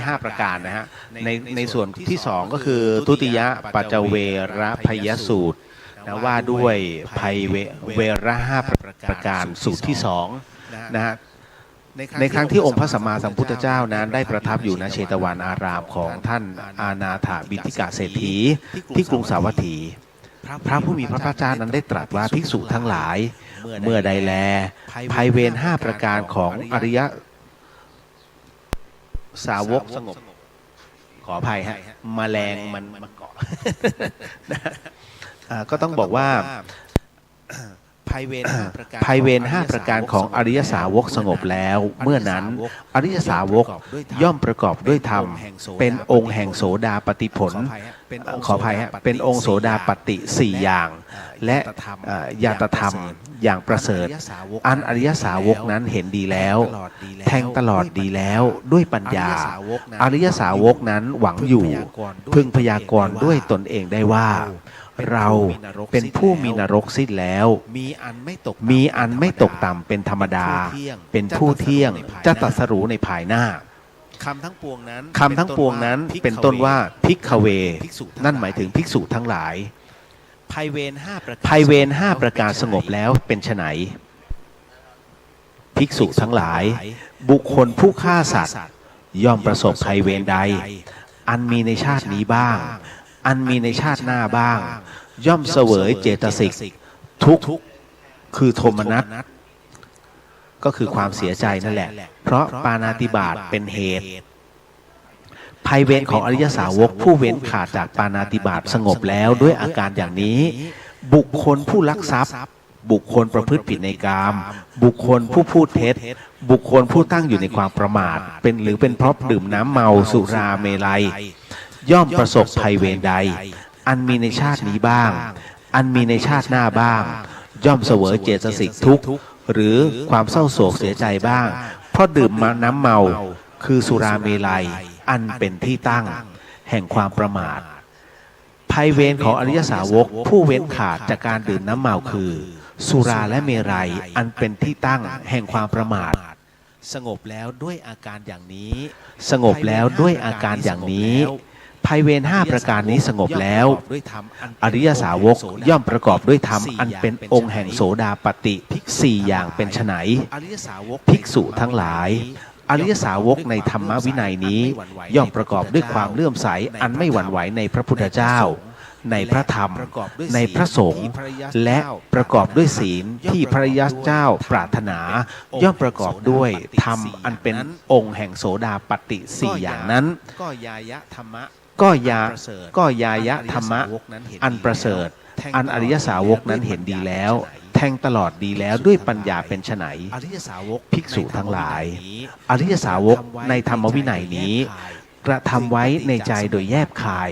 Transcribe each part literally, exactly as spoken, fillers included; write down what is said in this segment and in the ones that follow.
ห้าประการนะฮะ ในในส่วนที่สองก็คือทุติยปัจจเวรภัยสูตรนะ ว่าด้วยภัยเวเวรห้าประการสูตรที่สองนะฮะ ในครั้งที่องค์พระสัมมาสัมพุทธเจ้านั้นได้ประทับอยู่ณเชตวันอารามของท่านอานาถบิณฑิกะเศรษฐีที่กรุงสาวัตถี พระผู้มีพระภาคเจ้านั้นได้ตรัสว่า ภิกษุทั้งหลาย เมื่อใดแล ภัยเวรห้าประการของอริยสาวกสงบ ขออภัยฮะ แมลงมันมาเกาะ นะฮะ อ่า ก็ต้องบอกว่า ภัยเวรห้าประการ ภัยเวรห้าประการของอริยสาวกสงบแล้ว เมื่อนั้นอริยสาวกย่อมประกอบด้วยธรรม เป็นองค์แห่งโสดาปัตติผล ขออภัยฮะ เป็นองค์โสดาปัตติสี่อย่าง และเอ่อญาตธรรมอย่างประเสริฐ อันอริยสาวกนั้นเห็นดีแล้ว แทงตลอดดีแล้วด้วยปัญญา อริยสาวกนั้นหวังอยู่ พึงพยากรณ์ด้วยตนเองได้ว่า เราเป็นผู้มีนรกสิ้นแล้ว มีอันไม่ตกต่ำเป็นธรรมดา เป็นผู้เที่ยง จะตรัสรู้ในภายหน้า คำทั้งปวงนั้น คำทั้งปวงนั้นเป็นต้นว่า ภิกขเว นั่นหมายถึงภิกษุทั้งหลาย ภัยเวรห้าประการ ภัยเวรห้าประการสงบแล้วเป็นไฉน ภิกษุทั้งหลาย บุคคลผู้ฆ่าสัตว์ ย่อมประสบภัยเวรใด อันมีในชาตินี้บ้าง อันมีในชาติหน้าบ้าง ย่อมเสวยเจตสิกทุกข์ คือโทมนัส ก็คือความเสียใจนั่นแหละ เพราะปาณาติบาตเป็นเหตุ ภัยเวรของอริยสาวกผู้เว้นขาดจากปาณาติบาตสงบแล้วด้วยอาการอย่างนี้ บุคคลผู้ลักทรัพย์ บุคคลประพฤติผิดในกาม บุคคลผู้พูดเท็จ บุคคลผู้ตั้งอยู่ในความประมาท เป็นหรือเป็นเพราะดื่มน้ำเมาสุราเมรัย ย่อมประสบภัยเวรใด อันมีในชาตินี้บ้าง อันมีในชาติหน้าบ้าง ย่อมเสวยเจตสิกทุกข์ หรือความเศร้าโศกเสียใจบ้าง เพราะดื่มน้ำเมา คือสุราเมรัย อันเป็นที่ตั้งแห่งความประมาท ภัยเวรของอริยสาวกผู้เว้นขาดจากการดื่มน้ำเมาคือ สุราและเมรัย อันเป็นที่ตั้งแห่งความประมาท สงบแล้วด้วยอาการอย่างนี้ สงบแล้วด้วยอาการอย่างนี้ ภัยเวรห้าประการนี้สงบแล้ว อริยสาวกย่อมประกอบด้วยธรรมอันเป็นองค์แห่งโสดาปัตติสี่อย่างเป็นไฉน ภิกษุทั้งหลาย อริยสาวกในธรรมวินัยนี้ ย่อมประกอบด้วยความเลื่อมใสอันไม่หวั่นไหวในพระพุทธเจ้า ในพระธรรม ในพระสงฆ์ และประกอบด้วยศีลที่พระริยเจ้าปรารถนา ย่อมประกอบด้วยธรรมอันเป็นองค์แห่งโสดาปัตติสี่อย่างนั้น ก็ญาญะธรรมะ ก็ญา ก็ญาญะธรรมะอันประเสริฐ อันอริยสาวกนั้นเห็นดีแล้ว แทงตลอดดีแล้วด้วยปัญญาเป็นไฉน ภิกษุทั้งหลาย อริยสาวกในธรรมวินัยนี้ กระทำไว้ในใจโดยแยบคาย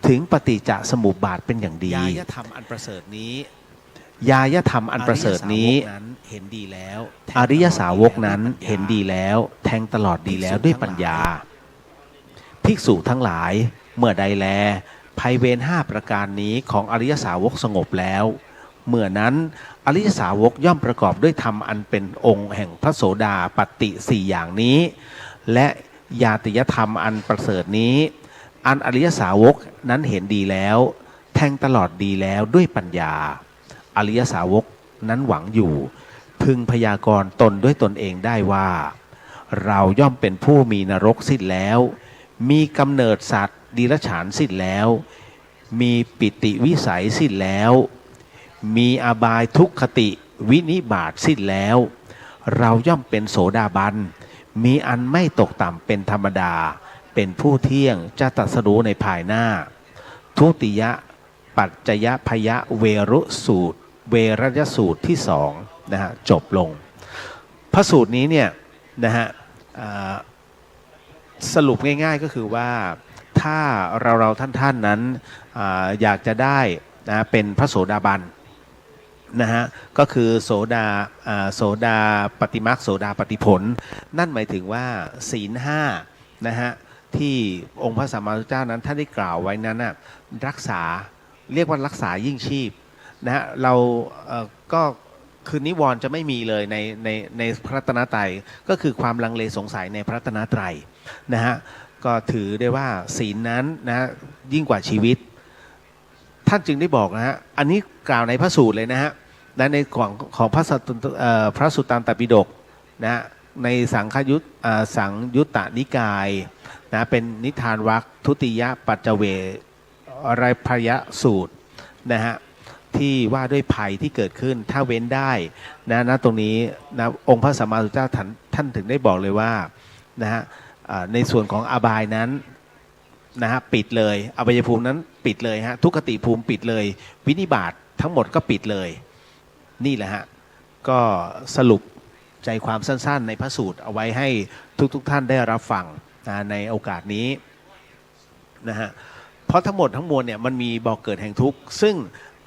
ถึงปฏิจจสมุปบาทเป็นอย่างดี ญาญะธรรมอันประเสริฐนี้ ญาญะธรรมอันประเสริฐนี้ อริยสาวกนั้นเห็นดีแล้ว แทงตลอดดีแล้วด้วยปัญญา ภิกษุทั้งหลาย เมื่อใดแล ภัยเวรห้าประการนี้ของอริยสาวกสงบแล้ว เมื่อนั้นอริยสาวกย่อมประกอบด้วยธรรมอันเป็นองค์แห่งพระโสดาปัตติสี่อย่างนี้ และญาติยธรรมอันประเสริฐนี้ อันอริยสาวกนั้นเห็นดีแล้ว แทงตลอดดีแล้วด้วยปัญญา อริยสาวกนั้นหวังอยู่ พึงพยากรณ์ตนด้วยตนเองได้ว่า เราย่อมเป็นผู้มีนรกสิ้นแล้ว มีกำเนิดสัตว์เดรัจฉานสิ้นแล้ว มีปฏิวิสัยสิ้นแล้ว มีอบายทุกขติวินิบาตสิ้นแล้ว เราย่อมเป็นโสดาบัน มีอันไม่ตกต่ำเป็นธรรมดา เป็นผู้เที่ยง จะตรัสรู้ในภายหน้า ทุติยปัจจยพยเวรุสูตร เวรยสูตรที่สองนะฮะ จบลง พระสูตรนี้เนี่ยนะฮะ อ่า สรุปง่ายๆก็คือว่า ถ้าเราๆท่านๆนั้น อ่า อยากจะได้นะ เป็นพระโสดาบันนะฮะ ก็คือโสดา อ่า โสดาปัตติมรรค โสดาปัตติผล นั่นหมายถึงว่าศีลห้านะฮะ ที่องค์พระสัมมาสัมพุทธเจ้านั้นท่านได้กล่าวไว้นั้นน่ะ รักษา เรียกว่ารักษายิ่งชีพนะฮะ เรา เอ่อ ก็คือนิวรณ์จะไม่มีเลยใน ใน ในพระรัตนตรัย ก็คือความลังเลสงสัยในพระรัตนตรัยนะฮะ ก็ถือได้ว่าศีลนั้นนะยิ่งกว่าชีวิต ท่านจึงได้บอกนะฮะ อันนี้กล่าวในพระสูตรเลยนะฮะ และในของของพระสัตเอ่อพระสุตตันตปิฎกนะฮะ ในสังคยุตอ่าสังยุตตนิกายนะ เป็นนิทานวรรคทุติยปัจจเวรพยสูตรนะฮะ ที่ว่าด้วยภัยที่เกิดขึ้น ถ้าเว้นได้นะ ณ ตรงนี้นะ องค์พระสัมมาสัมพุทธเจ้าท่านท่านถึงได้บอกเลยว่านะฮะอ่าในส่วนของอบายนั้นนะฮะ ปิดเลย อบายภูมินั้นปิดเลยฮะ ทุกขติภูมิปิดเลย วินิบาตทั้งหมดก็ปิดเลย นี่แหละฮะ ก็สรุปใจความสั้นๆ ในพระสูตรเอาไว้ให้ทุกๆท่านได้รับฟังนะในโอกาสนี้นะฮะ เพราะทั้งหมดทั้งมวลเนี่ยมันมีบ่อเกิดแห่งทุกข์ ซึ่ง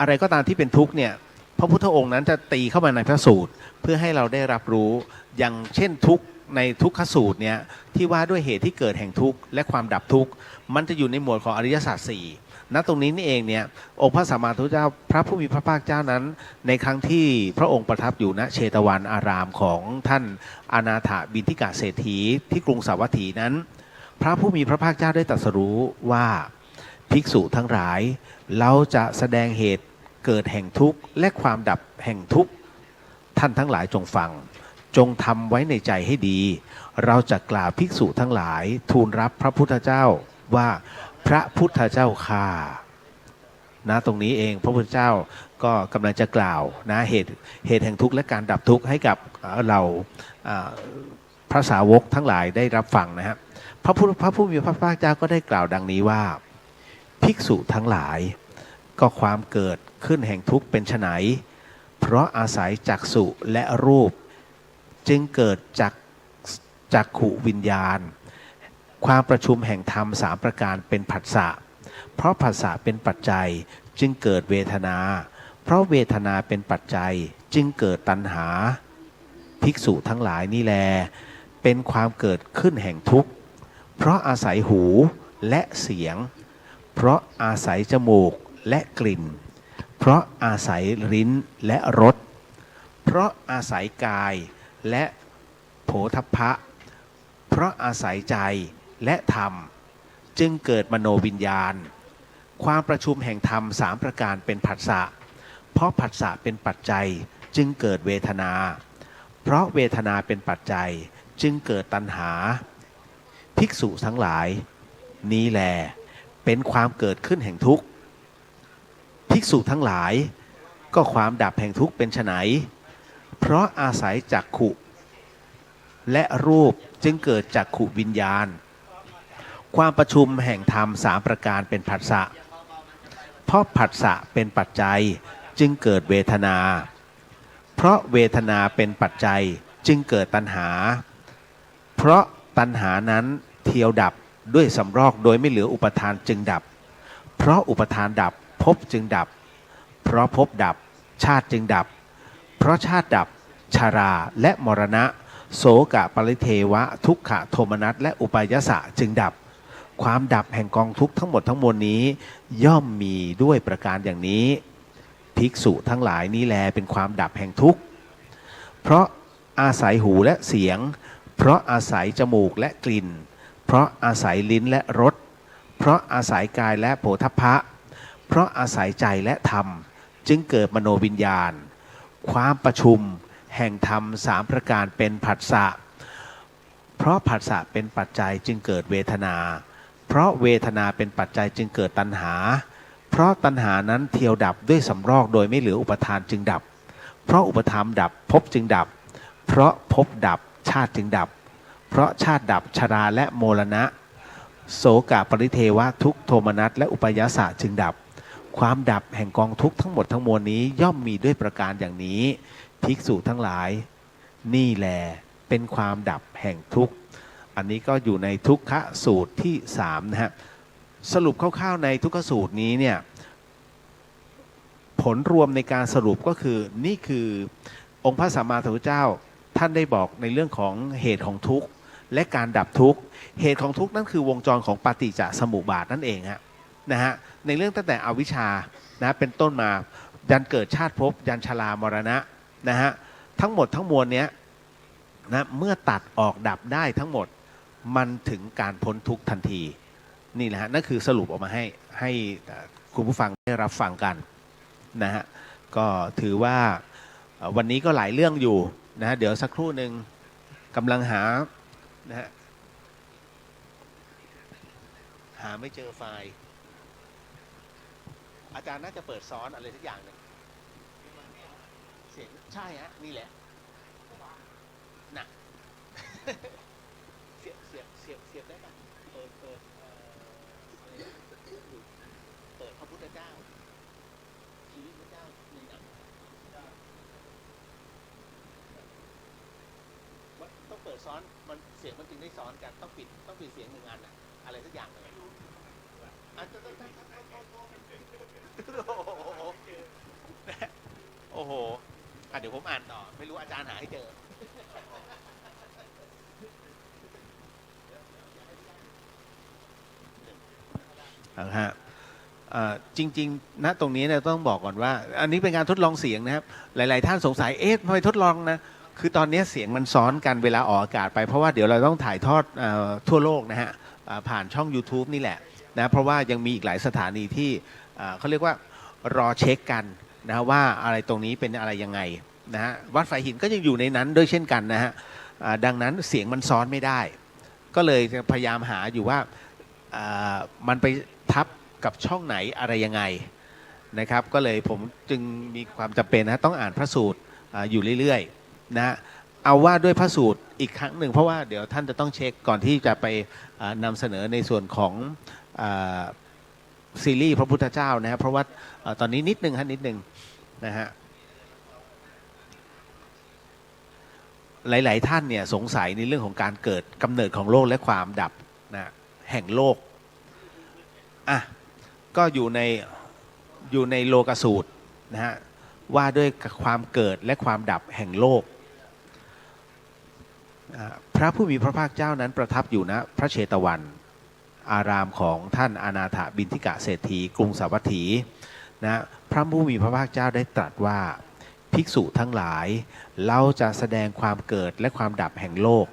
อะไรก็ตามที่เป็นทุกข์เนี่ย พระพุทธองค์นั้นจะตีเข้ามาในพระสูตร เพื่อให้เราได้รับรู้ อย่างเช่นทุกข์ในทุกขสูตรเนี่ย ที่ว่าด้วยเหตุที่เกิดแห่งทุกข์และความดับทุกข์ มันจะอยู่ในหมวดของอริยสัจสี่ ณ ตรงนี้นี่เองเนี่ย องค์พระสัมมาสัมพุทธเจ้าพระผู้มีพระภาคเจ้านั้น ในครั้งที่พระองค์ประทับอยู่ณเชตวันอารามของท่านอนาถบิณฑิกะเศรษฐีที่กรุงสาวัตถีนั้น พระผู้มีพระภาคเจ้าได้ตรัสรู้ว่า ภิกษุทั้งหลาย เราจะแสดงเหตุเกิดแห่งทุกข์และความดับแห่งทุกข์ ท่านทั้งหลายจงฟัง จงทำไว้ในใจให้ดี เราจะกล่าวภิกษุทั้งหลายทูลรับพระพุทธเจ้าว่า พระพุทธเจ้าข้า นะ ตรงนี้เองพระพุทธเจ้าก็กำลังจะกล่าวนะ เหตุเหตุแห่งทุกข์และการดับทุกข์ให้กับเอ่อเราอ่าพระสาวกทั้งหลายได้รับฟังนะฮะ พระพุทธพระผู้มีพระภาคเจ้าก็ได้กล่าวดังนี้ว่า ภิกษุทั้งหลาย ก็ความเกิดขึ้นแห่งทุกข์เป็นไฉน เพราะอาศัยจักษุและรูป จึงเกิดจักจักขุวิญญาณ ความประชุมแห่งธรรมสามประการเป็นผัสสะ เพราะผัสสะเป็นปัจจัยจึงเกิดเวทนา เพราะเวทนาเป็นปัจจัยจึงเกิดตัณหา ภิกษุทั้งหลายนี่แล เป็นความเกิดขึ้นแห่งทุกข์ เพราะอาศัยหูและเสียง เพราะอาศัยจมูกและกลิ่น เพราะอาศัยลิ้นและรส เพราะอาศัยกายและโผฏฐัพพะ เพราะอาศัยใจและธรรม จึงเกิดมโนวิญญาณ ความประชุมแห่งธรรมสามประการเป็นผัสสะ เพราะผัสสะเป็นปัจจัยจึงเกิดเวทนา เพราะเวทนาเป็นปัจจัยจึงเกิดตัณหา ภิกษุทั้งหลาย นี้แล เป็นความเกิดขึ้นแห่งทุกข์ ภิกษุทั้งหลาย ก็ความดับแห่งทุกข์เป็นไฉน เพราะอาศัยจักขุและรูปจึงเกิดจักขุวิญญาณ ความประชุมแห่งธรรมสามประการเป็นผัสสะ เพราะผัสสะเป็นปัจจัยจึงเกิดเวทนา เพราะเวทนาเป็นปัจจัยจึงเกิดตัณหา เพราะตัณหานั้นเทียวดับด้วยสำรอกโดยไม่เหลืออุปาทานจึงดับ เพราะอุปาทานดับภพจึงดับ เพราะภพดับชาติจึงดับ เพราะชาติดับชราและมรณะ โสกะปริเทวะทุกขะโทมนัสและอุปายาสะจึงดับ ความดับแห่งกองทุกข์ทั้งหมดทั้งมวลนี้ ย่อมมีด้วยประการอย่างนี้ ภิกษุทั้งหลายนี้แลเป็นความดับแห่งทุกข์ เพราะอาศัยหูและเสียง เพราะอาศัยจมูกและกลิ่น เพราะอาศัยลิ้นและรส เพราะอาศัยกายและโผฏฐัพพะ เพราะอาศัยใจและธรรม จึงเกิดมโนวิญญาณ ความประชุมแห่งธรรมสามประการเป็นผัสสะ เพราะผัสสะเป็นปัจจัยจึงเกิดเวทนา เพราะเวทนาเป็นปัจจัยจึงเกิดตัณหา เพราะตัณหานั้นเทียวดับด้วยสำรอกโดยไม่เหลืออุปาทานจึงดับ เพราะอุปาทานดับภพจึงดับ เพราะภพดับชาติจึงดับ เพราะชาติดับชราและมรณะ โสกะปริเทวะทุกขโทมนัสและอุปายาสะจึงดับ ความดับแห่งกองทุกข์ทั้งหมดทั้งมวลนี้ย่อมมีด้วยประการอย่างนี้ ภิกษุทั้งหลาย นี่แลเป็นความดับแห่งทุกข์ อันนี้ก็อยู่ในทุกขสูตรที่สามนะฮะ สรุปคร่าวๆในทุกขสูตรนี้เนี่ย ผลรวมในการสรุปก็คือ นี่คือองค์พระสัมมาสัมพุทธเจ้า ท่านได้บอกในเรื่องของเหตุของทุกข์ และการดับทุกข์ เหตุของทุกข์นั่นคือวงจรของปฏิจจสมุปบาทนั่นเองฮะ นะฮะ ในเรื่องตั้งแต่อวิชชานะเป็นต้นมา ยันเกิดชาติภพ ยันชรามรณะนะฮะ ทั้งหมดทั้งมวลเนี้ยนะ เมื่อตัดออกดับได้ทั้งหมด มันถึงการพ้นทุกข์ทันที นี่แหละฮะ นั่นคือสรุปออกมาให้ให้เอ่อคุณผู้ฟังได้รับฟังกันนะฮะ ก็ถือว่าเอ่อวันนี้ก็หลายเรื่องอยู่นะฮะ เดี๋ยวสักครู่หนึ่งกำลังหานะฮะ หาไม่เจอไฟล์ อาจารย์น่าจะเปิดซ้อนอะไรสักอย่างหนึ่ง เสียง ใช่ฮะ นี่แหละ น่ะ เสียบเสียบเสียบเสียบได้ปะ เปิดเปิดเอ่ออะไรนะ เปิดพระพุทธเจ้า ชีวิตพระเจ้าในหนัง มันต้องเปิดซ้อน มันเสียงมันจึงได้ซ้อนกัน ต้องปิด ต้องปิดเสียงหนึ่งอันอะ อะไรสักอย่างหนึ่งอะ อ่ะ โอ้โห อ่ะ เดี๋ยวผมอ่านต่อ ไม่รู้อาจารย์หาให้เจอ เอาละฮะ เอ่อ จริงๆ ณ ตรงนี้เนี่ยต้องบอกก่อนว่า อันนี้เป็นการทดลองเสียงนะครับ หลายๆ ท่านสงสัย เอ๊ะ ทำไมทดลองนะ คือตอนนี้เสียงมันซ้อนกันเวลาออกอากาศไป เพราะว่าเดี๋ยวเราต้องถ่ายทอดเอ่อทั่วโลกนะฮะ อ่า ผ่านช่อง YouTube นี่แหละนะ เพราะว่ายังมีอีกหลายสถานีที่อ่าเขาเรียกว่ารอเช็คกันนะฮะ ว่าอะไรตรงนี้เป็นอะไรยังไงนะฮะ วัดฝายหินก็ยังอยู่ในนั้นด้วยเช่นกันนะฮะ อ่า ดังนั้นเสียงมันซ้อนไม่ได้ ก็เลยจะพยายามหาอยู่ว่าอ่ามันไปทับกับช่องไหนอะไรยังไงนะครับ ก็เลยผมจึงมีความจำเป็นนะ ต้องอ่านพระสูตรอ่าอยู่เรื่อยๆนะฮะ เอาว่าด้วยพระสูตรอีกครั้งหนึ่ง เพราะว่าเดี๋ยวท่านจะต้องเช็คก่อนที่จะไปอ่านำเสนอในส่วนของอ่าซีรีส์พระพุทธเจ้านะครับ เพราะว่าอ่าตอนนี้นิดนึงฮะ นิดนึงนะฮะ หลายๆ ท่านเนี่ยสงสัยในเรื่องของการเกิดกำเนิดของโลกและความดับนะแห่งโลก อ่ะ ก็อยู่ใน อยู่ในโลกสูตรนะฮะ ว่าด้วยความเกิดและความดับแห่งโลก อ่า พระผู้มีพระภาคเจ้านั้นประทับอยู่ณพระเชตวัน อารามของท่านอนาถบิณฑิกะเศรษฐีกรุงสาวัตถีนะ พระผู้มีพระภาคเจ้าได้ตรัสว่า ภิกษุทั้งหลาย เราจะแสดงความเกิดและความดับแห่งโลก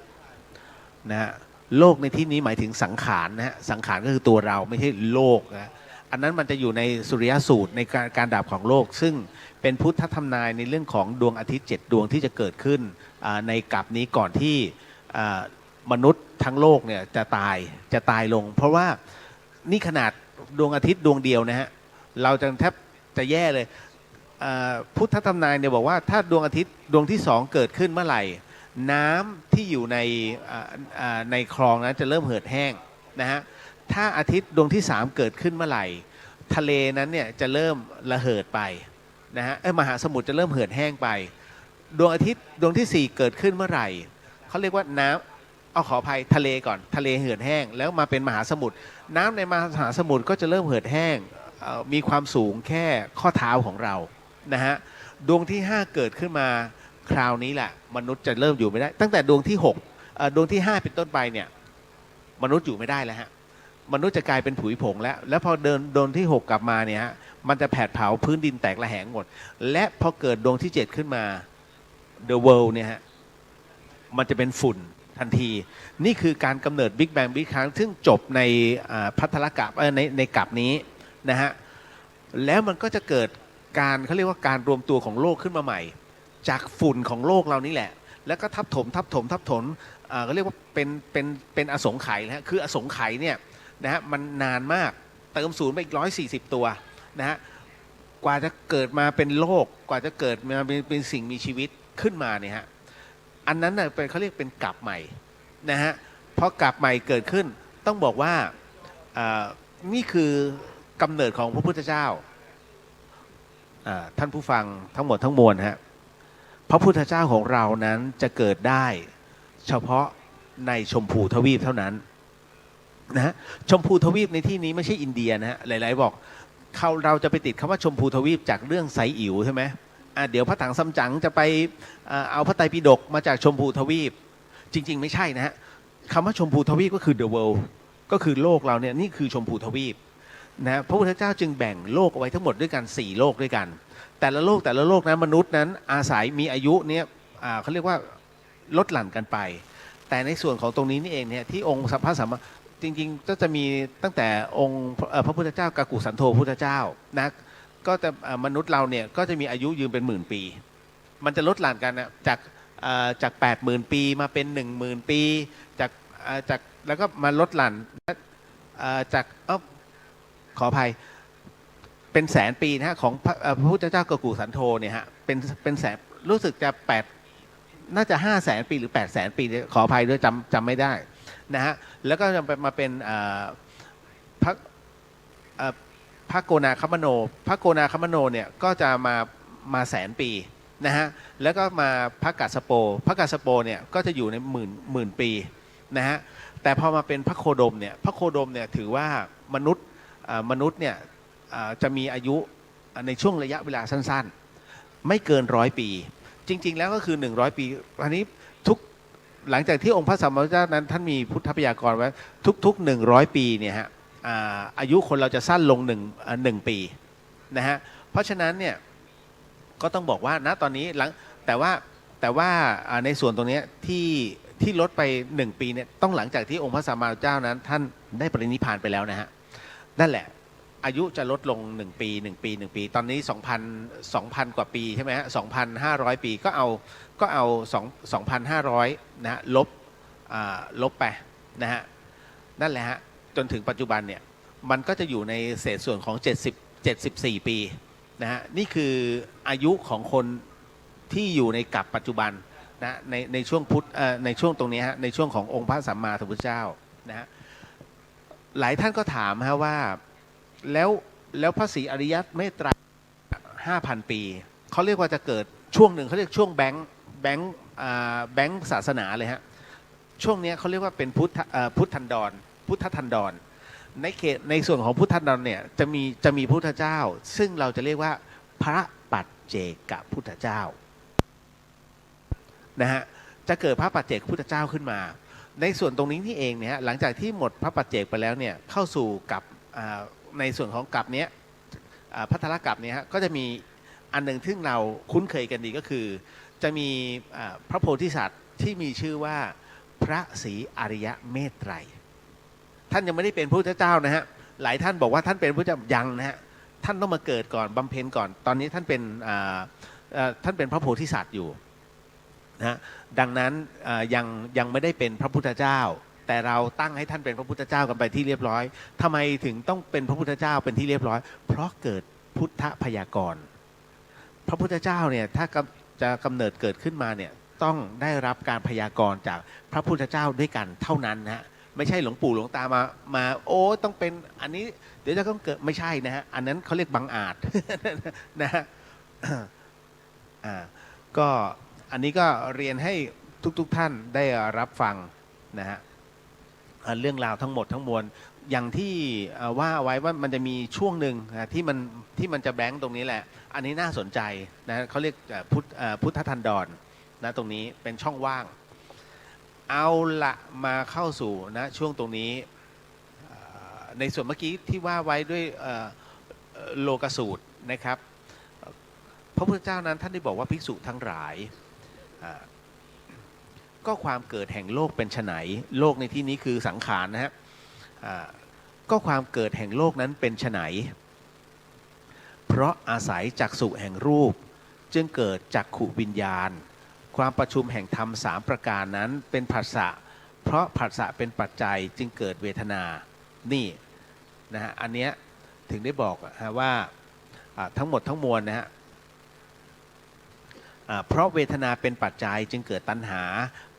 นะ โลกในที่นี้หมายถึงสังขารนะฮะ สังขารก็คือตัวเรา ไม่ใช่โลกนะ อันนั้นมันจะอยู่ในสุริยสูตร ในการการดับของโลก ซึ่งเป็นพุทธทำนายในเรื่องของดวงอาทิตย์เจ็ดดวงที่จะเกิดขึ้นอ่าในกัปนี้ก่อนที่อ่ามนุษย์ทั้งโลกเนี่ยจะตาย จะตายลง เพราะว่านี่ขนาดดวงอาทิตย์ดวงเดียวนะฮะ เราจะแทบจะแย่เลย เอ่อพุทธทำนายเนี่ยบอกว่าถ้าดวงอาทิตย์ดวงที่สองเกิดขึ้นเมื่อไหร่ น้ำที่อยู่ในอ่าอ่าในคลองนั้นจะเริ่มเหือดแห้งนะฮะ ถ้าอาทิตย์ดวงที่สามเกิดขึ้นเมื่อไหร่ ทะเลนั้นเนี่ยจะเริ่มระเหิดไปนะฮะ เอ้ย มหาสมุทรจะเริ่มเหือดแห้งไป ดวงอาทิตย์ดวงที่สี่เกิดขึ้นเมื่อไหร่ เขาเรียกว่าน้ำ เอา ขออภัย ทะเลก่อน ทะเลเหือดแห้ง แล้วมาเป็นมหาสมุทร น้ำในมหาสมุทรก็จะเริ่มเหือดแห้งเอ่อมีความสูงแค่ข้อเท้าของเรานะฮะ ดวงที่ห้าเกิดขึ้นมา คราวนี้แหละมนุษย์จะเริ่มอยู่ไม่ได้ ตั้งแต่ดวงที่หกเอ่อดวงที่ห้าเป็นต้นไปเนี่ย มนุษย์อยู่ไม่ได้แล้วฮะ มนุษย์จะกลายเป็นผุยผงแล้ว แล้วพอเดินดวงที่หกกลับมาเนี่ยฮะ มันจะแผดเผา พื้นดินแตกระแหงหมด และพอเกิดดวงที่เจ็ดขึ้นมา the world เนี่ยฮะ มันจะเป็นฝุ่นทันที นี่คือการกำเนิด Big Bang Big Crunch ซึ่งจบในอ่าภัททรกัปเอ่อในในกัปนี้นะฮะ แล้วมันก็จะเกิดการ เขาเรียกว่าการรวมตัวของโลกขึ้นมาใหม่ จากฝุ่นของโลกเรานี่แหละ แล้วก็ทับถมทับถมทับถมอ่าเขาเรียกว่าเป็นเป็นเป็นอสงไขยนะฮะ คืออสงไขยเนี่ยนะฮะ มันนานมาก เติมศูนย์ไปอีกร้อยสี่สิบตัวนะฮะ กว่าจะเกิดมาเป็นโลก กว่าจะเกิดมาเป็นเป็นสิ่งมีชีวิตขึ้นมาเนี่ยฮะ อันนั้นน่ะเป็น เขาเรียกเป็นกัปใหม่นะฮะ พอกัปใหม่เกิดขึ้น ต้องบอกว่าอ่านี่คือกำเนิดของพระพุทธเจ้า อ่าท่านผู้ฟังทั้งหมดทั้งมวลฮะ พระพุทธเจ้าของเรานั้นจะเกิดได้เฉพาะในชมพูทวีปเท่านั้นนะฮะ ชมพูทวีปในที่นี้ไม่ใช่อินเดียนะฮะ หลายๆบอกเขา เราจะไปติดคำว่าชมพูทวีปจากเรื่องไซอิ๋วใช่ไหมอ่าเดี๋ยวพระถังซัมจั๋งจะไปอ่าเอาพระไตรปิฎกมาจากชมพูทวีป จริงๆ ไม่ใช่นะฮะ คำว่าชมพูทวีปก็คือ the world ก็คือโลกเราเนี่ย นี่คือชมพูทวีปนะฮะ พระพุทธเจ้าจึงแบ่งโลกเอาไว้ทั้งหมดด้วยกันสี่โลกด้วยกัน แต่ละโลกแต่ละโลกนั้นมนุษย์นั้นอาศัยมีอายุเนี่ยอ่าเขาเรียกว่าลดหลั่นกันไป แต่ในส่วนของตรงนี้นี่เองเนี่ยที่องค์พระสัมมาจริงๆ ก็จะมีตั้งแต่องค์เอ่อพระพุทธเจ้ากักกุสันโธพุทธเจ้านะก็จะเอ่อมนุษย์เราเนี่ยก็จะมีอายุยืนเป็นหมื่นปี มันจะลดหลั่นกันนะจากเอ่อจากแปดหมื่นปีมาเป็นหนึ่งหมื่นปีจากเอ่อจากแล้วก็มาลดหลั่นเอ่อจากเอ้าขออภัย เป็นแสนปีนะฮะของพระเอ่อพระพุทธเจ้ากักกุสันโธเนี่ยฮะเป็นเป็นแสนรู้สึกจะแปดน่าจะห้าแสนปีหรือแปดแสนปีเนี่ยขออภัยด้วยจำจำไม่ได้นะฮะแล้วก็จะมาเป็นเอ่อพระเอ่อพระโกนาคมโน พระโกนาคมโนเนี่ยก็จะมามาแสนปีนะฮะแล้วก็มาพระกัสสโป พระกัสสโปเนี่ยก็จะอยู่ในหมื่นหมื่นปีนะฮะแต่พอมาเป็นพระโคดมเนี่ยพระโคดมเนี่ยถือว่ามนุษย์เอ่อมนุษย์เนี่ยเอ่อจะมีอายุในช่วงระยะเวลาสั้นๆ ไม่เกินร้อยปี จริง ๆ แล้วก็คือ หนึ่งร้อย ปีอันนี้ทุกหลังจากที่องค์พระสัมมาสัมพุทธเจ้านั้นท่านมีพุทธพยากรณ์ไว้ทุกๆ หนึ่งร้อย ปีเนี่ยฮะอ่าอายุคนเราจะสั้นลงหนึ่งอ่าหนึ่งปีนะฮะเพราะฉะนั้นเนี่ยก็ต้องบอกว่าณตอนนี้หลังแต่ว่าแต่ว่าอ่าในส่วนตรงเนี้ยที่ที่ลดไปหนึ่งปีเนี่ยต้องหลังจากที่องค์พระสัมมาสัมพุทธเจ้านั้นท่านได้ปรินิพพานไปแล้วนะฮะนั่นแหละอายุจะลดลงหนึ่งปีหนึ่งปีหนึ่งปี ตอนนี้สองพัน สองพัน กว่าปีใช่ไหมฮะสองพันห้าร้อย ปีก็เอาก็เอาสองสองพันห้าร้อยนะฮะลบอ่าลบไปนะฮะนั่นแหละฮะจนถึงปัจจุบันเนี่ยมันก็จะอยู่ในเศษส่วนของเจ็ดสิบ เจ็ดสิบสี่ ปีนะฮะนี่คืออายุของคนที่อยู่ในกัปปัจจุบันนะในในช่วงพุทธเอ่อในช่วงตรงนี้ฮะในช่วงขององค์พระสัมมาสัมพุทธเจ้านะฮะหลายท่านก็ถามฮะว่าแล้วแล้วพระศรีอริยเมตไตรยห้าพัน ปีเขาเรียกว่าจะเกิดช่วงหนึ่งเขาเรียกช่วงแบงค์แบงค์อ่าแบงค์ศาสนาเลยฮะช่วงเนี้ยเขาเรียกว่าเป็นพุทธเอ่อพุทธันดรพุทธทันดร ในเขตในส่วนของพุทธันดรเนี่ยจะมีจะมีพุทธเจ้า ซึ่งเราจะเรียกว่าพระปัจเจกพุทธเจ้านะฮะจะเกิดพระปัจเจกพุทธเจ้าขึ้นมา ในส่วนตรงนี้นี่เองเนี่ยฮะหลังจากที่หมดพระปัจเจกไปแล้วเนี่ยเข้าสู่กัปอ่าในส่วนของกัปเนี้ยอ่าภัททรกัปเนี่ยฮะก็จะมีอันหนึ่งที่เราคุ้นเคยกันดีก็คือ จะมีอ่าพระโพธิสัตว์ที่มีชื่อว่าพระศรีอริยเมตไตรย ท่านยังไม่ได้เป็นพระพุทธเจ้านะฮะหลายท่านบอกว่าท่านเป็นพระพุทธเจ้ายังนะฮะท่านต้องมาเกิดก่อนบำเพ็ญก่อน ตอนนี้ท่านเป็นอ่าเอ่อท่านเป็นพระโพธิสัตว์อยู่นะฮะดังนั้นอ่ายังยังไม่ได้เป็นพระพุทธเจ้า แต่เราตั้งให้ท่านเป็นพระพุทธเจ้ากันไปที่เรียบร้อยทำไมถึงต้องเป็นพระพุทธเจ้าเป็นที่เรียบร้อย เพราะเกิดพุทธพยากรณ์ พระพุทธเจ้าเนี่ยถ้ากำจะกำเนิดเกิดขึ้นมาเนี่ยต้องได้รับการพยากรณ์จากพระพุทธเจ้าด้วยกันเท่านั้นนะฮะไม่ใช่หลวงปู่หลวงตามามาโอ้ต้องเป็นอันนี้เดี๋ยวจะต้องเกิดไม่ใช่นะฮะอันนั้นเขาเรียกบังอาจนะฮะอ่าก็อันนี้ก็เรียนให้ทุกๆท่านได้รับฟังนะฮะอ่าเรื่องราวทั้งหมดทั้งมวลอย่างที่อ่าว่าเอาไว้ว่ามันจะมีช่วงหนึ่งนะที่มันที่มันจะแบงค์ตรงนี้แหละ อันนี้น่าสนใจนะเขาเรียกเอ่อพุทธเอ่อพุทธทันดรนะตรงนี้เป็นช่องว่าง เอาละมาเข้าสู่นะช่วงตรงนี้เอ่อในส่วนเมื่อกี้ที่ว่าไว้ด้วยเอ่อเอ่อโลกสูตรนะครับ พระพุทธเจ้านั้นท่านได้บอกว่าภิกษุทั้งหลายอ่าก็ความเกิดแห่งโลกเป็นไฉน โลกในที่นี้คือสังขารนะฮะอ่าก็ความเกิดแห่งโลกนั้นเป็นไฉน เพราะอาศัยจักษุแห่งรูป จึงเกิดจักขุวิญญาณ ความประชุมแห่งธรรมสามประการนั้นเป็นผัสสะ เพราะผัสสะเป็นปัจจัยจึงเกิดเวทนา นี่นะฮะ อันเนี้ยถึงได้บอกอะฮะว่าอ่าทั้งหมดทั้งมวลนะฮะอ่าเพราะเวทนาเป็นปัจจัยจึงเกิดตัณหา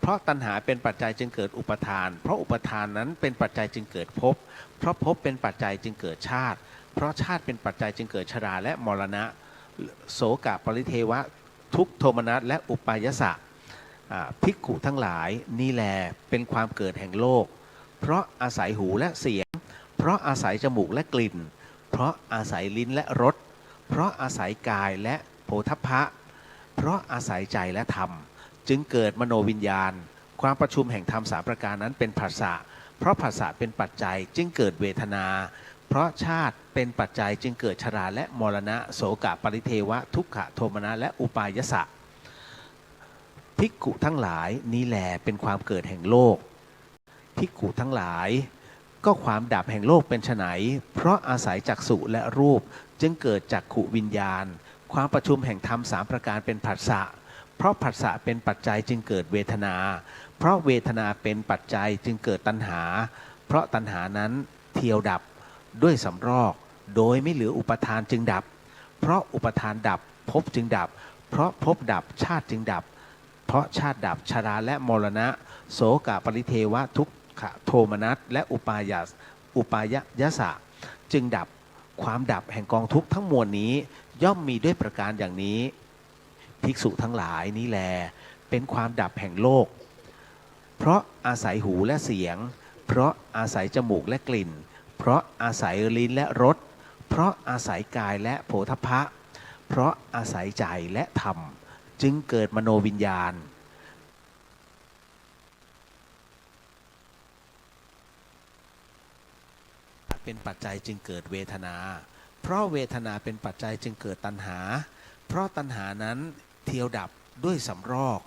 เพราะตัณหาเป็นปัจจัยจึงเกิดอุปาทาน เพราะอุปาทานนั้นเป็นปัจจัยจึงเกิดภพ เพราะภพเป็นปัจจัยจึงเกิดชาติ เพราะชาติเป็นปัจจัยจึงเกิดชราและมรณะ โสกะปริเทวะ ทุกข์โทมนัสและอุปายาสะอ่าภิกขุทั้งหลาย นี่แลเป็นความเกิดแห่งโลก เพราะอาศัยหูและเสียง เพราะอาศัยจมูกและกลิ่น เพราะอาศัยลิ้นและรส เพราะอาศัยกายและโผฏฐัพพะ เพราะอาศัยใจและธรรม จึงเกิดมโนวิญญาณ ความประชุมแห่งธรรมสามประการนั้นเป็นผัสสะ เพราะผัสสะเป็นปัจจัยจึงเกิดเวทนา เพราะชาติเป็นปัจจัยจึงเกิดชราและมรณะ โสกะปริเทวะ ทุกขะโทมนัสและอุปายาสะ ภิกขุทั้งหลาย นี้แลเป็นความเกิดแห่งโลก ภิกขุทั้งหลาย ก็ความดับแห่งโลกเป็นไฉน เพราะอาศัยจักษุและรูป จึงเกิดจักขุวิญญาณ ความประชุมแห่งธรรมสามประการเป็นผัสสะ เพราะผัสสะเป็นปัจจัยจึงเกิดเวทนา เพราะเวทนาเป็นปัจจัยจึงเกิดตัณหา เพราะตัณหานั้นเทียวดับด้วยสำรอก โดยไม่เหลืออุปาทานจึงดับ เพราะอุปาทานดับภพจึงดับ เพราะภพดับชาติจึงดับ เพราะชาติดับชราและมรณะ โสกะปริเทวะทุกขโทมนัสและอุปายาอุปายยสะจึงดับ ความดับแห่งกองทุกข์ทั้งมวลนี้ย่อมมีด้วยประการอย่างนี้ ภิกษุทั้งหลาย นี้แลเป็นความดับแห่งโลก เพราะอาศัยหูและเสียง เพราะอาศัยจมูกและกลิ่น เพราะอาศัยลิ้นและรส เพราะอาศัยกายและโผฏฐัพพะ เพราะอาศัยใจและธรรม จึงเกิดมโนวิญญาณ เป็นปัจจัยจึงเกิดเวทนา เพราะเวทนาเป็นปัจจัยจึงเกิดตัณหา เพราะตัณหานั้นเทียวดับด้วยสำรอก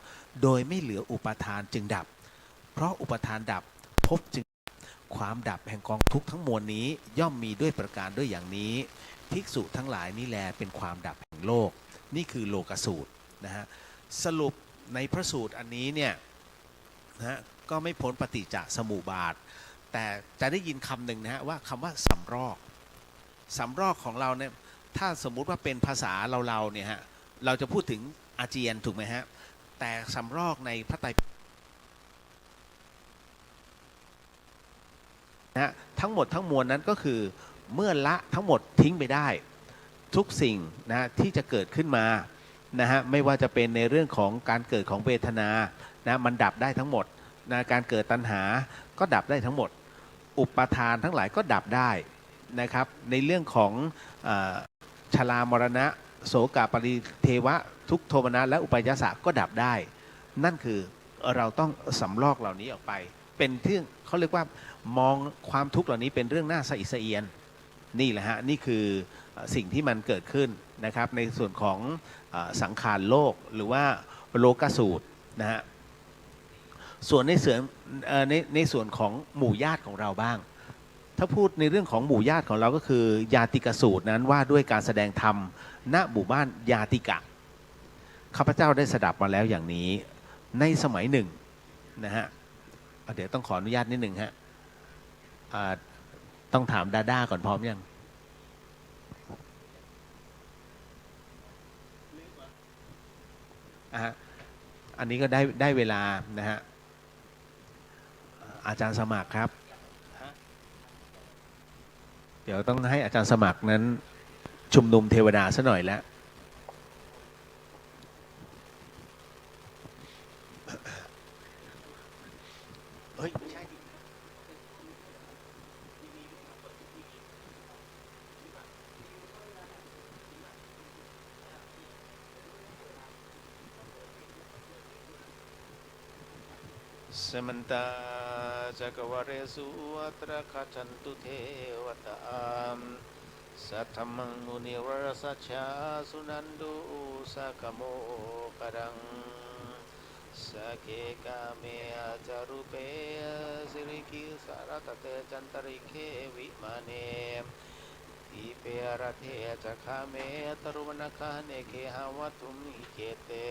โดยไม่เหลืออุปาทานจึงดับ เพราะอุปาทานดับภพจึง ความดับแห่งกองทุกข์ทั้งมวลนี้ย่อมมีด้วยประการด้วยอย่างนี้ ภิกษุทั้งหลาย นี้แลเป็นความดับแห่งโลก นี่คือโลกสูตรนะฮะ สรุปในพระสูตรอันนี้เนี่ยนะฮะ ก็ไม่พ้นปฏิจจสมุปบาท แต่จะได้ยินคำหนึ่งนะฮะ ว่าคำว่าสำรอก สำรอกของเราเนี่ย ถ้าสมมุติว่าเป็นภาษาเราๆเนี่ยฮะ เราจะพูดถึงอาเจียนถูกไหมฮะ แต่สำรอกในพระไตรปิฎก นะฮะ ทั้งหมดทั้งมวลนั้นก็คือเมื่อละทั้งหมดทิ้งไปได้ ทุกสิ่งนะฮะที่จะเกิดขึ้นมานะฮะ ไม่ว่าจะเป็นในเรื่องของการเกิดของเวทนานะ มันดับได้ทั้งหมดนะ การเกิดตัณหาก็ดับได้ทั้งหมด อุปาทานทั้งหลายก็ดับได้นะครับ ในเรื่องของเอ่อชรามรณะ โสกะปริเทวะ ทุกขโทมนัสและอุปายาสะก็ดับได้ นั่นคือเราต้องสำรอกเหล่านี้ออกไป เป็นที่เขาเรียกว่ามองความทุกข์เหล่านี้เป็นเรื่องน่าสะอิดสะเอียน นี่แหละฮะ นี่คือเอ่อสิ่งที่มันเกิดขึ้นนะครับ ในส่วนของเอ่อสังขารโลก หรือว่าโลกสูตรนะฮะ ส่วนในส่วนเอ่อในในส่วนของหมู่ญาติของเราบ้าง ถ้าพูดในเรื่องของหมู่ญาติของเราก็คือญาติกสูตรนั้นว่าด้วยการแสดงธรรมณหมู่บ้านญาติกะ ข้าพเจ้าได้สดับมาแล้วอย่างนี้ ในสมัยหนึ่งนะฮะ เดี๋ยวต้องขออนุญาตนิดหนึ่งฮะ อ่า ต้องถามดาด้าก่อน พร้อมยัง อ่ะฮะ อันนี้ก็ได้ได้เวลานะฮะ อาจารย์สมัครครับ เดี๋ยวต้องให้อาจารย์สมัครนั้นชุมนุมเทวดาซะหน่อยแล้ว เฮ้ย ไม่ใช่ดิ Samantā cakkavāḷesu atrāgacchantu devatā, saddhammaṃ munirājassa suṇantu saggamokkhadaṃ. Sagge kāme ca rūpe girisikharataṭe cantalikkhe vimāne, dīpe raṭṭhe ca gāme taruvanagahane gehavatthumhi khette,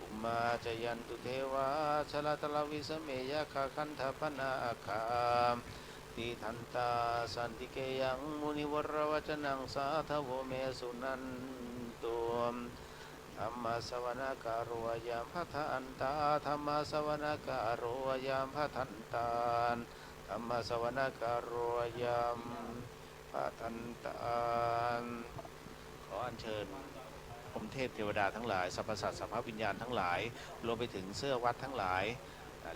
bhummā cāyantu devā jalathalavisame yakkhagandhabbanāgā, tiṭṭhantā santike yaṃ munivaravacanaṃ sādhavo me suṇantu. Dhammassavanakālo ayambhadantā, dhammassavanakālo ayambhadantā, dhammassavanakālo ayambhadantā. ขออัญเชิญพรหมเทพเทวดาทั้งหลาย สรรพสัตว์สรรพวิญญาณทั้งหลาย รวมไปถึงเสื้อวัดทั้งหลาย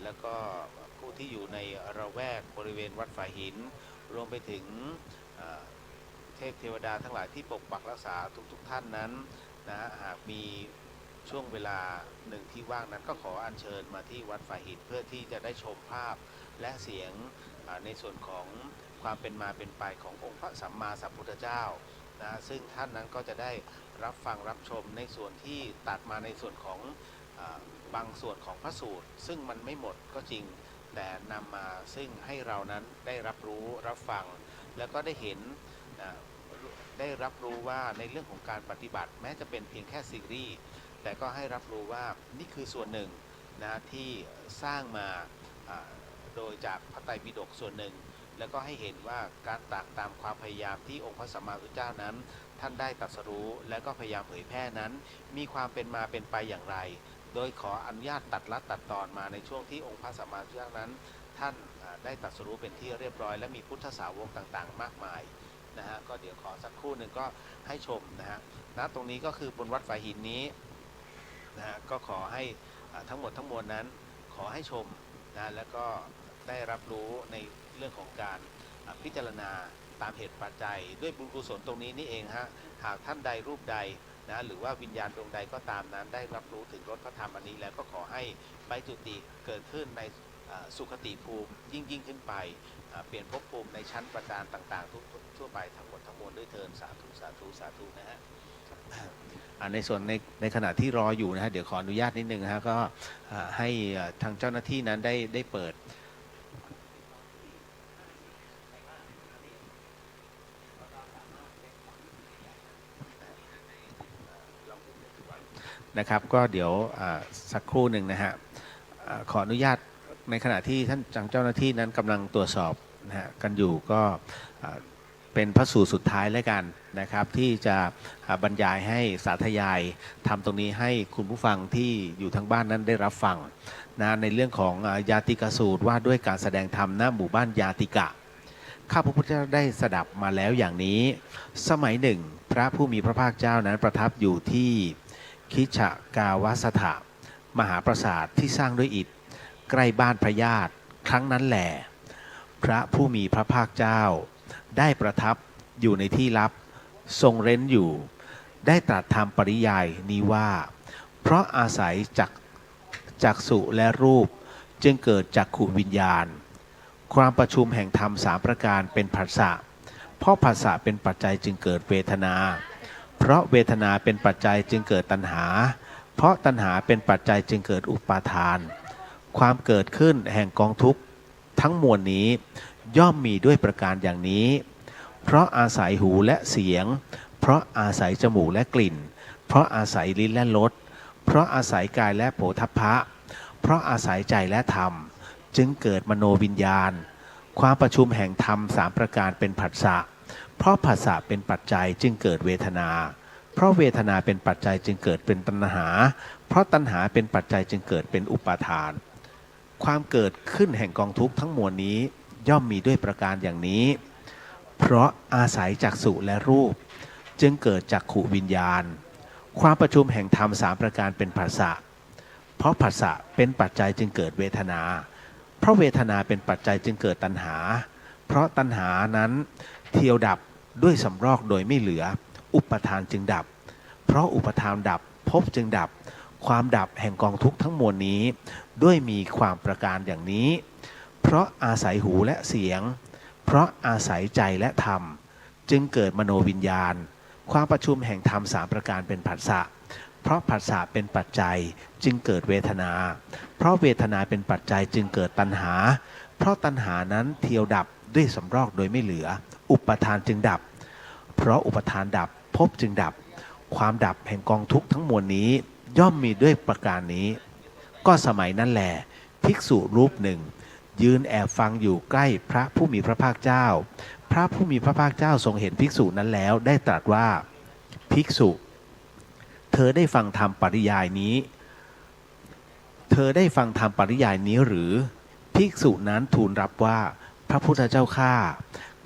แล้วก็ผู้ที่อยู่ในระแวกบริเวณวัดฝายหิน รวมไปถึง เทพเทวดาทั้งหลายที่ปกปักรักษาทุกๆท่านนั้นนะฮะ หากมีช่วงเวลาหนึ่งที่ว่างนั้น ก็ขออัญเชิญมาที่วัดฝายหิน เพื่อที่จะได้ชมภาพและเสียง อ่า ในส่วนของความเป็นมาเป็นไปขององค์พระสัมมาสัมพุทธเจ้านะ ซึ่งท่านนั้นก็จะได้รับฟังรับชมในส่วนที่ตัดมาในส่วนของ บางส่วนของพระสูตร ซึ่งมันไม่หมดก็จริง แต่นำมาซึ่งให้เรานั้นได้รับรู้รับฟัง แล้วก็ได้เห็นนะได้รับรู้ว่าในเรื่องของการปฏิบัติ แม้จะเป็นเพียงแค่ซีรีส์ แต่ก็ให้รับรู้ว่านี่คือส่วนหนึ่งนะที่สร้างมาอ่าโดยจากพระไตรปิฎกส่วนหนึ่ง แล้วก็ให้เห็นว่าการตรากตามความพยายามที่องค์พระสัมมาสัมพุทธเจ้านั้น ท่านได้ตรัสรู้ และก็พยายามเผยแพร่นั้น มีความเป็นมาเป็นไปอย่างไร โดยขออนุญาตตัดลัดตัดตอนมาในช่วงที่องค์พระสัมมาสัมพุทธเจ้านั้น ท่านอ่าได้ตรัสรู้เป็นที่เรียบร้อย และมีพุทธสาวกต่างๆ มากมายนะฮะ ก็เดี๋ยวขอสักครู่หนึ่งก็ให้ชมนะฮะ ณ ตรงนี้ก็คือบนวัดฝายหินนี้นะฮะ ก็ขอให้อ่าทั้งหมดทั้งมวลนั้น ขอให้ชมนะ แล้วก็ได้รับรู้ในเรื่องของการอ่าพิจารณาตามเหตุปัจจัย ด้วยบุญกุศลตรงนี้นี่เองฮะ หากท่านใดรูปใดนะ หรือว่าวิญญาณดวงใดก็ตามนั้น ได้รับรู้ถึงรสพระธรรมอันนี้แล้ว ก็ขอให้ไปจุติเกิดขึ้นในอ่าสุคติภูมิยิ่งๆขึ้นไปอ่าเปลี่ยนภพภูมิในชั้นบาดาลต่างๆทุกๆทั่วไปทั้งหมดทั้งมวลด้วยเทอญ สาธุ สาธุ สาธุนะฮะ อ่าในส่วนในในขณะที่รออยู่นะฮะ เดี๋ยวขออนุญาตนิดนึงนะฮะ ก็อ่าให้อ่าทางเจ้าหน้าที่นั้นได้ได้เปิดนะครับ ก็เดี๋ยวอ่าสักครู่หนึ่งนะฮะ อ่าขออนุญาตในขณะที่ท่านทางเจ้าหน้าที่นั้นกำลังตรวจสอบนะฮะกันอยู่ ก็อ่าเป็นพระสูตรสุดท้ายแล้วกันนะครับ ที่จะอ่าบรรยายให้สาธยายธรรมตรงนี้ให้คุณผู้ฟังที่อยู่ทางบ้านนั้นได้รับฟังนะ ในเรื่องของอ่าญาติกสูตร ว่าด้วยการแสดงธรรมณหมู่บ้านญาติกะ ข้าพระพุทธเจ้าได้สดับมาแล้วอย่างนี้ สมัยหนึ่ง พระผู้มีพระภาคเจ้านั้นประทับอยู่ที่คิชกาวาสถะ มหาปราสาทที่สร้างด้วยอิฐ ใกล้บ้านพระญาติ ครั้งนั้นแหละ พระผู้มีพระภาคเจ้า ได้ประทับอยู่ในที่ลับ ทรงเร้นอยู่ ได้ตรัสธรรมปริยายนี้ว่า เพราะอาศัยจักจักษุและรูป จึงเกิดจักขุวิญญาณ ความประชุมแห่งธรรมสามประการเป็นผัสสะ เพราะผัสสะเป็นปัจจัยจึงเกิดเวทนา เพราะเวทนาเป็นปัจจัยจึงเกิดตัณหา เพราะตัณหาเป็นปัจจัยจึงเกิดอุปาทาน ความเกิดขึ้นแห่งกองทุกข์ทั้งมวลนี้ ย่อมมีด้วยประการอย่างนี้ เพราะอาศัยหูและเสียง เพราะอาศัยจมูกและกลิ่น เพราะอาศัยลิ้นและรส เพราะอาศัยกายและโผฏฐัพพะ เพราะอาศัยใจและธรรม จึงเกิดมโนวิญญาณ ความประชุมแห่งธรรมสามประการเป็นผัสสะ เพราะผัสสะเป็นปัจจัยจึงเกิดเวทนา เพราะเวทนาเป็นปัจจัยจึงเกิดเป็นตัณหา เพราะตัณหาเป็นปัจจัยจึงเกิดเป็นอุปาทาน ความเกิดขึ้นแห่งกองทุกข์ทั้งมวลนี้ ย่อมมีด้วยประการอย่างนี้ เพราะอาศัยจักษุและรูป จึงเกิดจักขุวิญญาณ ความประชุมแห่งธรรมสามประการเป็นผัสสะ เพราะผัสสะเป็นปัจจัยจึงเกิดเวทนา เพราะเวทนาเป็นปัจจัยจึงเกิดตัณหา เพราะตัณหานั้นเทียวดับด้วยสำรอกโดยไม่เหลือ อุปาทานจึงดับ เพราะอุปาทานดับ ภพจึงดับ ความดับแห่งกองทุกข์ทั้งมวลนี้ ด้วยมีความประการอย่างนี้ เพราะอาศัยหูและเสียง เพราะอาศัยใจและธรรม จึงเกิดมโนวิญญาณ ความประชุมแห่งธรรมสามประการเป็นผัสสะ เพราะผัสสะเป็นปัจจัยจึงเกิดเวทนา เพราะเวทนาเป็นปัจจัยจึงเกิดตัณหา เพราะตัณหานั้นเทียวดับด้วยสำรอกโดยไม่เหลือ อุปาทานจึงดับ เพราะอุปาทานดับ ภพจึงดับ ความดับแห่งกองทุกข์ทั้งมวลนี้ ย่อมมีด้วยประการนี้ ก็สมัยนั้นแล ภิกษุรูปหนึ่ง ยืนแอบฟังอยู่ใกล้พระผู้มีพระภาคเจ้า พระผู้มีพระภาคเจ้าทรงเห็นภิกษุนั้นแล้วได้ตรัสว่า ภิกษุ เธอได้ฟังธรรมปริยายนี้ เธอได้ฟังธรรมปริยายนี้หรือ ภิกษุนั้นทูลรับว่า พระพุทธเจ้าข้า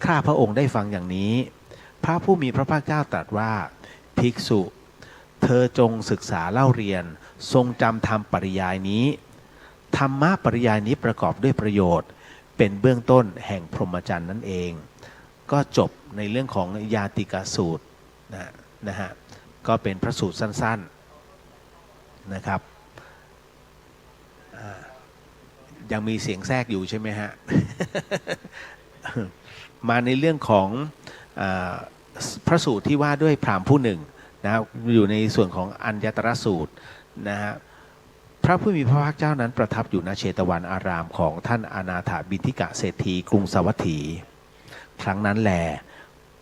ข้าพระองค์ได้ฟังอย่างนี้ พระผู้มีพระภาคเจ้าตรัสว่า ภิกษุ เธอจงศึกษาเล่าเรียน ทรงจำธรรมปริยายนี้ ธรรมะปริยายนี้ประกอบด้วยประโยชน์ เป็นเบื้องต้นแห่งพรหมจรรย์นั่นเอง ก็จบในเรื่องของญาติกสูตรนะนะฮะ ก็เป็นพระสูตรสั้นๆนะครับ อ่า ยังมีเสียงแทรกอยู่ใช่ไหมฮะ มาในเรื่องของอาพระสูตรที่ว่าด้วยพราหมณ์ผู้หนึ่งนะ อยู่ในส่วนของอัญญตรสูตรนะฮะ พระผู้มีพระภาคเจ้านั้นประทับอยู่ณเชตวันอารามของท่านอนาถบิณฑิกะเศรษฐีกรุงสาวัตถี ครั้งนั้นแล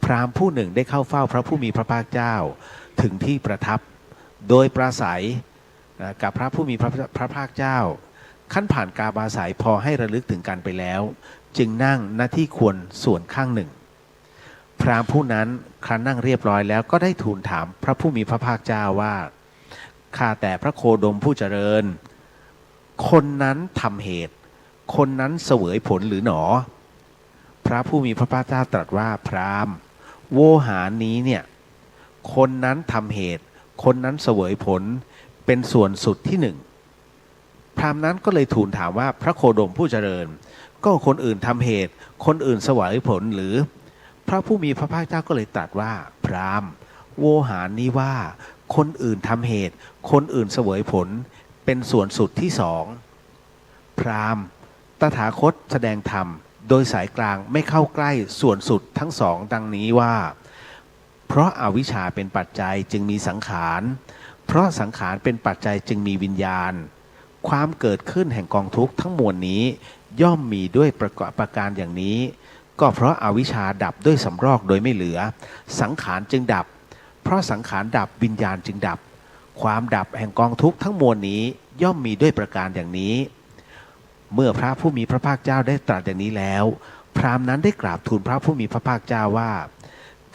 พราหมณ์ผู้หนึ่งได้เข้าเฝ้าพระผู้มีพระภาคเจ้าถึงที่ประทับ โดยปราศัย นะ กับพระผู้มีพระพระภาคเจ้า ขั้นผ่านการปราศัยพอให้ระลึกถึงกันไปแล้ว จึงนั่งณที่ควรส่วนข้างหนึ่ง พราหมณ์ผู้นั้นครั้นนั่งเรียบร้อยแล้วก็ได้ทูลถามพระผู้มีพระภาคเจ้าว่า ข้าแต่พระโคดมผู้เจริญ คนนั้นทำเหตุ คนนั้นเสวยผลหรือหนอ พระผู้มีพระภาคเจ้าตรัสว่า พราหมณ์ โวหารนี้เนี่ย คนนั้นทำเหตุ คนนั้นเสวยผล เป็นส่วนสุดที่หนึ่ง พราหมณ์นั้นก็เลยทูลถามว่า พระโคดมผู้เจริญ ก็คนอื่นทำเหตุ คนอื่นเสวยผลหรือ พระผู้มีพระภาคเจ้าก็เลยตรัสว่า พราหมณ์ โวหารนี้ว่า คนอื่นทำเหตุ คนอื่นเสวยผล เป็นส่วนสุดที่สอง พราหมณ์ ตถาคตแสดงธรรม โดยสายกลางไม่เข้าใกล้ส่วนสุดทั้งสองดังนี้ว่า เพราะอาวิชชาเป็นปัจจัยจึงมีสังขาร เพราะสังขารเป็นปัจจัยจึงมีวิญญาณ ความเกิดขึ้นแห่งกองทุกข์ทั้งมวลนี้ ย่อมมีด้วยประกะ- ประการอย่างนี้ ก็เพราะอาวิชชาดับด้วยสำรอกโดยไม่เหลือ สังขารจึงดับ เพราะสังขารดับวิญญาณจึงดับ ความดับแห่งกองทุกข์ทั้งมวลนี้ ย่อมมีด้วยประการอย่างนี้ เมื่อพระผู้มีพระภาคเจ้าได้ตรัสอย่างนี้แล้ว พราหมณ์นั้นได้กราบทูลพระผู้มีพระภาคเจ้าว่า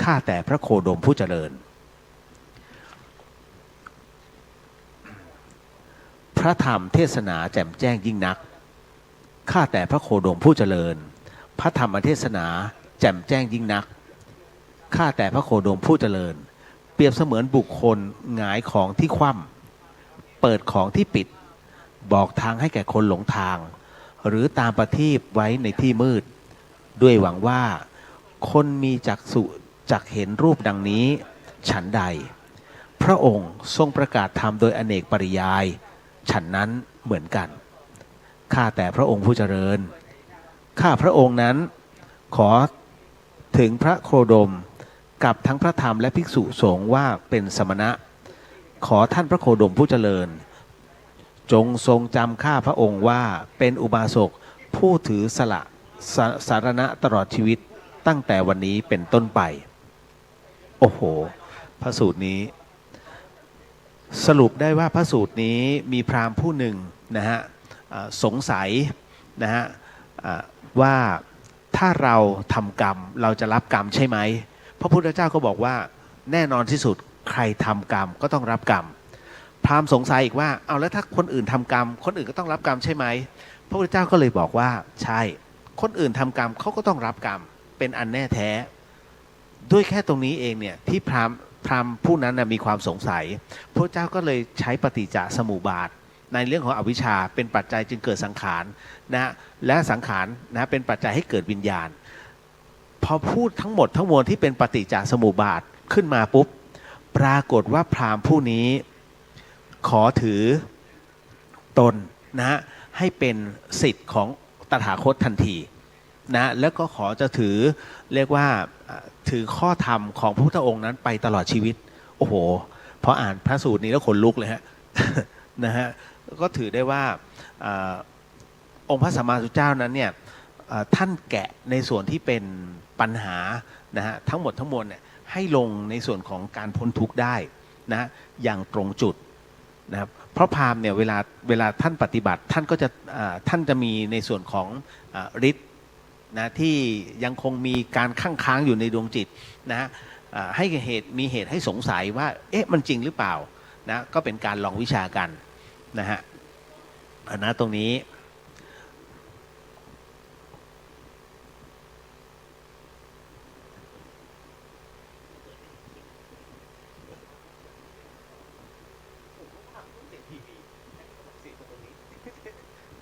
ข้าแต่พระโคดมผู้เจริญ พระธรรมเทศนาแจ่มแจ้งยิ่งนัก ข้าแต่พระโคดมผู้เจริญ พระธรรมเทศนาแจ่มแจ้งยิ่งนัก ข้าแต่พระโคดมผู้เจริญ เปรียบเสมือนบุคคลหงายของที่คว่ำ เปิดของที่ปิด บอกทางให้แก่คนหลงทาง หรือตามประทีปไว้ในที่มืด ด้วยหวังว่าคนมีจักษุจักเห็นรูปดังนี้ ฉันใด พระองค์ทรงประกาศธรรมโดยอเนกปริยาย ฉันนั้นเหมือนกัน ข้าแต่พระองค์ผู้เจริญ ข้าพระองค์นั้น ขอถึงพระโคดม กับทั้งพระธรรมและภิกษุสงฆ์ว่าเป็นสมณะ ขอท่านพระโคดมผู้เจริญ จงทรงจำข้าพระองค์ว่าเป็นอุบาสกผู้ถือสละส- สรณะตลอดชีวิตตั้งแต่วันนี้เป็นต้นไป โอ้โห พระสูตรนี้ สรุปได้ว่าพระสูตรนี้มีพราหมณ์ผู้หนึ่งนะฮะ อ่า สงสัยนะฮะ อ่า ว่าถ้าเราทำกรรมเราจะรับกรรมใช่ไหม พระพุทธเจ้าก็บอกว่าแน่นอนที่สุดใครทำกรรมก็ต้องรับกรรม พราหมณ์สงสัยอีกว่า เอาแล้วถ้าคนอื่นทำกรรม คนอื่นก็ต้องรับกรรมใช่ไหม พระพุทธเจ้าก็เลยบอกว่าใช่ คนอื่นทำกรรมเขาก็ต้องรับกรรม เป็นอันแน่แท้ ด้วยแค่ตรงนี้เองเนี่ยที่พราหมณ์พราหมณ์ผู้นั้นนะมีความสงสัย พระเจ้าก็เลยใช้ปฏิจจสมุปบาท ในเรื่องของอวิชชาเป็นปัจจัยจึงเกิดสังขารนะฮะ และสังขารนะฮะเป็นปัจจัยให้เกิดวิญญาณ พอพูดทั้งหมดทั้งมวลที่เป็นปฏิจจสมุปบาทขึ้นมาปุ๊บ ปรากฏว่าพราหมณ์ผู้นี้ขอถือตนนะฮะให้เป็นศิษย์ของตถาคตทันทีนะ แล้วก็ขอจะถือเรียกว่าเอ่อถือข้อธรรมของพระพุทธองค์นั้นไปตลอดชีวิต โอ้โห พออ่านพระสูตรนี้แล้วขนลุกเลยฮะ นะฮะ ก็ถือได้ว่าเอ่อองค์พระสัมมาสัมพุทธเจ้านั้นเนี่ยเอ่อท่านแกะในส่วนที่เป็นปัญหานะฮะ ทั้งหมดทั้งมวลเนี่ยให้ลงในส่วนของการพ้นทุกข์ได้นะฮะ อย่างตรงจุดนะครับ เพราะพราหมณ์เนี่ยเวลาเวลาท่านปฏิบัติ ท่านก็จะอ่าท่านจะมีในส่วนของอ่าฤทธิ์นะที่ยังคงมีการคั่งค้างอยู่ในดวงจิตนะฮะอ่าให้เหตุมีเหตุให้สงสัยว่า เอ๊ะ มันจริงหรือเปล่านะ ก็เป็นการลองวิชากันนะฮะ อันนะตรงนี้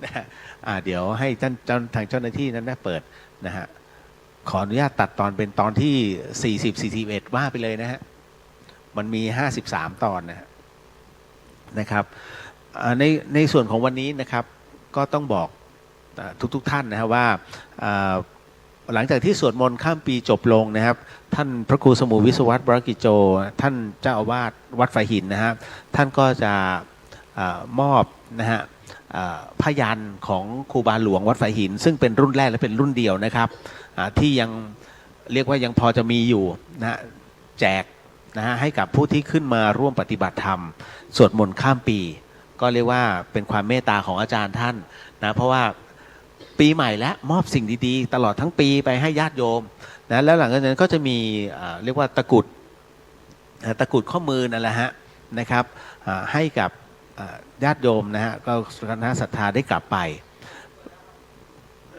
นะฮะอ่าเดี๋ยวให้ท่านเจ้าทางเจ้าหน้าที่นั้นนะเปิดนะฮะ ขออนุญาตตัดตอนเป็นตอนที่สี่สิบ สี่สิบเอ็ด ว่าไปเลยนะฮะ มันมี ห้าสิบสาม ตอนนะฮะ นะครับอ่าในในส่วนของวันนี้นะครับ ก็ต้องบอกอ่าทุกๆท่านนะฮะว่าอ่าหลังจากที่สวดมนต์ข้ามปีจบลงนะครับ ท่านพระครูสมุวิศวัตร วรกิจโจ ท่านเจ้าอาวาสวัดฝายหินนะฮะ ท่านก็จะ อามอบนะฮะอ่าผ้ายันของครูบาหลวงวัดฝายหิน ซึ่งเป็นรุ่นแรกและเป็นรุ่นเดียวนะครับอ่าที่ยังเรียกว่ายังพอจะมีอยู่นะฮะแจกนะฮะให้กับผู้ที่ขึ้นมาร่วมปฏิบัติธรรมสวดมนต์ข้ามปี ก็เรียกว่าเป็นความเมตตาของอาจารย์ท่านนะเพราะว่าปีใหม่แล้วมอบสิ่งดีๆ ตลอดทั้งปีไปให้ญาติโยมนะแล้วหลังจากนั้นก็จะมีอ่าเรียกว่าตะกรุด เอ่อตะกรุดข้อมือนั่นแหละฮะนะครับอ่าให้กับอ่าญาติโยมนะฮะก็คณะศรัทธาได้กลับไป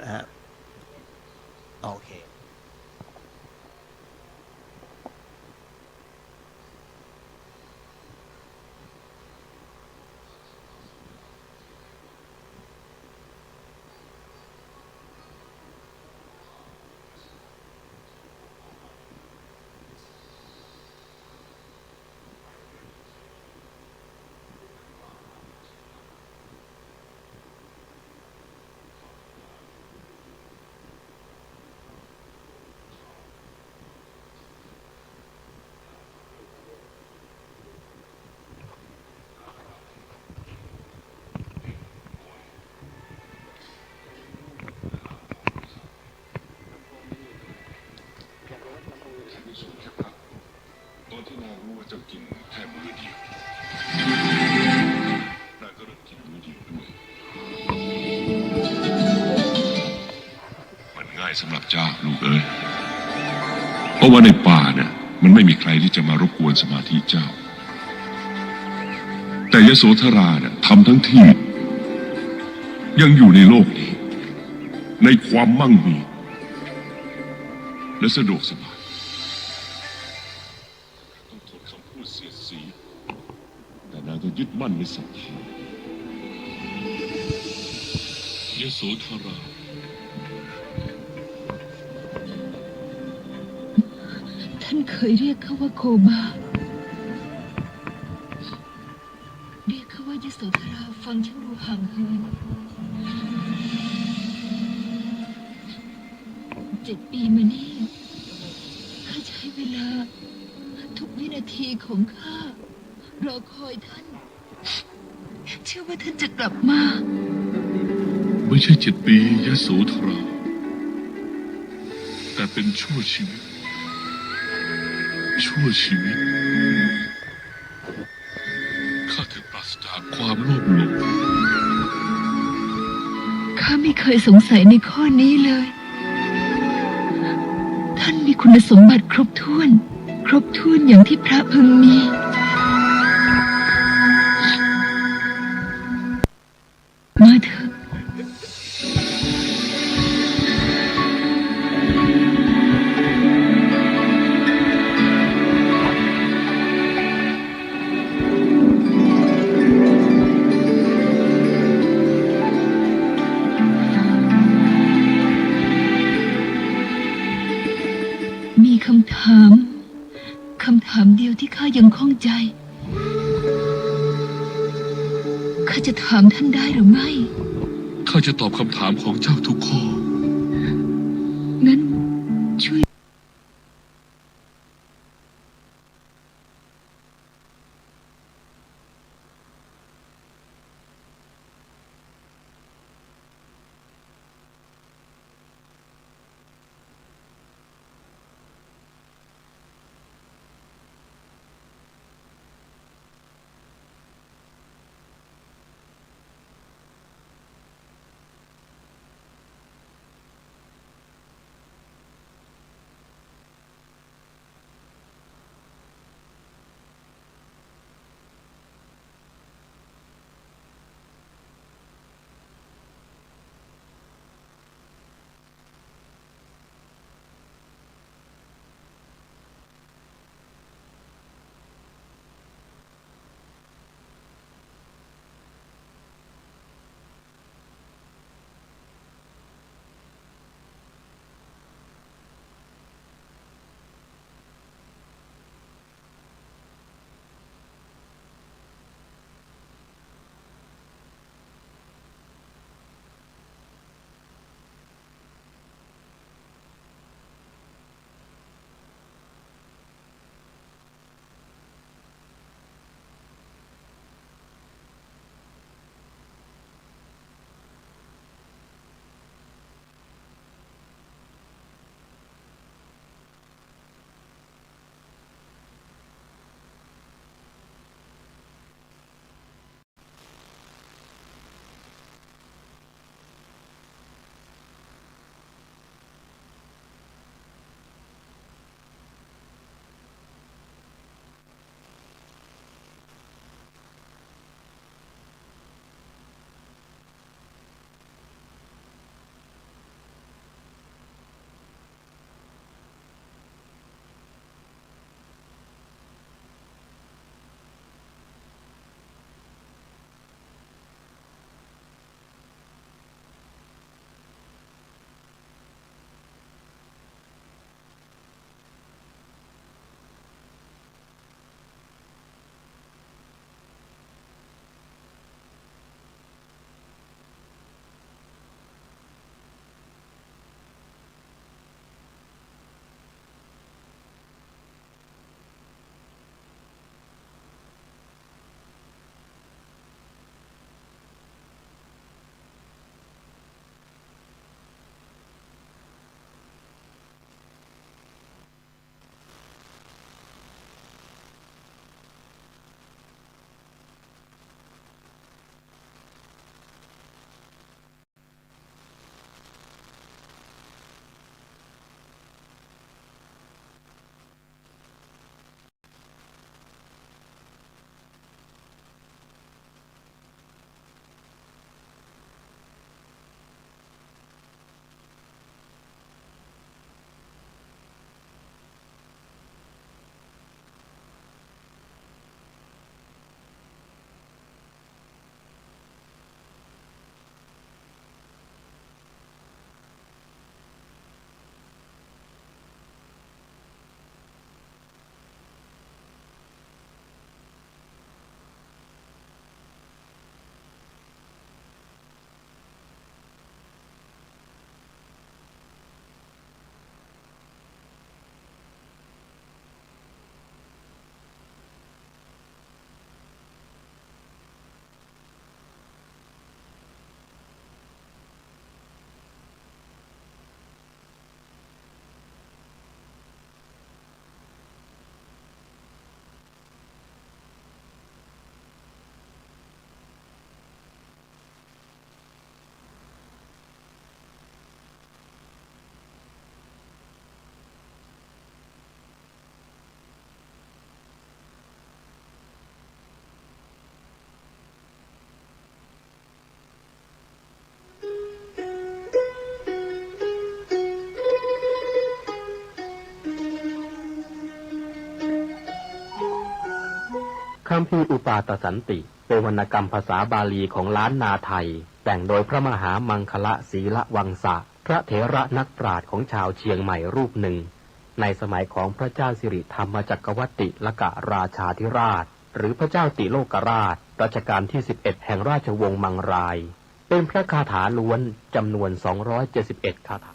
นะฮะโอเค ตอนที่นางรู้ว่าเจ้ากินแค่มื้อเดียว นางก็เริ่มกินมื้อเดียวด้วย มันง่ายสำหรับเจ้าลูกเอ้ย เพราะว่าในป่าเนี่ยมันไม่มีใครที่จะมารบกวนสมาธิเจ้า แต่ยโสธราเนี่ยทำทั้งที่ ยังอยู่ในโลกนี้ ในความมั่งมี และสะดวกสบาย ต้องทนคำพูดเสียดสี แต่นางก็ยึดมั่นในศรัทธายโสธรา ท่านเคยเรียกข้าว่าโคบา เรียกข้าว่ายโสธรา ฟังช่างดูห่างเหิน เจ็ดปีมานี้ ข้าใช้เวลา ทุกวินาทีของข้า รอคอยท่าน เชื่อว่าท่านจะกลับมา ไม่ใช่เจ็ดปียโสธรา แต่เป็นชั่วชีวิต ชั่วชีวิต ข้าคือปราศจากความโลภหลง ข้าไม่เคยสงสัยในข้อนี้เลย ท่านมีคุณสมบัติครบถ้วน ครบถ้วนอย่างที่พระพึงมี มาเถอะ มีคำถาม คำถามเดียวที่ข้ายังข้องใจ ข้าจะถามท่านได้หรือไม่ ข้าจะตอบคำถามของเจ้าทุกข้อ งั้นช่วย คัมภีร์อุปาทสันติ เป็นวรรณกรรมภาษาบาลีของล้านนาไทย แต่งโดยพระมหามังคละ ศีลวังสะ พระเถระนักปราชญ์ของชาวเชียงใหม่รูปหนึ่ง ในสมัยของพระเจ้าสิริธรรมจักรวรรติลกราชาธิราช หรือพระเจ้าติโลกราช รัชกาลที่ สิบเอ็ด แห่งราชวงศ์มังราย เป็นพระคาถาล้วน จำนวน สองร้อยเจ็ดสิบเอ็ด คาถา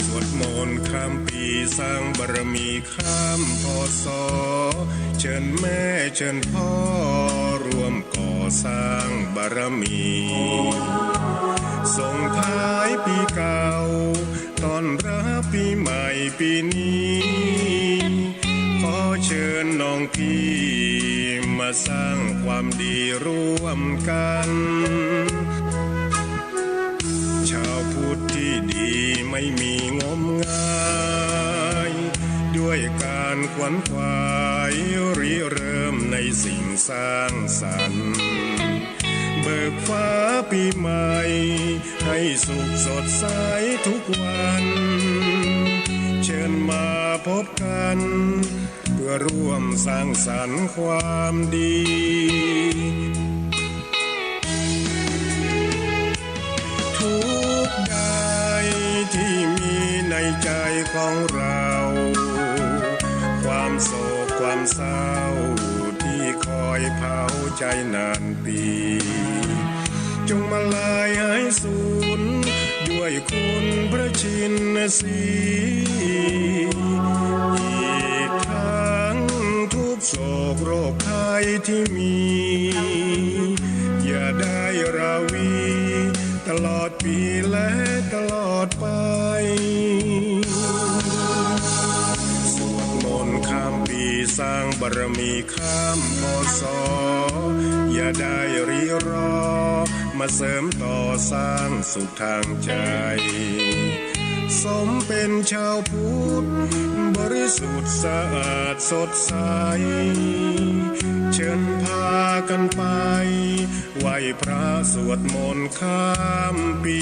สวดมนต์ข้ามปีสร้างบารมีข้าม พ.ศ. เชิญแม่เชิญพ่อร่วมก่อสร้างบารมี ส่งท้ายปีเก่า ต้อนรับปีใหม่ปีนี้ ขอเชิญน้องพี่มาสร้างความดีร่วมกัน ชาวพุทธที่ดีไม่มีงมงาย ด้วยการขวนขวายริเริ่มในสิ่งสร้างสรรค์ เบิกฟ้าปีใหม่ให้สุขสดใสทุกวัน เชิญมาพบกัน เพื่อร่วมสร้างสรรค์ความดี ทุกข์ใดที่มีในใจของเรา ความโศกความเศร้าที่คอยเผาใจนานปี จงมาลายหายสูญด้วยคุณพระชินสีห์ อีกทั้งทุกข์โศกโรคภัยที่มี อย่าได้ราวีตลอดปีและตลอดไป สวดมนต์ข้ามปีสร้างบารมี ข้าม พ.ศ. อย่าได้ริรอ มาเสริมต่อสร้างสุขทางใจ สมเป็นชาวพุทธบริสุทธิ์สะอาดสดใส เชิญพากันไปไหว้พระสวดมนต์ข้ามปี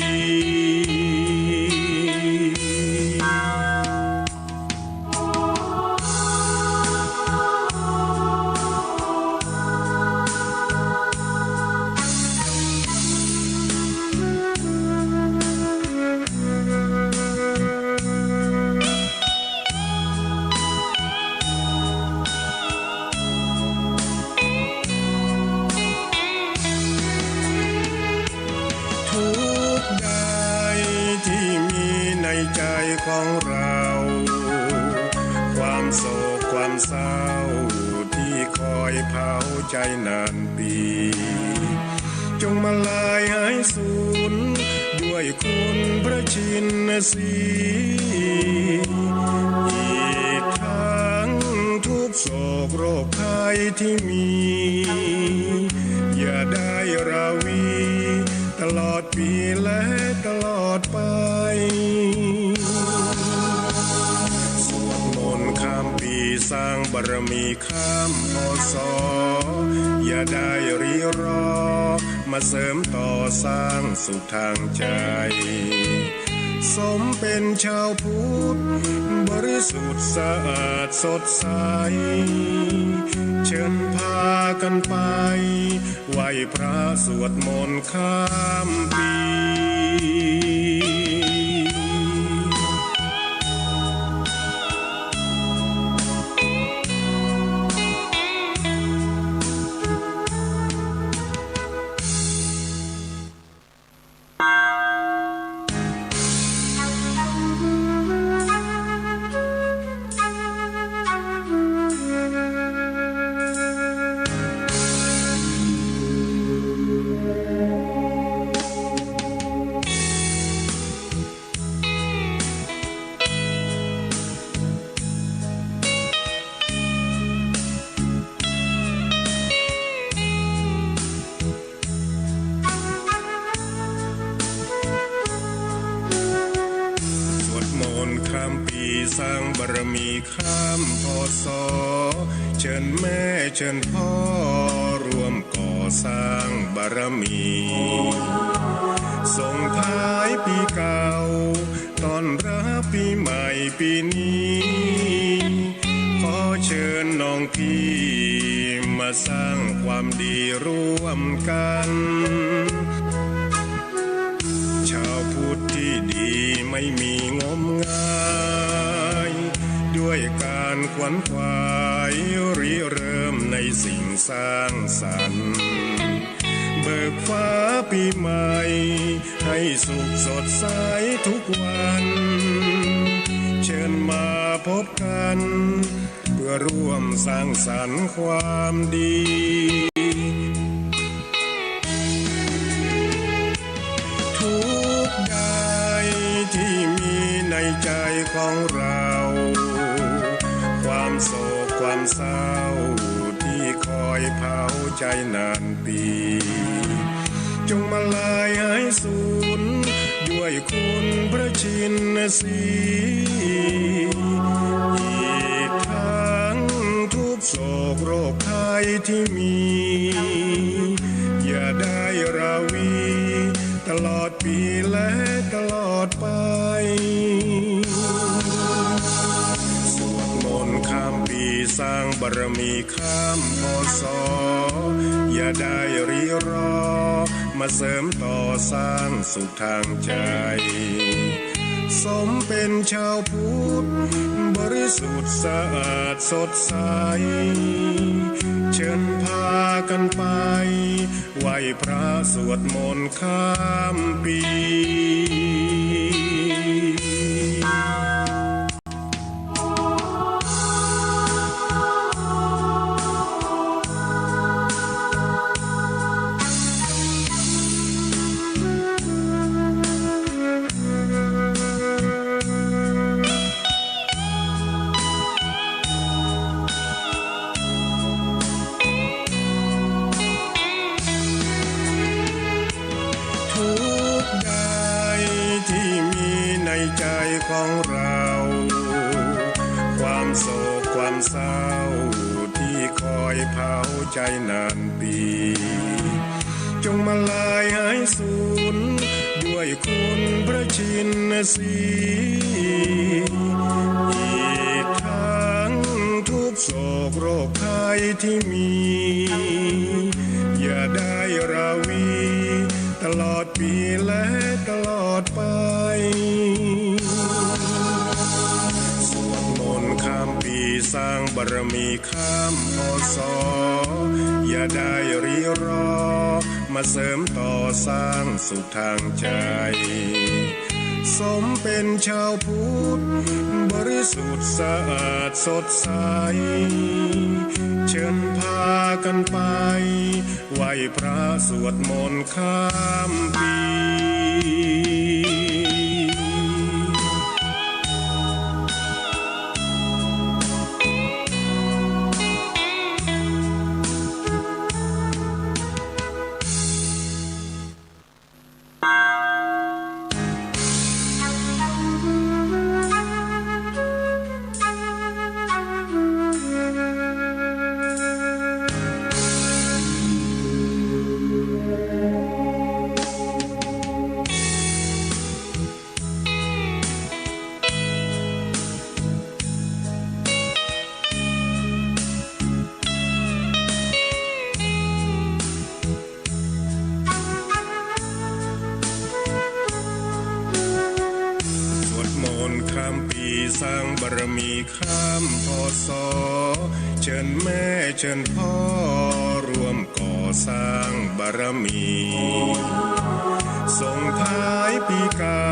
ทุกข์ใดที่มีในใจของเรา ความโศกความเศร้าที่คอยเผาใจนานปี จงมาลายหายสูญด้วยคุณพระชินสีห์ อีกทั้งทุกข์โศกโรคภัยที่มี อย่าได้ราวีตลอดปีและตลอดไป สวดมนต์ข้ามปีสร้างบารมี ข้าม พ.ศ. อย่าได้ริรอ มาเสริมต่อสร้างสุขทางใจ สมเป็นชาวพุทธบริสุทธิ์สะอาดสดใส เชิญพากันไปไหว้พระสวดมนต์ข้ามปี ำปีสร้างบารมีข้าม พ.ศ. เชิญแม่เชิญพ่อร่วมก่อสร้างบารมี ส่งท้ายปีเก่า ต้อนรับปีใหม่ปีนี้ ขอเชิญน้องพี่มาสร้างความดีร่วมกัน ชาวพุทธที่ดีไม่มีงมงาย ด้วยการขวนขวายริเริ่มในสิ่งสร้างสรรค์ เบิกฟ้าปีใหม่ ให้สุขสดใสทุกวัน เชิญมาพบกัน เพื่อร่วมสร้างสรรค์ความดี ทุกข์ใดที่มีในใจของเรา ความโศกความเศร้าที่คอยเผาใจนานปี จงมาลายหายสูญด้วยคุณพระชินสีห์ อีกทั้งทุกข์โศกโรคภัยที่มี อย่าได้ราวีตลอดปีและตลอดไป สวดมนต์ข้ามปีสร้างบารมีข้าม พ.ศ. อย่าได้ริรอ มาเสริมต่อสร้างสุขทางใจ สมเป็นชาวพุทธบริสุทธิ์สะอาดสดใส เชิญพากันไป ไหว้พระสวดมนต์ข้ามปี ทุกข์ใดที่มีในใจของเรา ความโศกความเศร้าที่คอยเผาใจนานปี จงมาลายหายสูญด้วยคุณพระชินสีห์ อีกทั้งทุกข์โศกโรคภัยที่มี อย่าได้ราวีตลอดปีและตลอดไป สวดมนต์ข้ามปีสร้างบารมีข้าม พ.ศ. อย่าได้ริรอ มาเสริมต่อสร้างสุขทางใจ สมเป็นชาวพุทธบริสุทธิ์สะอาดสดใส เชิญพากันไป ไหว้พระสวดมนต์ข้ามปีสวดมนต์ข้ามปีสร้างบารมีข้าม พ.ศ. เชิญแม่เชิญพ่อร่วมก่อสร้างบารมี ส่งท้ายปีเก่า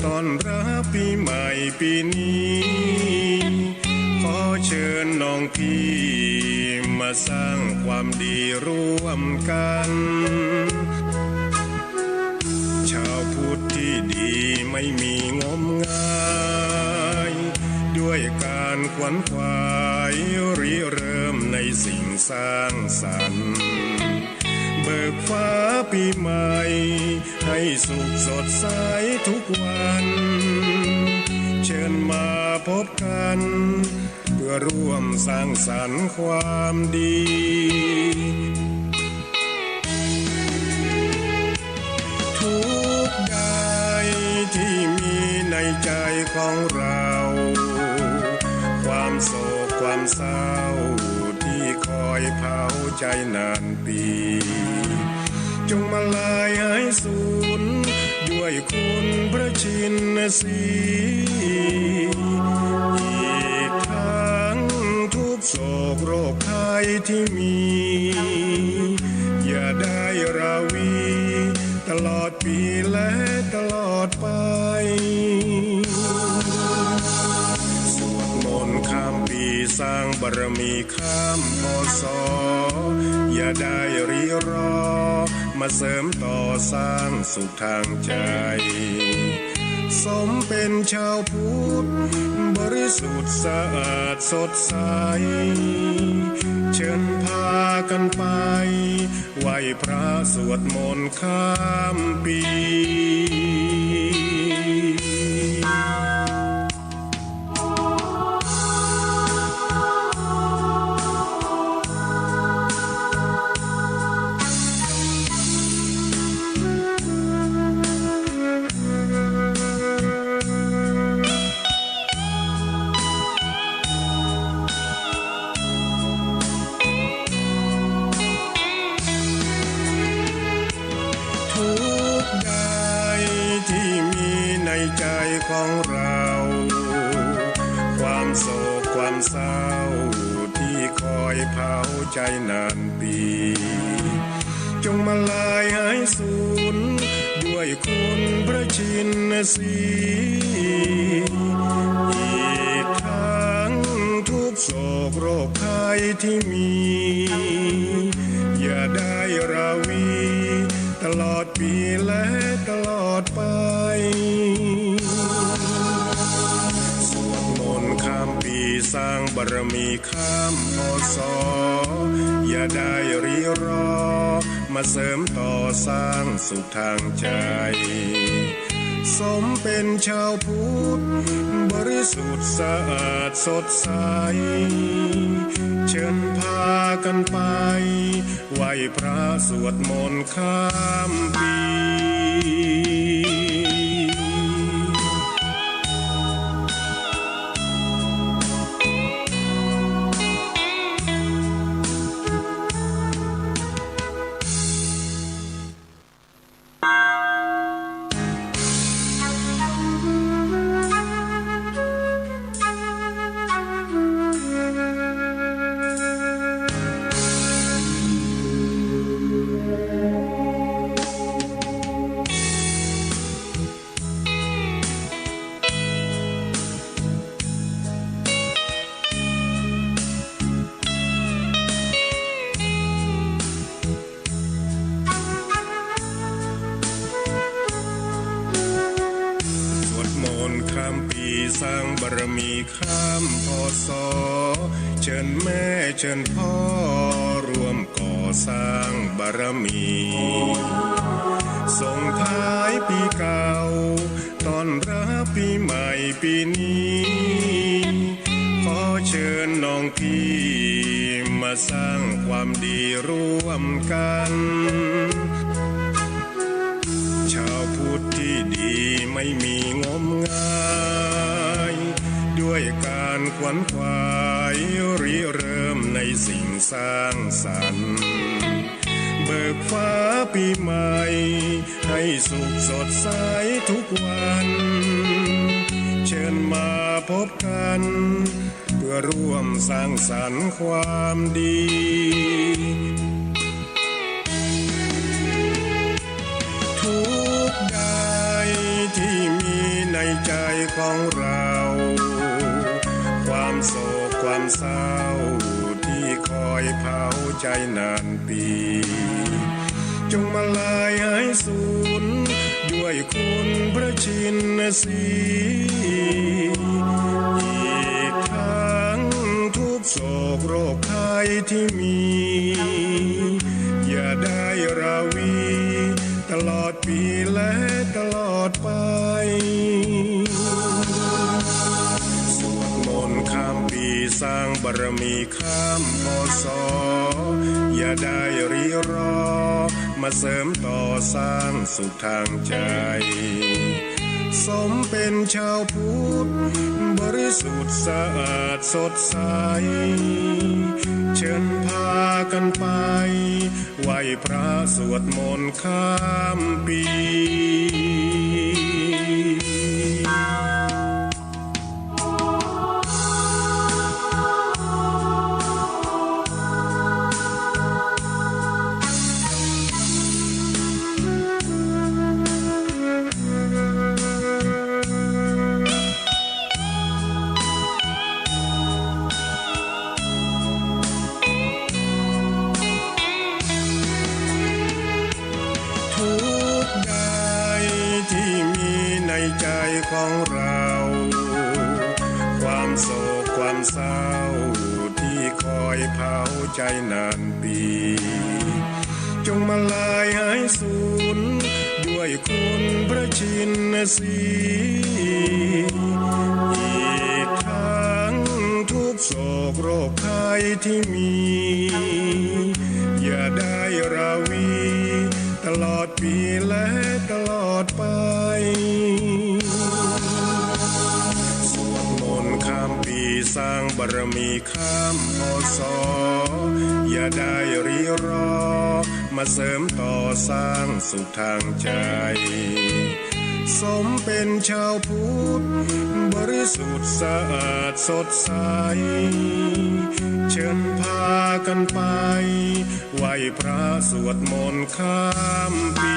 ต้อนรับปีใหม่ปีนี้ ขอเชิญน้องพี่มาสร้างความดีร่วมกัน ชาวพุทธที่ดีไม่มีงมงาย ด้วยการขวนขวายริเริ่มในสิ่งสร้างสรรค์ เบิกฟ้าปีใหม่ ให้สุขสดใสทุกวัน เชิญ กัน เพื่อร่วมสร้างสรรค์ความดี ทุกข์ใดที่มีในใจของเรา ความโศกความเศร้าที่คอยเผาใจนานปี จงมาลายหายสูญด้วยคุณพระชินสีห์ อีกทั้งทุกข์โศกโรคภัยที่มี อย่าได้ราวีตลอดปีและตลอดไป สวดมนต์ข้ามปีสร้างบารมี ข้าม พ.ศ. อย่าได้รีรอ มาเสริมต่อสร้างสุขทางใจ สมเป็นชาวพุทธบริสุทธิ์สะอาดสดใส เชิญพากันไป ไหว้พระสวดมนต์ข้ามปี ทุกข์ใดที่มีในใจของเรา ความโศกความเศร้าที่คอยเผาใจนานปี จงมาลายหายสูญด้วยคุณพระชินสีห์ อีกทั้งทุกข์โศกโรคภัยที่มี อย่าได้ราวีตลอดปีและตลอดไป สวดมนต์ข้ามปีสร้างบารมี ข้าม พ.ศ. อย่าได้รีรอ มาเสริมต่อสร้างสุขทางใจ สมเป็นชาวพุทธบริสุทธิ์สะอาดสดใส เชิญพากันไป ไหว้พระสวดมนต์ข้ามปี สวดมนต์ข้ามปีสร้างบารมี ข้าม พ.ศ. เชิญแม่เชิญพ่อร่วมก่อสร้างบารมี ส่งท้ายปีเก่า ต้อนรับปีใหม่ปีนี้ ขอเชิญน้องพี่มาสร้างความดีร่วมกัน ชาวพุทธที่ดีไม่มีงมงาย ด้วยการขวนขวายริเริ่มในสิ่งสร้างสรรค์ เบิกฟ้าปีใหม่ให้สุขสดใสทุกวัน เชิญมาพบกัน เพื่อร่วมสร้างสรรค์ความดี ทุกข์ใดที่มีในใจของเรา ความโศกความเศร้าที่คอยเผาใจนานปี จงมาลายหายสูญด้วยคุณพระชินสีห์ อีกทั้งทุกข์โศกโรคภัยที่มี อย่าได้ราวีตลอดปีและตลอดไป สวดม สร้างบารมีข้าม พ.ศ. อย่าได้ริรอ มาเสริมต่อสร้างสุขทางใจ สมเป็นชาวพุทธ บริสุทธิ์สะอาดสดใส เชิญพากันไป ไหว้พระสวดมนต์ข้ามปี ทุกข์ใดที่มีในใจของเรา ความโศกความเศร้าที่คอยเผาใจนานปี จงมาลายหายสูญด้วยคุณพระชินสีห์ อีกทั้งทุกข์โศกโรคภัยที่มี อย่าได้ราวี ตลอดปีและตลอดไป สวดมนต์ข้ามปีสร้างบารมีข้าม พ.ศ. อย่าได้ริรอ มาเสริมต่อสร้างสุขทางใจ สมเป็นชาวพุทธ บริสุทธิ์สะอาดสดใส เชิญพากันไป ไหว้พระสวดมนต์ข้ามปี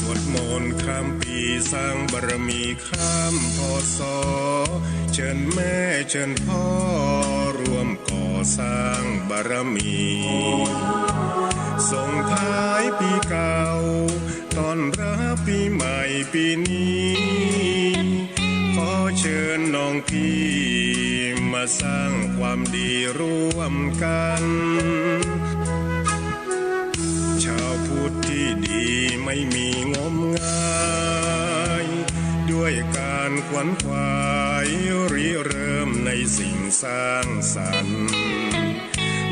สวดมนต์ข้ามปีสร้างบารมีข้าม พ.ศ. เชิญแม่เชิญพ่อร่วมก่อสร้างบารมี ส่งท้ายปีเก่า ต้อนรับปีใหม่ปีนี้ ขอเชิญน้องพี่มาสร้างความดีร่วมกัน ชาวพุทธที่ดีไม่มีงมงาย ด้วยการขวนขวายริเริ่มในสิ่งสร้างสรรค์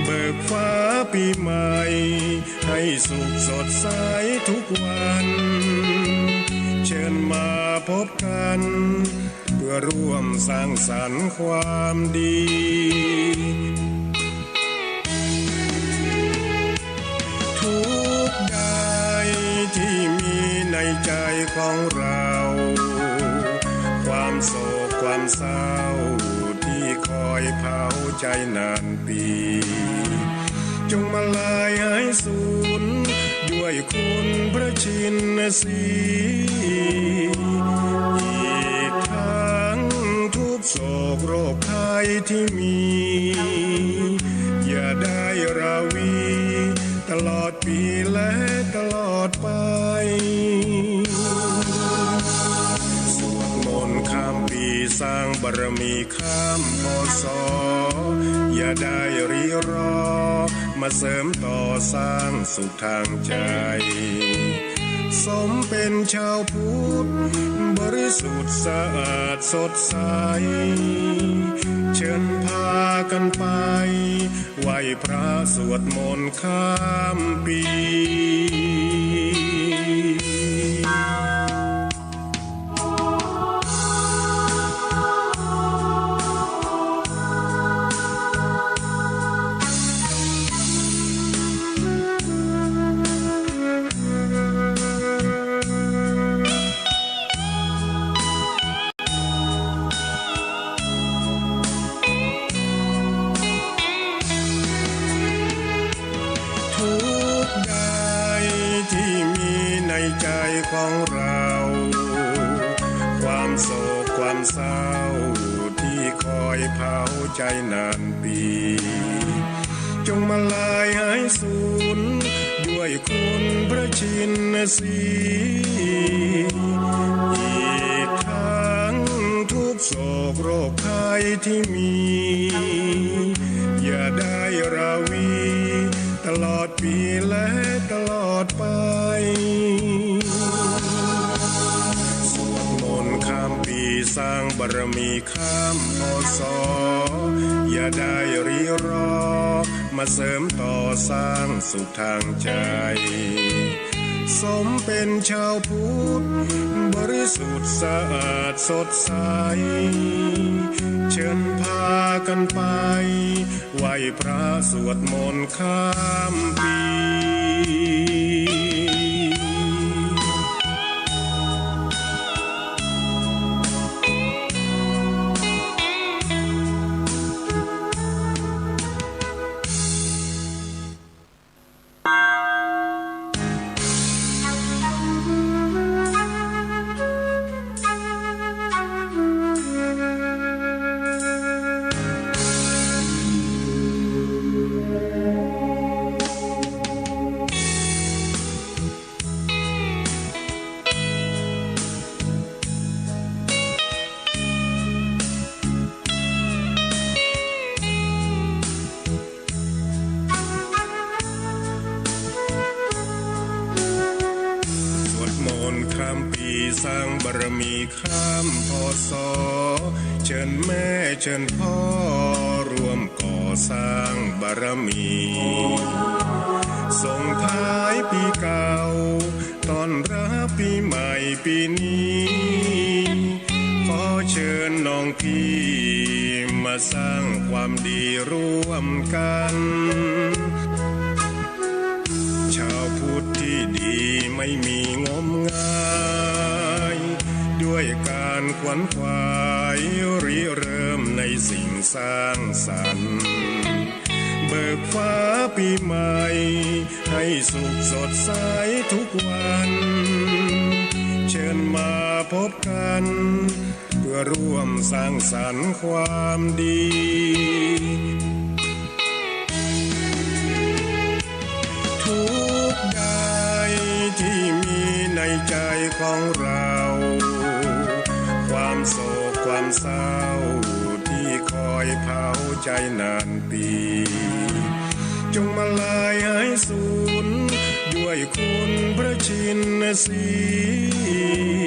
เบิกฟ้าปีใหม่ ให้สุขสดใสทุกวัน เชิญมาพบกัน เพื่อร่วมสร้างสรรค์ความดี ทุกข์ใดที่มีในใจของเรา ความโศกความเศร้าที่คอยเผาใจนานปี จงมาลายหายสูญด้วยคุณพระชินสีห์ อีกทั้งทุกข์โศกโรคภัยที่มี อย่าได้ราวี ตลอดปีและตลอดไป สวดมนต์ข้ามปีสร้างบารมีข้าม พ.ศ. อย่าได้ริรอ มาเสริมต่อสร้างสุขทางใจ สมเป็นชาวพุทธ บริสุทธิ์สะอาดสดใส เชิญพากันไป ไหว้พระสวดมนต์ข้ามปี โศกความเศร้าที่คอยเผาใจนานปี จงมาลายหายสูญด้วยคุณพระชินสีห์ อีกทั้งทุกข์โศกโรคภัยที่มี อย่าได้ราวี ตลอดปีและตลอดไป สวดมนต์ข้ามปีสร้างบารมีข้าม พ.ศ. อย่าได้ริรอ มาเสริมต่อสร้างสุขทางใจ สมเป็นชาวพุทธ บริสุทธิ์สะอาดสดใส เชิญพากันไป ไหว้พระสวดมนต์ข้ามปี สวดมนต์ข้ามปีสร้างบารมีข้าม พ.ศ. เชิญแม่เชิญพ่อร่วมก่อสร้างบารมี ส่งท้ายปีเก่า ต้อนรับปีใหม่ปีนี้ ขอเชิญน้องพี่มาสร้างความดีร่วมกัน ชาวพุทธที่ดีไม่มีงมงาย ด้วยการขวนขวายริเริ่มในสิ่งสร้างสรรค์ เบิกฟ้าปีใหม่ ให้สุขสดใสทุกวัน เชิญมาพบกัน เพื่อร่วมสร้างสรรค์ความดี ทุกข์ใดที่มีในใจของเรา ความโศกความเศร้าที่คอยเผาใจนานปี จงมาลายหายสูญด้วยคุณพระชินสี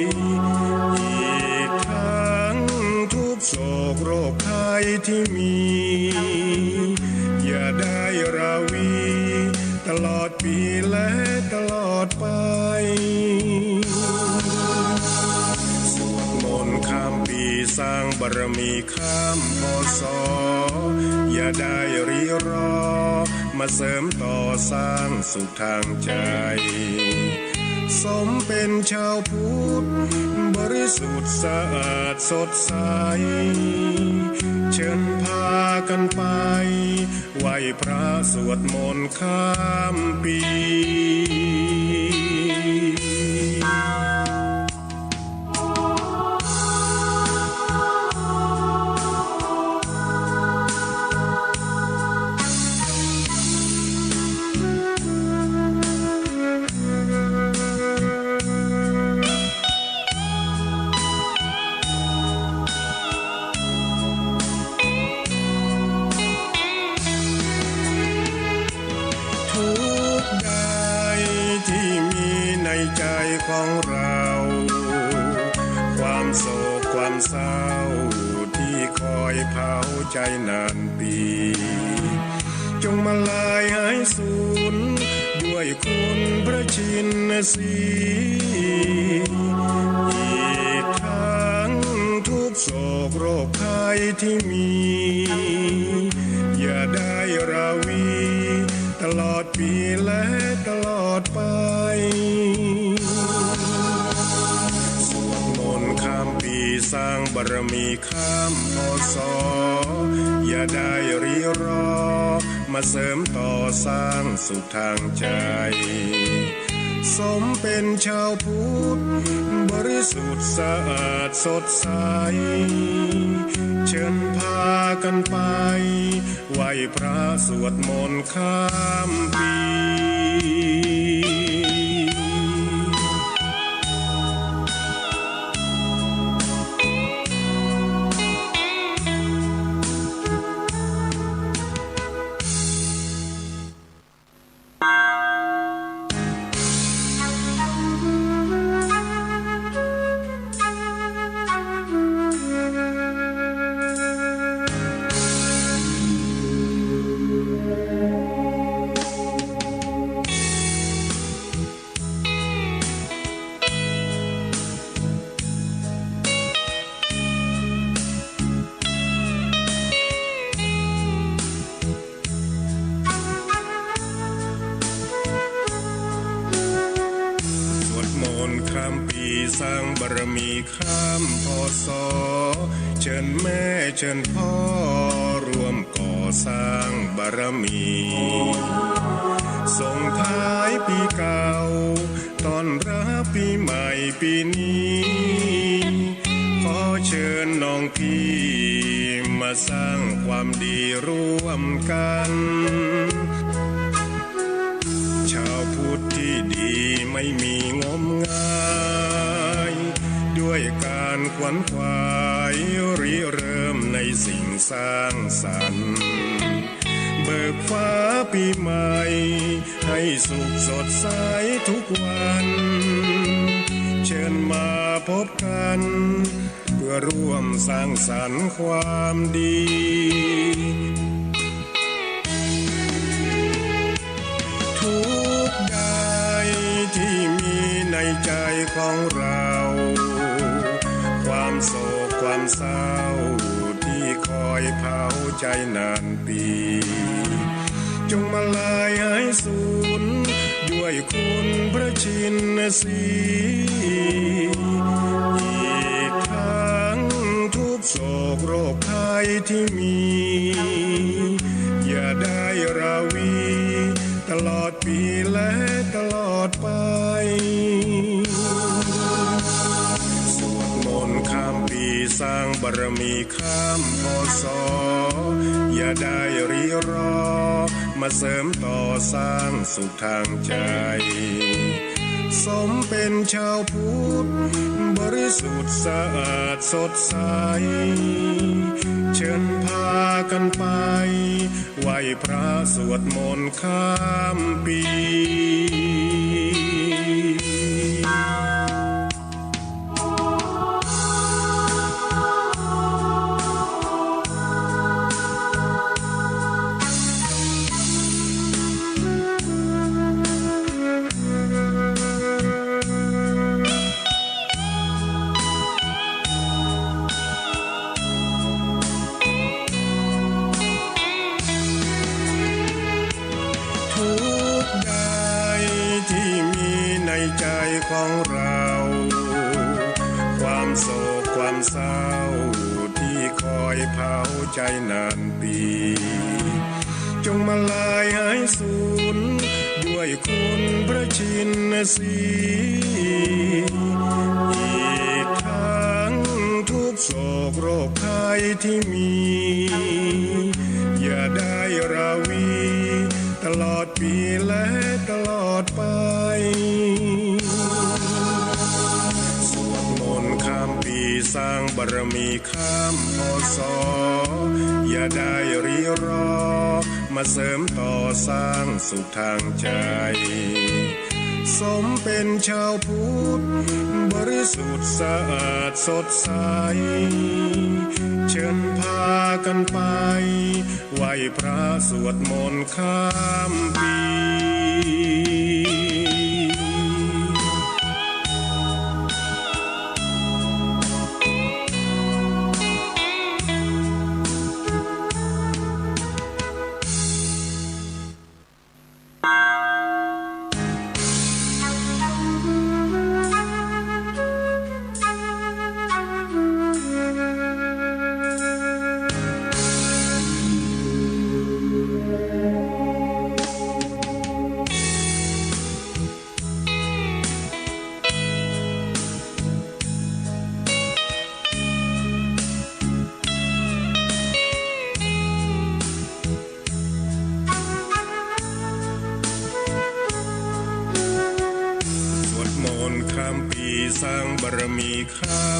ห์ อีกทั้งทุกข์โศกโรคภัยที่มี อย่าได้ราวี ตลอดปีและตลอดไป สวดมนต์ข้ามปีสร้างบารมีข้าม พ.ศ. อย่าได้ริรอ มาเสริมต่อสร้างสุขทางใจ สมเป็นชาวพุทธ บริสุทธิ์สะอาดสดใส เชิญพากันไป ไหว้พระสวดมนต์ข้ามปี ทุกข์ใดที่มีในใจของเรา ความโศกความเศร้าที่คอยเผาใจนานปี จงมาลายหายสูญด้วยคุณพระชินสีห์ อีกทั้งทุกข์โศกโรคภัยที่มี อย่าได้ราวี ตลอดปีและตลอดไป สวดมนต์ข้ามปีสร้างบารมีข้าม พ.ศ. อย่าได้ริรอ มาเสริมต่อสร้างสุขทางใจ สมเป็นชาวพุทธบริสุทธิ์สะอาดสดใส เชิญพากันไปไหว้พระสวดมนต์ข้ามปี สวดมนต์ข้ามปีสร้างบารมีข้าม พ.ศ. เชิญแม่เชิญพ่อร่วมก่อสร้างบารมี ส่งท้ายปีเก่า ต้อนรับปีใหม่ปีนี้ ขอเชิญน้องพี่มาสร้างความดีร่วมกัน ชาวพุทธที่ดีไม่มีงมงาย ด้วยการขวนขวายริเริ่มในสิ่งสร้างสรรค์ เบิกฟ้าปีใหม่ ให้สุขสดใสทุกวัน เชิญมาพบกัน เพื่อร่วมสร้างสรรค์ความดี ทุกข์ใดที่มีในใจของเรา ความโศกความเศร้าที่คอยเผาใจนานปี จงมาลายหายสูญด้วยคุณพระชินสีห์ อีกทั้งทุกข์โศกโรคภัยที่มี อย่าได้ราวีตลอดปีและตลอดไป สวดมนต์ข้ามปีสร้างบารมี ข้าม พ.ศ. อย่าได้ริรอ มาเสริมต่อสร้างสุขทางใจ สมเป็นชาวพุทธบริสุทธิ์สะอาดสดใส เชิญพากันไปไหว้พระสวดมนต์ข้ามปีทุกข์ใดที่มีในใจของเรา ความโศกความเศร้าที่คอยเผาใจนานปี จงมาลายหายสูญด้วยคุณพระชินสีห์ อีกทั้งทุกข์โศกโรคภัยที่มี อย่าได้ราวีตลอดปีและตลอดไป สวดมนต์ข้ามปีสร้างบารมี ข้าม พ.ศ. อย่าได้ริรอ มาเสริมต่อสร้างสุขทางใจ สมเป็นชาวพุทธบริสุทธิ์สะอาดสดใส เชิญพากันไปไหว้พระสวดมนต์ข้ามปี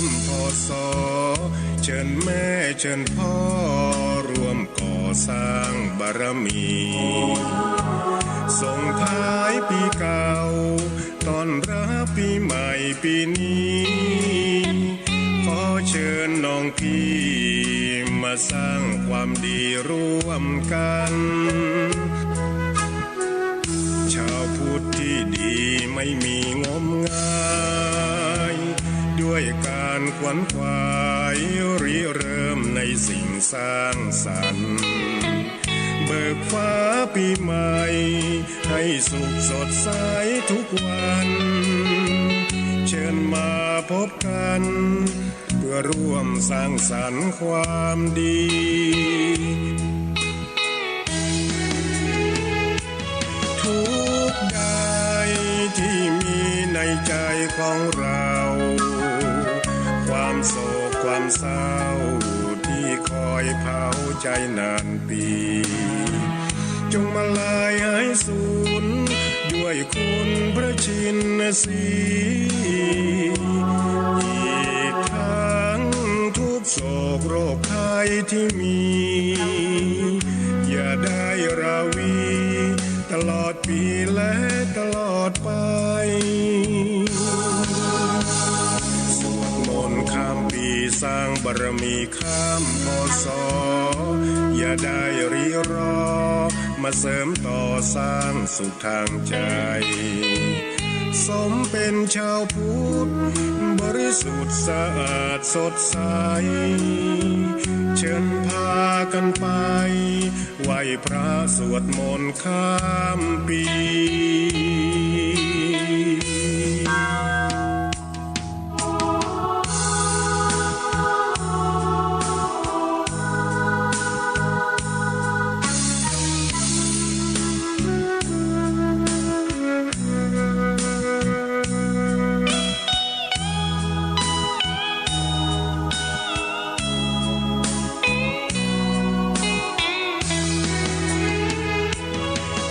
ำ พ.ศ. เชิญแม่เชิญพ่อร่วมก่อสร้างบารมี ส่งท้ายปีเก่า ต้อนรับปีใหม่ปีนี้ ขอเชิญน้องพี่มาสร้างความดีร่วมกัน ชาวพุทธที่ดีไม่มีงมงาย ด้วยการขวนขวายริเริ่มในสิ่งสร้างสรรค์ เบิกฟ้าปีใหม่ให้สุขสดใสทุกวัน เชิญมาพบกัน เพื่อร่วมสร้างสรรค์ความดี ทุกข์ใดที่มีในใจของเรา ความโศกความเศร้าที่คอยเผาใจนานปี จงมาลายหายสูญด้วยคุณพระชินสีห์ อีกทั้งทุกข์โศกโรคภัยที่มี อย่าได้ราวีตลอดปีและตลอดไป สวดมนต์ข้ามปีสร้างบารมี ข้าม พ.ศ. อย่าได้ริรอ มาเสริมต่อสร้างสุขทางใจ สมเป็นชาวพุทธบริสุทธิ์สะอาดสดใส เชิญพากันไปไหว้พระสวดมนต์ข้ามปี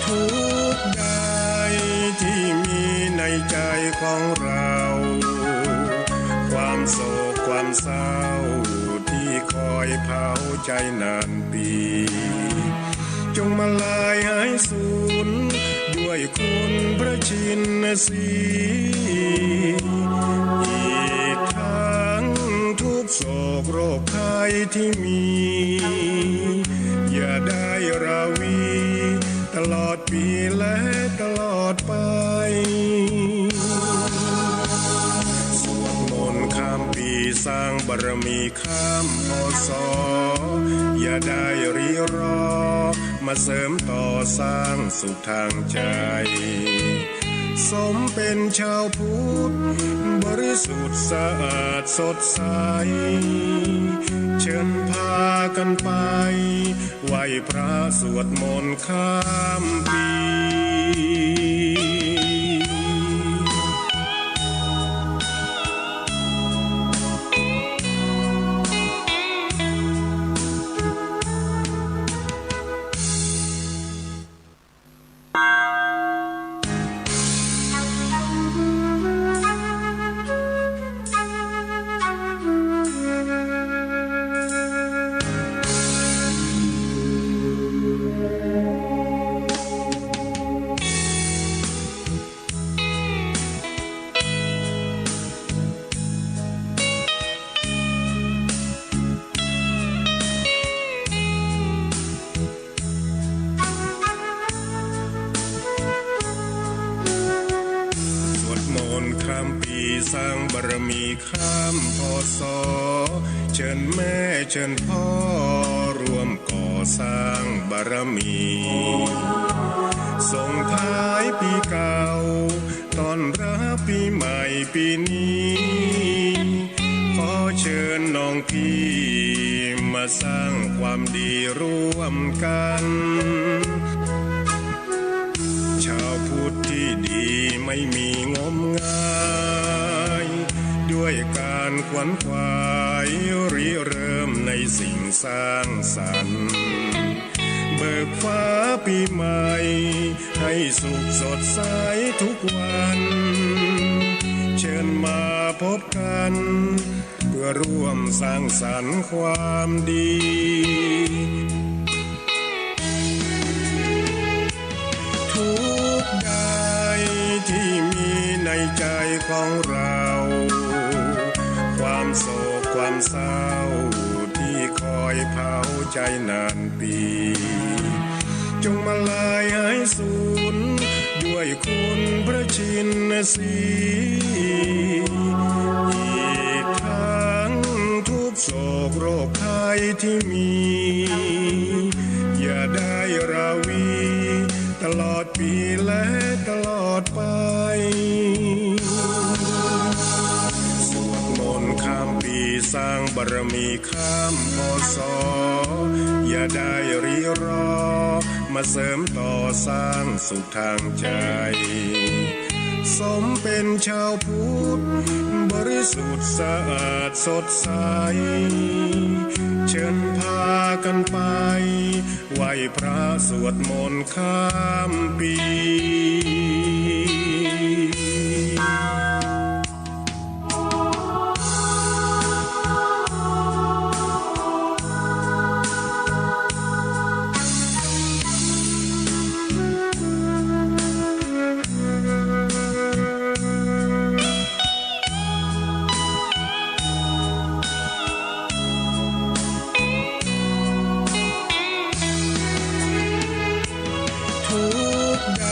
ทุกข์ใดที่มีในใจของเรา ความโศกความเศร้าที่คอยเผาใจนานปี จงมาลายหายสูญด้วยคุณพระชินสีห์ อีกทั้งทุกข์โศกโรคภัยที่มี อย่าได้ราวี ตลอดปีและตลอดไป สวดมนต์ข้ามปีสร้างบารมี ข้าม พ.ศ. อย่าได้ริรอ มาเสริมต่อสร้างสุขทางใจ สมเป็นชาวพุทธบริสุทธิ์สะอาดสดใส เชิญพากันไปไหว้พระสวดมนต์ข้ามปี สวดมนต์ข้ามปีสร้างบารมี ข้าม พ.ศ. เชิญแม่เชิญพ่อร่วมก่อสร้างบารมี ส่งท้ายปีเก่า ต้อนรับปีใหม่ปีนี้ ขอเชิญน้องพี่มาสร้างความดีร่วมกัน ชาวพุทธที่ดีไม่มีงมงาย ด้วยการขวนขวายริเริ่มในสิ่งสร้างสรรค์ เบิกฟ้าปีใหม่ให้สุขสดใสทุกวัน เชิญมาพบกัน เพื่อร่วมสร้างสรรค์ความดี ทุกข์ใดที่มีในใจของเรา ความโศกความเศร้าที่คอยเผาใจนานปี จงมาลายหายสูญด้วยคุณพระชินสีห์ อีกทั้งทุกข์โศกโรคภัยที่มี อย่าได้ราวีตลอดปีและตลอดไป สวดมนต์ข้ามปีสร้างบารมีข้าม พ.ศ. อย่าได้ริรอ มาเสริมต่อสร้างสุขทางใจ สมเป็นชาวพุทธบริสุทธิ์สะอาดสดใส เชิญพากันไปไหว้พระสวดมนต์ข้ามปี ทุกข์ใด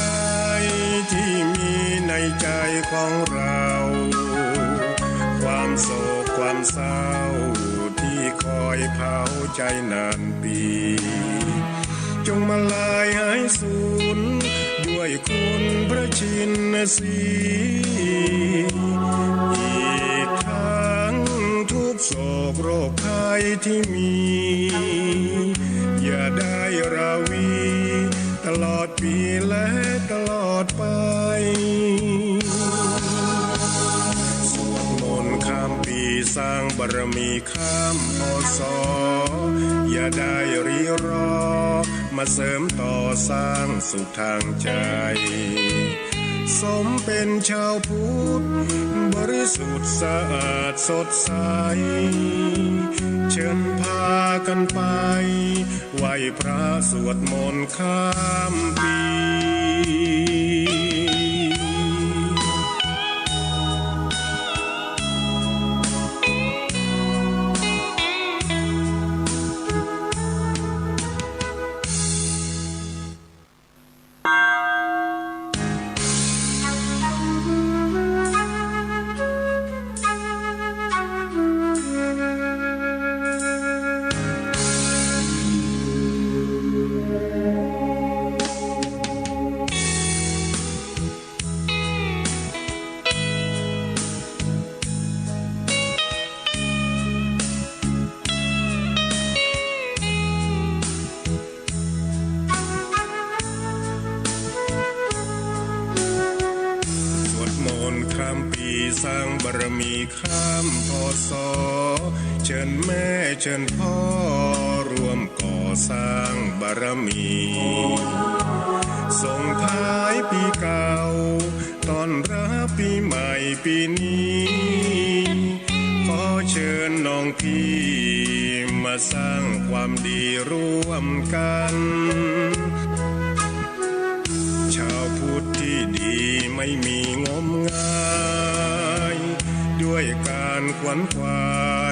ที่มีในใจของเรา ความโศกความเศร้าที่คอยเผาใจนานปี จงมาลายหายสูญด้วยคุณพระชินสีห์ อีกทั้งทุกข์โศกโรคภัยที่มี อย่าได้ราวีตลอดปีและตลอดไป สวดมนต์ข้ามปีสร้างบารมีข้าม พ.ศ. อย่าได้ริรอ มาเสริมต่อสร้างสุขทางใจ สมเป็นชาวพุทธบริสุทธิ์สะอาดสดใส เชิญพากันไปไหว้พระสวดมนต์ข้ามปี สวดมนต์ข้ามปีสร้างบารมีข้าม พ.ศ. เชิญแม่เชิญพ่อร่วมก่อสร้างบารมี ส่งท้ายปีเก่า ต้อนรับปีใหม่ปีนี้ ขอเชิญน้องพี่มาสร้างความดีร่วมกัน ชาวพุทธที่ดีไม่มีงมงาย ด้วยการขวนขวา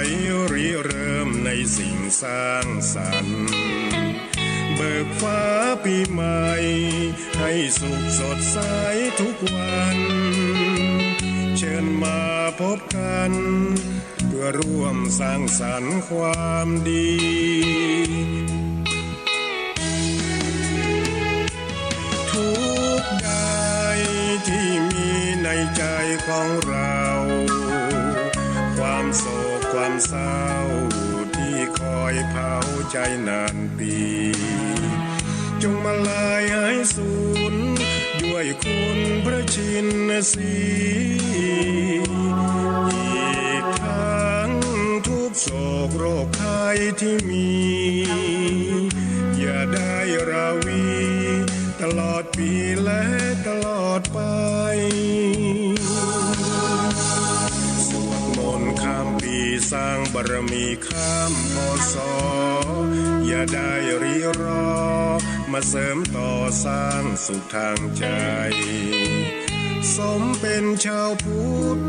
ยริเริ่มในสิ่งสร้างสรรค์ เบิกฟ้าปีใหม่ให้สุขสดใสทุกวัน เชิญมาพบกันเพื่อร่วมสร้างสรรค์ความดี ทุกข์ใดที่มีในใจของเรา ความโศกความเศร้าที่คอยเผาใจนานปี จงมาลายหายสูญด้วยคุณพระชินสีห์ อีกทั้งทุกข์โศกโรคภัยที่มี อย่าได้ราวีตลอดปีและตลอดไป สวดมนต์ข้ามปีสร้าง ารมีข้าม พ.ศ. อย่าได้ริรอ มาเสริมต่อสร้างสุขทางใจ สมเป็นชาวพุทธ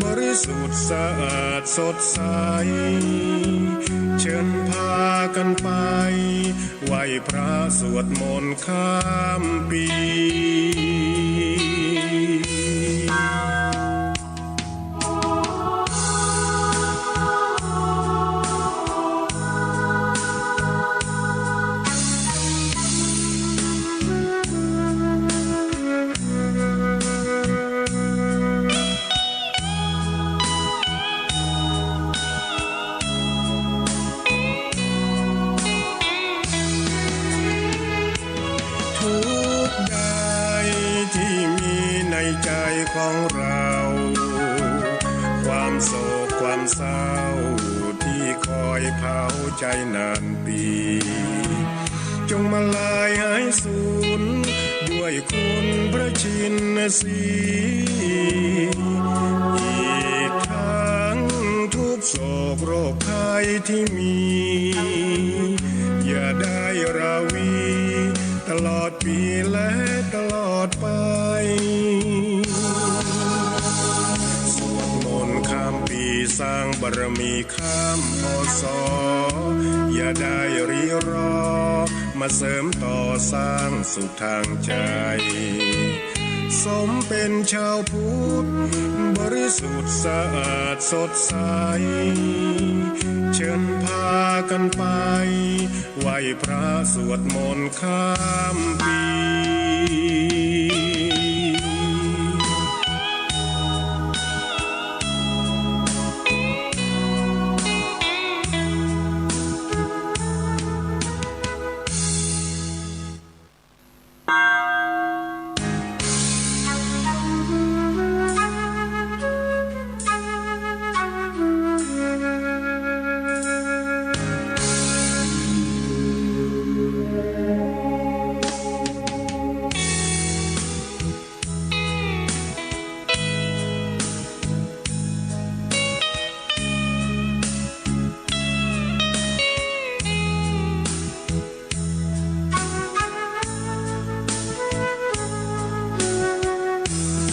บริสุทธิ์สะอาดสดใส เชิญพากันไป ไหว้พระสวดมนต์ข้ามปี ทุกข์ใดที่มีในใจของเรา ความโศกความเศร้า ที่คอยเผาใจนานปี จงมาลายหายสูญ ด้วยคุณพระชินสี อีกทั้งทุกข์โศกโรคภัยที่มี อย่าได้ราวี ตลอดปีและตลอดไป สวดมนต์ข้ามปี สร้างบารมีข้าม พ.ศ. อย่าได้ริรอ มาเสริมต่อสร้างสุขทางใจ สมเป็นชาวพุทธ บริสุทธิ์สะอาดสดใส เชิญพากันไป ไหว้พระสวดมนต์ข้ามปี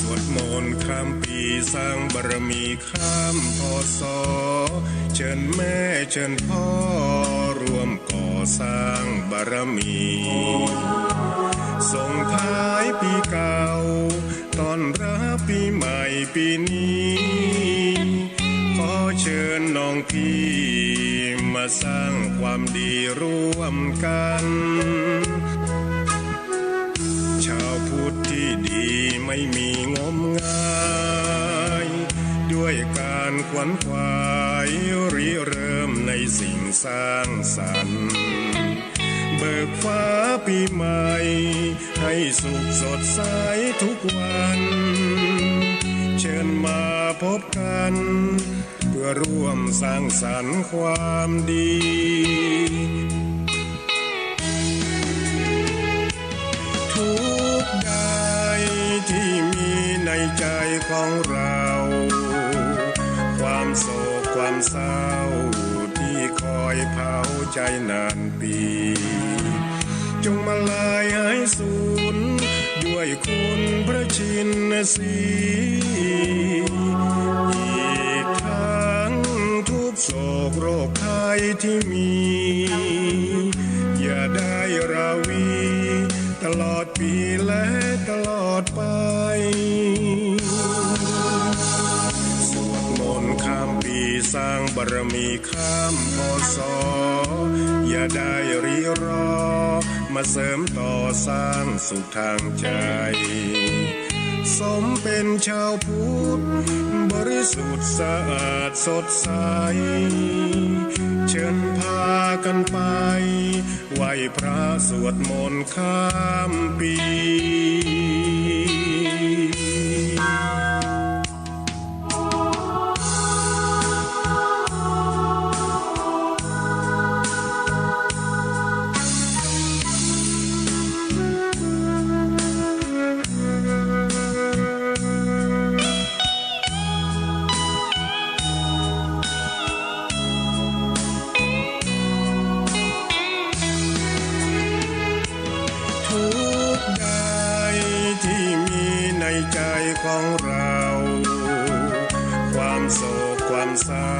สวดมนต์ข้ามปี สร้างบารมีข้าม พ.ศ. เชิญแม่เชิญพ่อ ร่วมก่อสร้างบารมี ส่งท้ายปีเก่า ต้อนรับปีใหม่ปีนี้ ขอเชิญน้องพี่ มาสร้างความดีร่วมกัน ชาวพุทธที่ดีไม่มีงมงาย ด้วยการขวนขวายริเริ่มในสิ่งสร้างสรรค์ เบิกฟ้าปีใหม่ ให้สุขสดใสทุกวัน เชิญมาพบกัน เพื่อร่วมสร้างสรรค์ความดี ทุกข์ใดที่มีในใจของเรา ความโศกความเศร้า ที่คอยเผาใจนานปี จงมาลายหายสูญ ด้วยคุณพระชินสีห์ อีกทั้งทุกข์โศกโรคภัยที่มี อย่าได้ราวี ตลอดปีและตลอดไป สวดมนต์ข้ามปี สร้างบารมีข้าม พ.ศ. อย่าได้ริรอ มาเสริมต่อสร้างสุขทางใจ สมเป็นชาวพุทธ บริสุทธิ์สะอาดสดใส เชิญพากันไป ไหว้พระสวดมนต์ข้ามปี ของเรา ความโศกความเศร้า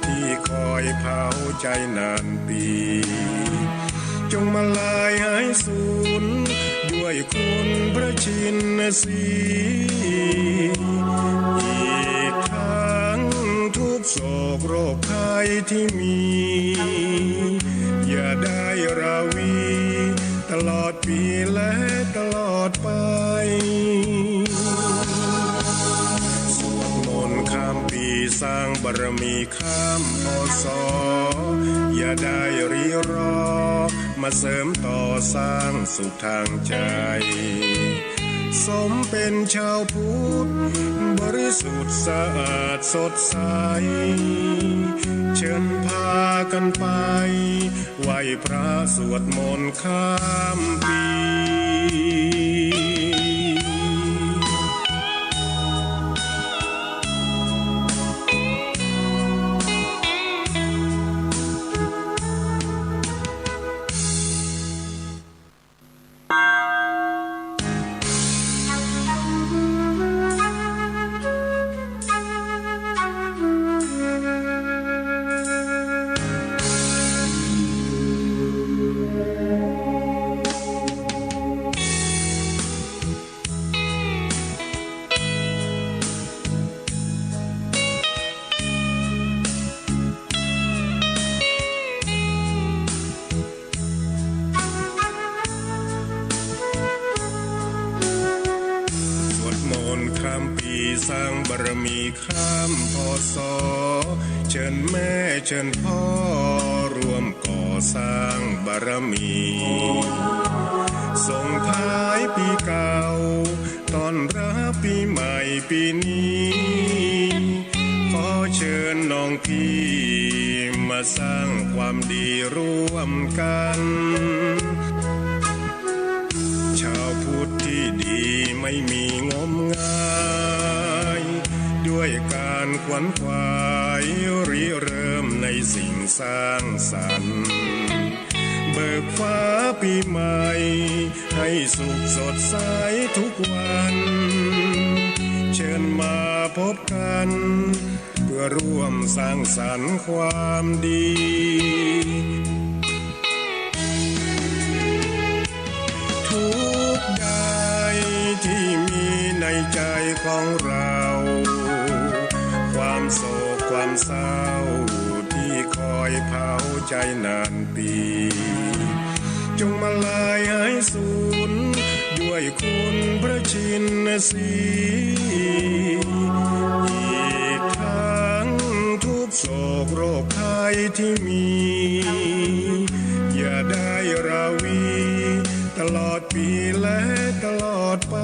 ที่คอยเผาใจนานปี จงมาลายหายสูญด้วยคุณพระชินสีห์ อีกทั้งทุกข์โศกโรคภัยที่มี อย่าได้ราวี ตลอดปีและตลอดไป สวดมนต์ข้ามปีสร้างบารมีข้าม พ.ศ. อย่าได้รีรอ มาเสริมต่อสร้างสุขทางใจ สมเป็นชาวพุทธบริสุทธิ์สะอาดสดใส เชิญพากันไป ไหว้พระสวดมนต์ข้ามปี สวดมนต์ข้ามปีสร้างบารมีข้าม พ.ศ. เชิญแม่เชิญพ่อร่วมก่อสร้างบารมี ส่งท้ายปีเก่า ต้อนรับปีใหม่ปีนี้ ขอเชิญน้องพี่มาสร้างความดีร่วมกัน ชาวพุทธที่ดีไม่มีงมงาย ด้วยการขวนขวายริเริ่มในสิ่งสร้างสรรค์ เบิกฟ้าปีใหม่ ให้สุขสดใสทุกวัน เชิญมาพบกัน เพื่อร่วมสร้างสรรค์ความดี ทุกข์ใดที่มีในใจของเรา ความโศกความเศร้าที่คอยเผาใจนานปี จงมาลายหายสูญด้วยคุณพระชินสีห์ อีกทั้งทุกข์โศกโรคภัยที่มี อย่าได้ราวี ตลอดปีและตลอดไป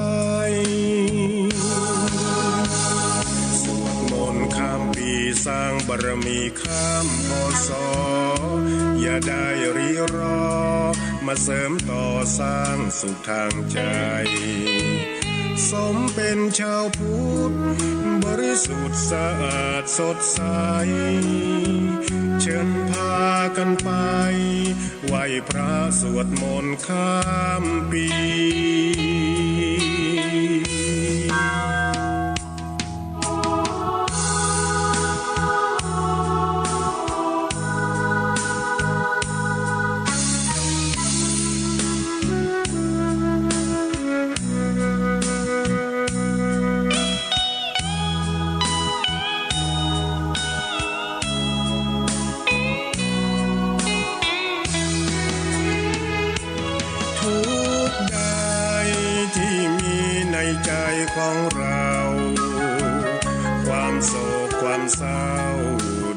สวดมนต์ข้ามปีสร้างบารมีข้าม พ.ศ. อย่าได้รีรอ มาเสริมต่อสร้างสุขทางใจ สมเป็นชาวพุทธบริสุทธิ์สะอาดสดใส เชิญพากันไป ไหว้พระสวดมนต์ข้ามปี ทุกข์ใดที่มีในใจของเรา ความโศกความเศร้า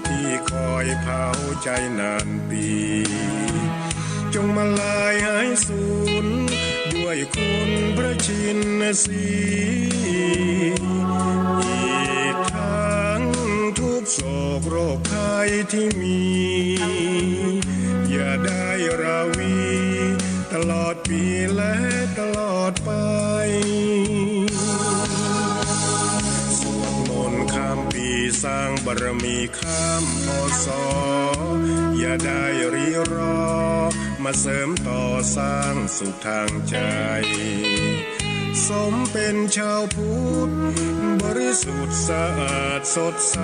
ที่คอยเผาใจนานปี จงมาลายหายสูญด้วยคุณพระชินสีห์ อีกทั้งทุกข์โศกโรคภัยที่มี อย่าได้ราวี ตลอดปีและตลอดไป สวดมนต์ข้ามปีสร้างบารมีข้าม พ.ศ. อย่าได้รีรอ มาเสริมต่อสร้างสุขทางใจ สมเป็นชาวพุทธบริสุทธิ์สะอาดสดใส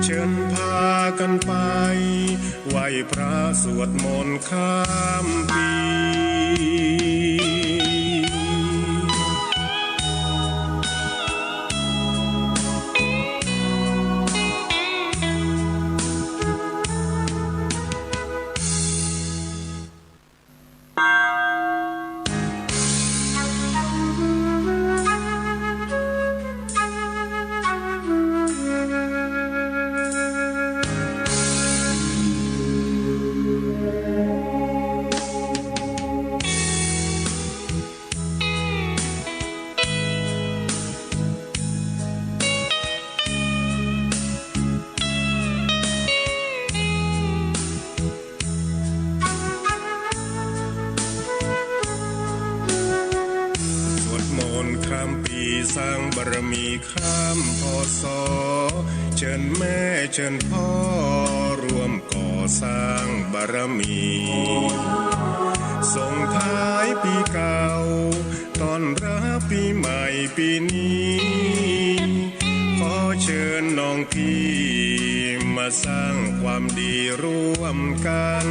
เชิญพากันไปไหว้พระสวดมนต์ข้ามปี สวดมนต์ข้ามปีสร้างบารมีข้าม พ.ศ. เชิญแม่เชิญพ่อร่วมก่อสร้างบารมี ส่งท้ายปีเก่า ต้อนรับปีใหม่ปีนี้ ขอเชิญน้องพี่มาสร้างความดีร่วมกัน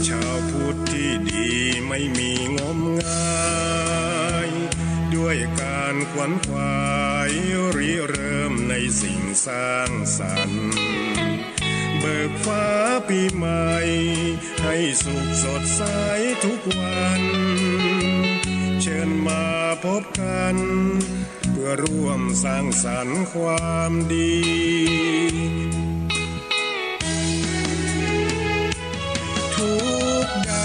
ชาวพุทธที่ดีไม่มีงมงาย ด้วยการขวนขวายริเริ่มในสิ่งสร้างสรรค์ เบิกฟ้าปีใหม่ ให้สุขสดใสทุกวัน เชิญมาพบกัน เพื่อร่วมสร้างสรรค์ความดี ทุกข์ใด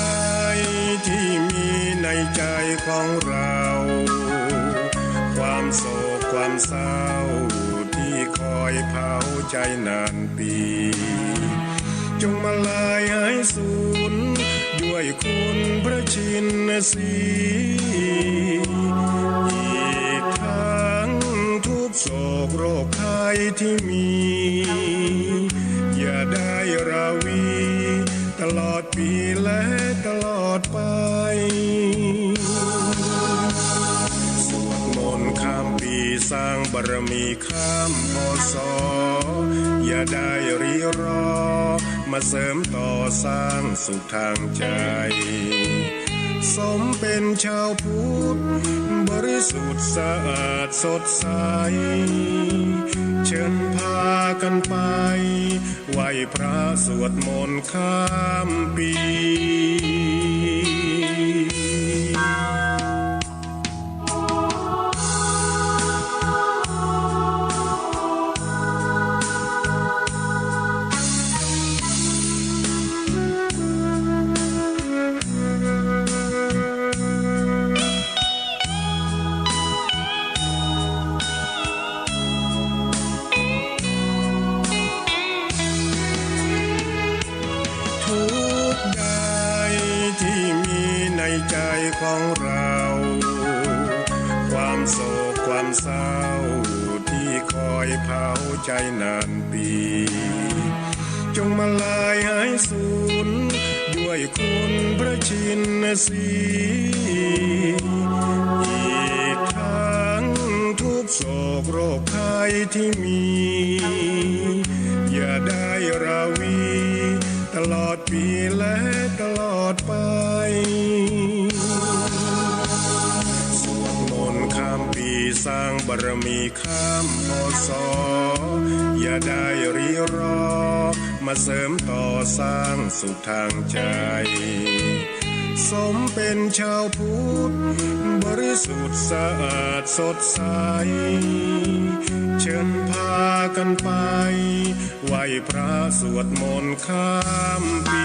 ที่มีในใจของเรา ความโศกความเศร้าที่คอยเผาใจนานปี จงมาลายหายสูญด้วยคุณพระชินสีห์ อีกทั้งทุกข์โศกโรคภัยที่มี อย่าได้ราวีตลอดปีและตลอดไป สวดมนต์ข้ามปีสร้างบารมี ข้าม พ.ศ. อย่าได้ริรอ มาเสริมต่อสร้างสุขทางใจ สมเป็นชาวพุทธบริสุทธิ์สะอาดสดใส เชิญพากันไปไหว้พระสวดมนต์ข้ามปี ทุกข์ใดที่มีในใจของเรา ความโศกความเศร้าที่คอยเผาใจนานปี จงมาลายหายสูญด้วยคุณพระชินสีห์ อีกทั้งทุกข์โศกโรคภัยที่มี อย่าได้ราวีตลอดปีและตลอดไป สวดมนต์ข้ามปีสร้างบารมี ข้าม พ.ศ. อย่าได้ริรอ มาเสริมต่อสร้างสุขทางใจ สมเป็นชาวพุทธบริสุทธิ์สะอาดสดใส เชิญพากันไปไหว้พระสวดมนต์ข้ามปี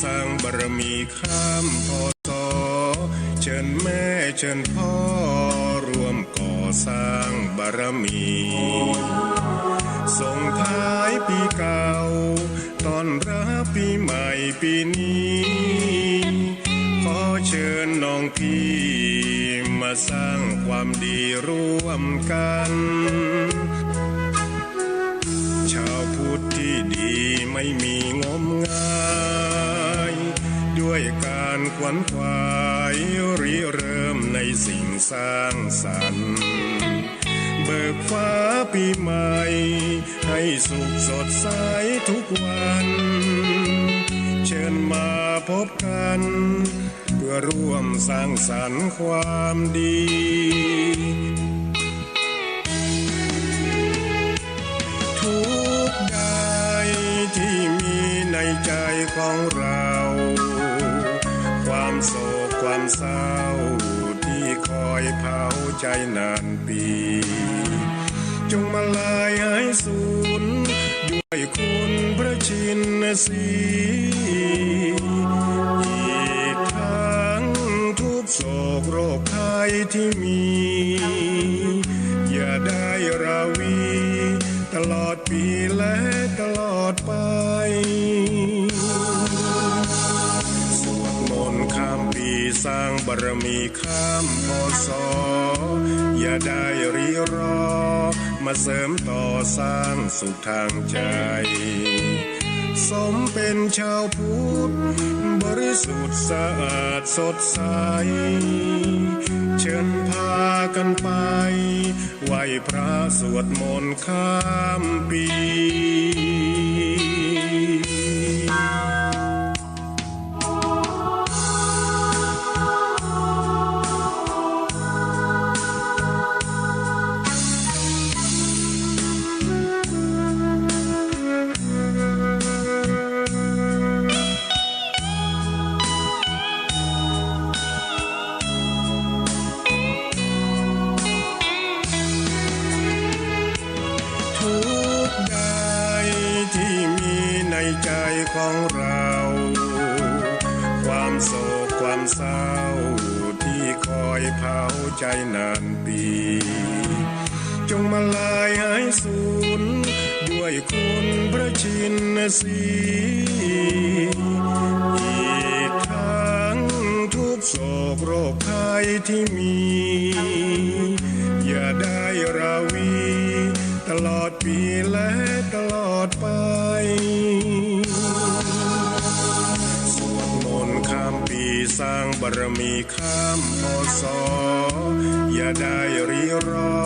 สร้างบารมีข้าม พ.ศ. เชิญแม่เชิญพ่อร่วมก่อสร้างบารมี ส่งท้ายปีเก่า ต้อนรับปีใหม่ปีนี้ ขอเชิญน้องพี่มาสร้างความดีร่วมกัน ชาวพุทธที่ดีไม่มีงมงาย ด้วยการขวนขวายริเริ่มในสิ่งสร้างสรรค์ เบิกฟ้าปีใหม่ให้สุขสดใสทุกวัน เชิญมาพบกัน เพื่อร่วมสร้างสรรค์ความดี ทุกข์ใดที่มีในใจของเรา ความโศกความเศร้าที่คอยเผาใจนานปี จงมาลายหายสูญด้วยคุณพระชินสีห์ อีกทั้งทุกข์โศกโรคภัยที่มี อย่าได้ราวีตลอดปีและตลอดไป สวดมนต์ข้ามปีสร้างบารมีข้าม พ.ศ. อย่าได้ริรอ มาเสริมต่อสร้างสุขทางใจ สมเป็นชาวพุทธบริสุทธิ์สะอาดสดใส เชิญพากันไปไหว้พระสวดมนต์ข้ามปี ทุกข์ใดที่มีในใจของเรา ความโศกความเศร้าที่คอยเผาใจนานปี จงมาลายหายสูญด้วยคุณพระชินสีห์ อีกทั้งทุกข์โศกโรคภัยที่มี อย่าได้ราวีตลอดปีและตลอดไป สวดมนต์ข้ามปีสร้างบารมีข้าม พ.ศ. อย่าได้ริรอ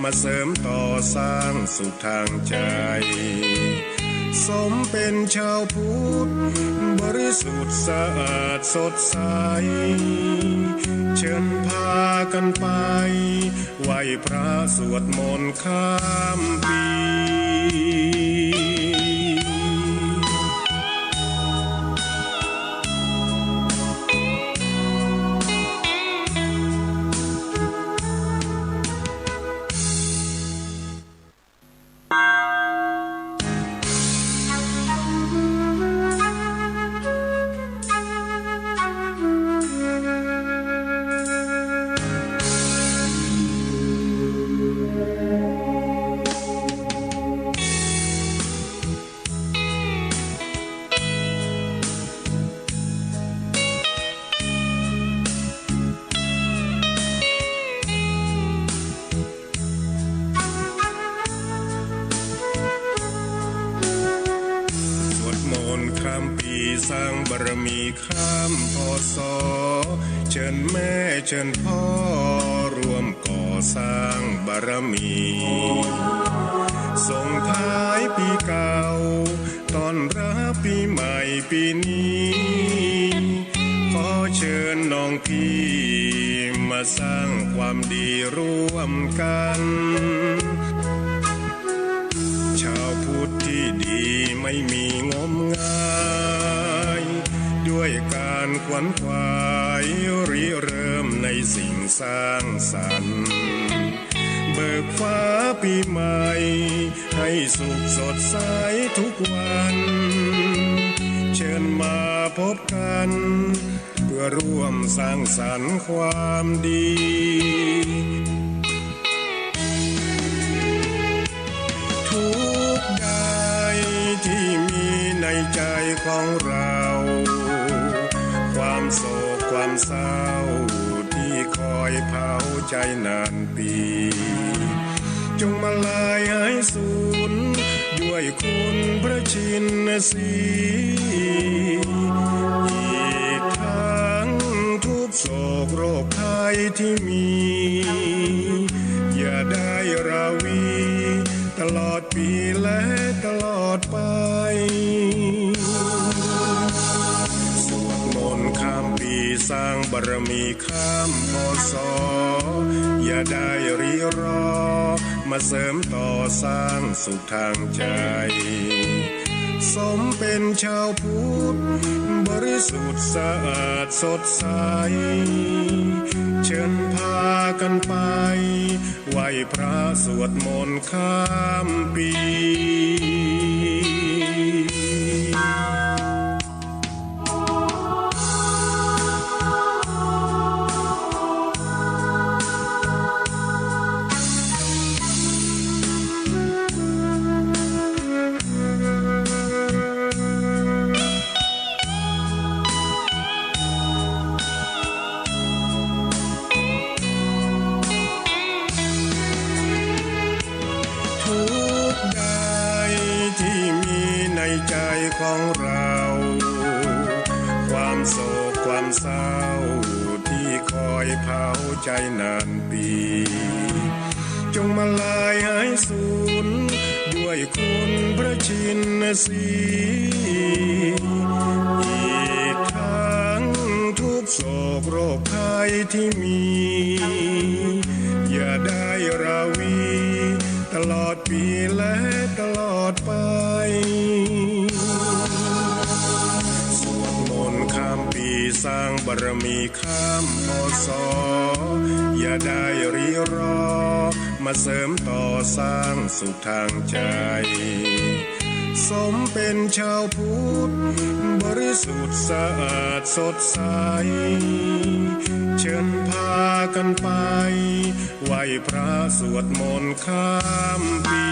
มาเสริมต่อสร้างสุขทางใจ สมเป็นชาวพุทธบริสุทธิ์สะอาดสดใส เชิญพากันไปไหว้พระสวดมนต์ข้ามปีสวดมนต์ข้ามปีสร้างบารมีข้าม พ.ศ. เชิญแม่เชิญพ่อร่วมก่อสร้างบารมี ส่งท้ายปีเก่า ต้อนรับปีใหม่ปีนี้ ขอเชิญน้องพี่มาสร้างความดีร่วมกัน ชาวพุทธที่ดีไม่มีงมงาย ด้วยการขวนขวายริเริ่มในสิ่งสร้างสรรค์ เบิกฟ้าปีใหม่ให้สุขสดใสทุกวัน เชิญมา พบกัน เพื่อร่วมสร้างสรรค์ความดี ทุกข์ใดที่มีในใจของเรา ความโศกความเศร้าที่คอยเผาใจนานปี จงมาลายหายสูญด้วยคุณพระชินสีห์ อีกทั้งทุกข์โศกโรคภัยที่มี อย่าได้ราวีตลอดปีและตลอดไป สวดมนต์ข้ามปีสร้างบารมี ข้าม พ.ศ. อย่าได้ริรอ มาเสริมต่อสร้างสุขทางใจ สมเป็นชาวพุทธบริสุทธิ์สะอาดสดใส เชิญพากันไป ไหว้พระสวดมนต์ข้ามปี ทุกข์ใดที่มีในใจของเรา ความโศกความเศร้าที่คอยเผาใจนานปี จงมาลายหายสูญด้วยคุณพระชินสีห์ อีกทั้งทุกข์โศกโรคภัยที่มี อย่าได้ราวีตลอดปีและตลอดไป สวดมนต์ข้ามปีสร้างบารมี ข้าม พ.ศ. อย่าได้ริรอ มาเสริมต่อสร้างสุขทางใจ สมเป็นชาวพุทธบริสุทธิ์สะอาดสดใส เชิญพากันไป ไหว้พระสวดมนต์ข้ามปี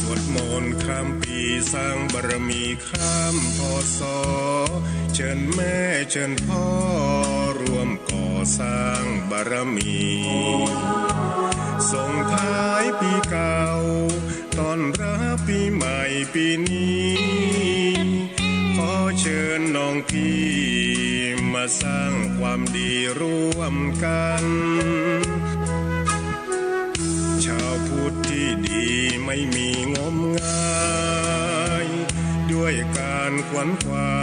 สวดมนต์ข้ามปีสร้างบารมี ข้าม พ.ศ. เชิญแม่เชิญพ่อร่วมก่อสร้างบารมี ส่งท้ายปีเก่า ต้อนรับปีใหม่ปีนี้ ขอเชิญน้องพี่มาสร้างความดีร่วมกัน ชาวพุทธที่ดีไม่มีงมงาย ด้วยการขวนขวา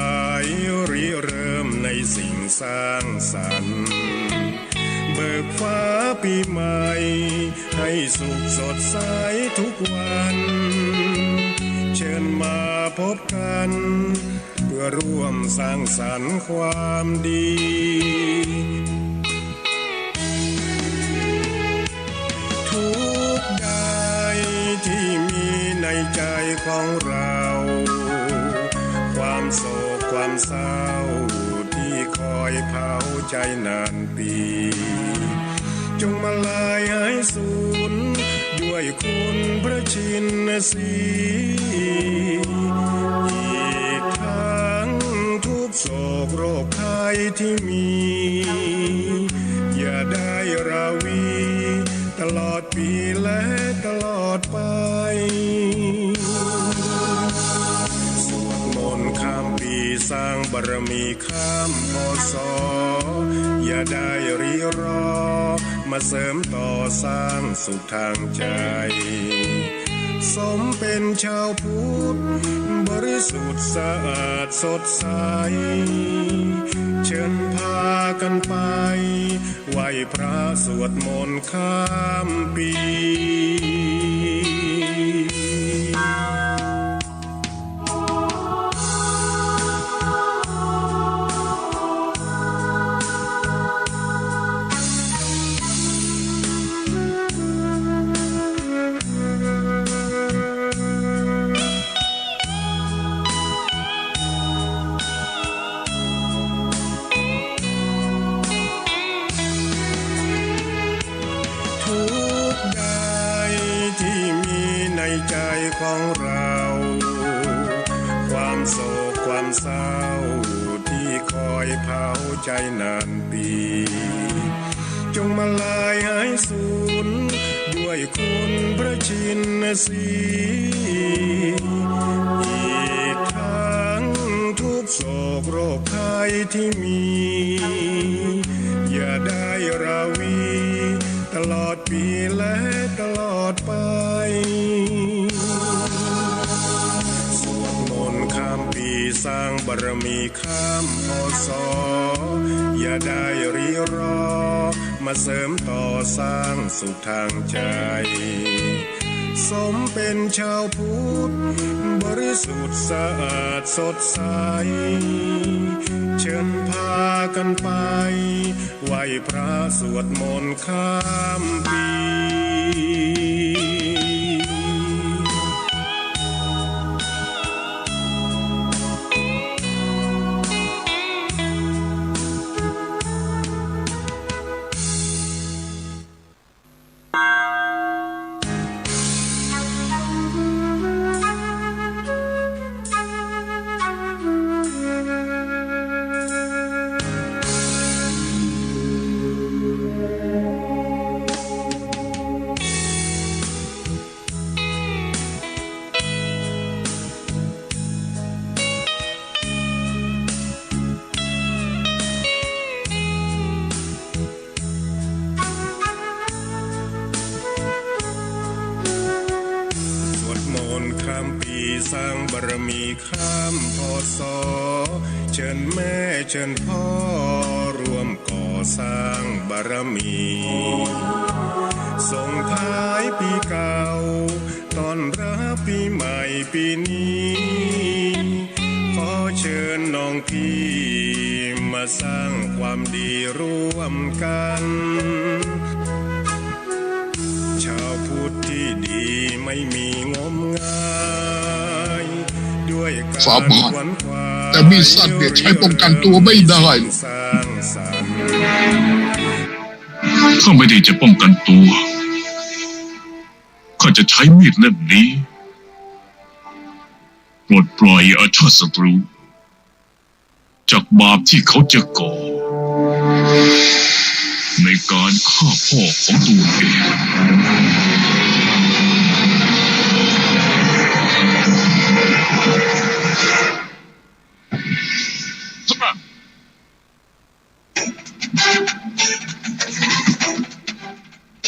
ยริเริ่มในสิ่งสร้างสรรค์ เบิกฟ้าปีใหม่ให้สุขสดใสทุกวัน เชิญมาพบกัน เพื่อร่วมสร้างสรรค์ความดี ทุกข์ใดที่มีในใจของเรา ความโศกความเศร้าที่คอยเผาใจนานปี จงมาลายหายสูญด้วยคุณพระชินสีห์ อีกทั้งทุกข์โศกโรคภัยที่มี อย่าได้ราวีตลอดปีและตลอดไป สวด สร้างบารมีข้าม พ.ศ. อย่าได้ริรอ มาเสริมต่อสร้างสุขทางใจ สมเป็นชาวพุทธ บริสุทธิ์สะอาดสดใส เชิญพากันไป ไหว้พระสวดมนต์ข้ามปี ทุกข์ใดที่มีในใจของเรา ความโศกความเศร้าที่คอยเผาใจนานปี จงมาลายหายสูญด้วยคุณพระชินสีห์ อีกทั้งทุกข์โศกโรคภัยที่มี อย่าได้ราวี ตลอดปีและตลอดไป สวดมนต์ข้ามปีสร้างบารมีข้าม พ.ศ. อย่าได้ริรอ มาเสริมต่อสร้างสุขทางใจ สมเป็นชาวพุทธ บริสุทธิ์สะอาดสดใส เชิญพากันไป ไหว้พระสวดมนต์ข้ามปี สวดมนต์ข้ามปีสร้างบารมีข้าม พ.ศ. เชิญแม่เชิญพ่อร่วมก่อสร้างบารมี ส่งท้ายปีเก่า ต้อนรับปีใหม่ปีนี้ ขอเชิญน้องพี่มาสร้างความดีร่วมกัน ชาวพุทธที่ดีไม่มีงมงาย ด้วยการ ฝาบาท ขวนขวาย แต่มีดสั้นเนี่ยใช้ป้องกันตัวไม่ได้หรอก สร้างสรรค์ ข้าไม่ได้จะป้องกันตัว ข้าจะใช้มีดเล่มนี้ ปลดปล่อยอาชาติศัตรู จากบาปที่เขาจะก่อ ในการฆ่าพ่อของตัวเอง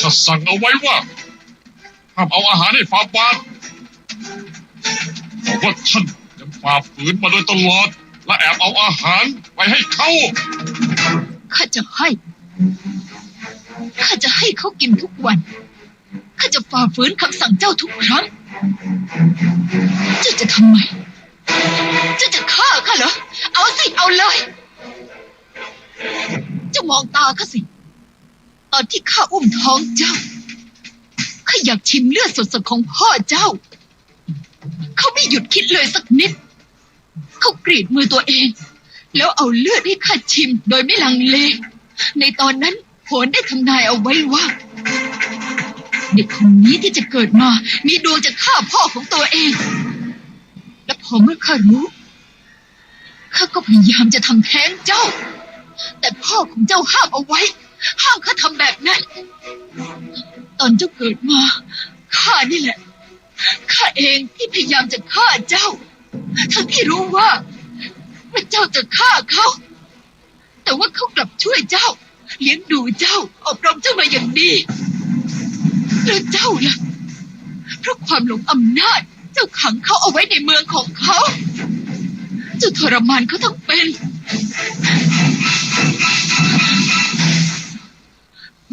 ข้าสั่งเอาไว้ว่า ห้ามเอาอาหารให้ฟาบาท แต่ว่าท่านยังฝ่าฝืนมาโดยตลอด และแอบเอาอาหารไปให้เขา ข้าจะให้ ข้าจะให้เขากินทุกวัน ข้าจะฝ่าฝืนคำสั่งเจ้าทุกครั้ง เจ้าจะทำไม เจ้าจะฆ่าข้าเหรอ เอาสิ เอาเลย เจ้ามองตาข้าสิ ตอนที่ข้าอุ้มท้องเจ้า ข้าอยากชิมเลือดสดๆของพ่อเจ้า เขาไม่หยุดคิดเลยสักนิด เขากรีดมือตัวเอง แล้วเอาเลือดให้ข้าชิมโดยไม่ลังเล ในตอนนั้นโหรได้ทำนายเอาไว้ว่า เด็กคนนี้ที่จะเกิดมา มีดวงจะฆ่าพ่อของตัวเอง และพอเมื่อข้ารู้ ข้าก็พยายามจะทำแท้งเจ้า แต่พ่อของเจ้าห้ามเอาไว้ ห้ามข้าทำแบบนั้น ตอนเจ้าเกิดมา ข้านี่แหละ ข้าเองที่พยายามจะฆ่าเจ้า ทั้งที่รู้ว่า ว่าเจ้าจะฆ่าเขา แต่ว่าเขากลับช่วยเจ้า เลี้ยงดูเจ้า อบรมเจ้ามาอย่างดี แล้วเจ้าล่ะ เพราะความหลงอำนาจ เจ้าขังเขาเอาไว้ในเมืองของเขา เจ้าทรมานเขาทั้งเป็น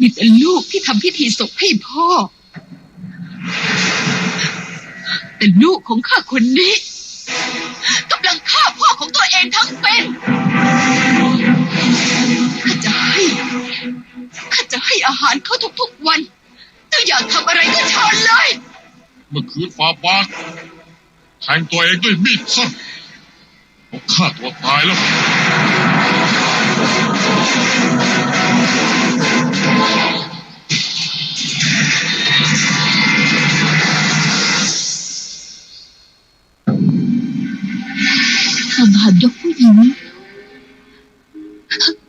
มีแต่ลูกที่ทำพิธีศพให้พ่อ แต่ลูกของข้าคนนี้ กำลังฆ่าพ่อของตัวเองทั้งเป็น ข้าจะให้ ข้าจะให้อาหารเขาทุกๆวัน เจ้าอยากทำอะไรก็เชิญเลย เมื่อคืนฝ่าบาท แทงตัวเองด้วยมีดสั้น เขาฆ่าตัวตายแล้ว ฝ่าบาทยกผู้หญิง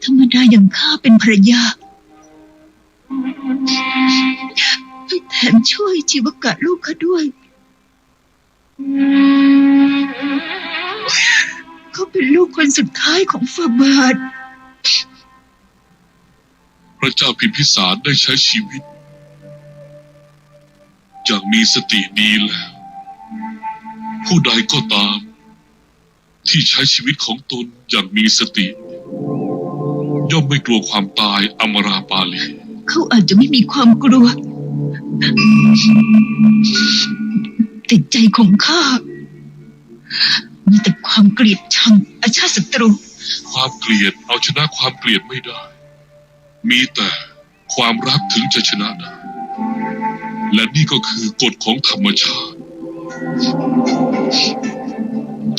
ธรรมดาอย่างข้าเป็นภรรยา แถมช่วยชีวกะลูกข้าด้วย เขาเป็นลูกคนสุดท้ายของฝ่าบาท พระเจ้าพิมพิสารได้ใช้ชีวิต อย่างมีสติดีแล้ว ผู้ใดก็ตาม ที่ใช้ชีวิตของตนอย่างมีสติ ย่อมไม่กลัวความตาย อมราปาลี เขาอาจจะไม่มีความกลัว แต่ใจของข้า มีแต่ความเกลียดชังอชาติศัตรู ความเกลียดเอาชนะความเกลียดไม่ได้ มีแต่ความรักถึงจะชนะได้ และนี่ก็คือกฎของธรรมชาติ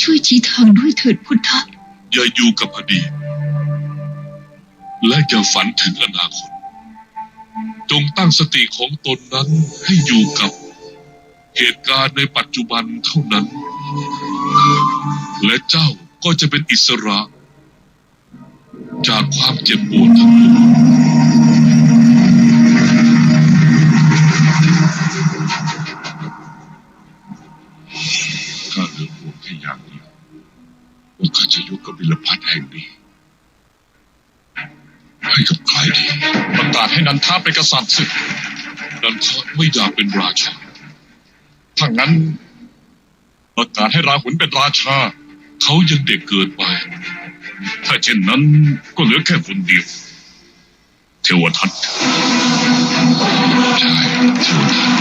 ช่วยชี้ทางด้วยเถิดพุทธะ อย่าอยู่กับอดีต และอย่าฝันถึงอนาคต จงตั้งสติของตนนั้นให้อยู่กับเหตุการณ์ในปัจจุบันเท่านั้น และเจ้าก็จะเป็นอิสระ จากความเจ็บปวดทั้งปวง ข้าเหลือห่วงแค่อย่างเดียว ว่าข้าจะยกกบิลพัสแห่งนี้ ให้กับใครดี ประกาศให้นันทะเป็นกษัตริย์สิ นันทะไม่อยากเป็นราชา ถ้างั้น ประกาศให้ราหุลเป็นราชา เขายังเด็กเกินไป ถ้าเช่นนั้นก็เหลือแค่คนเดียว เทวทัต ใช่ เทวทัต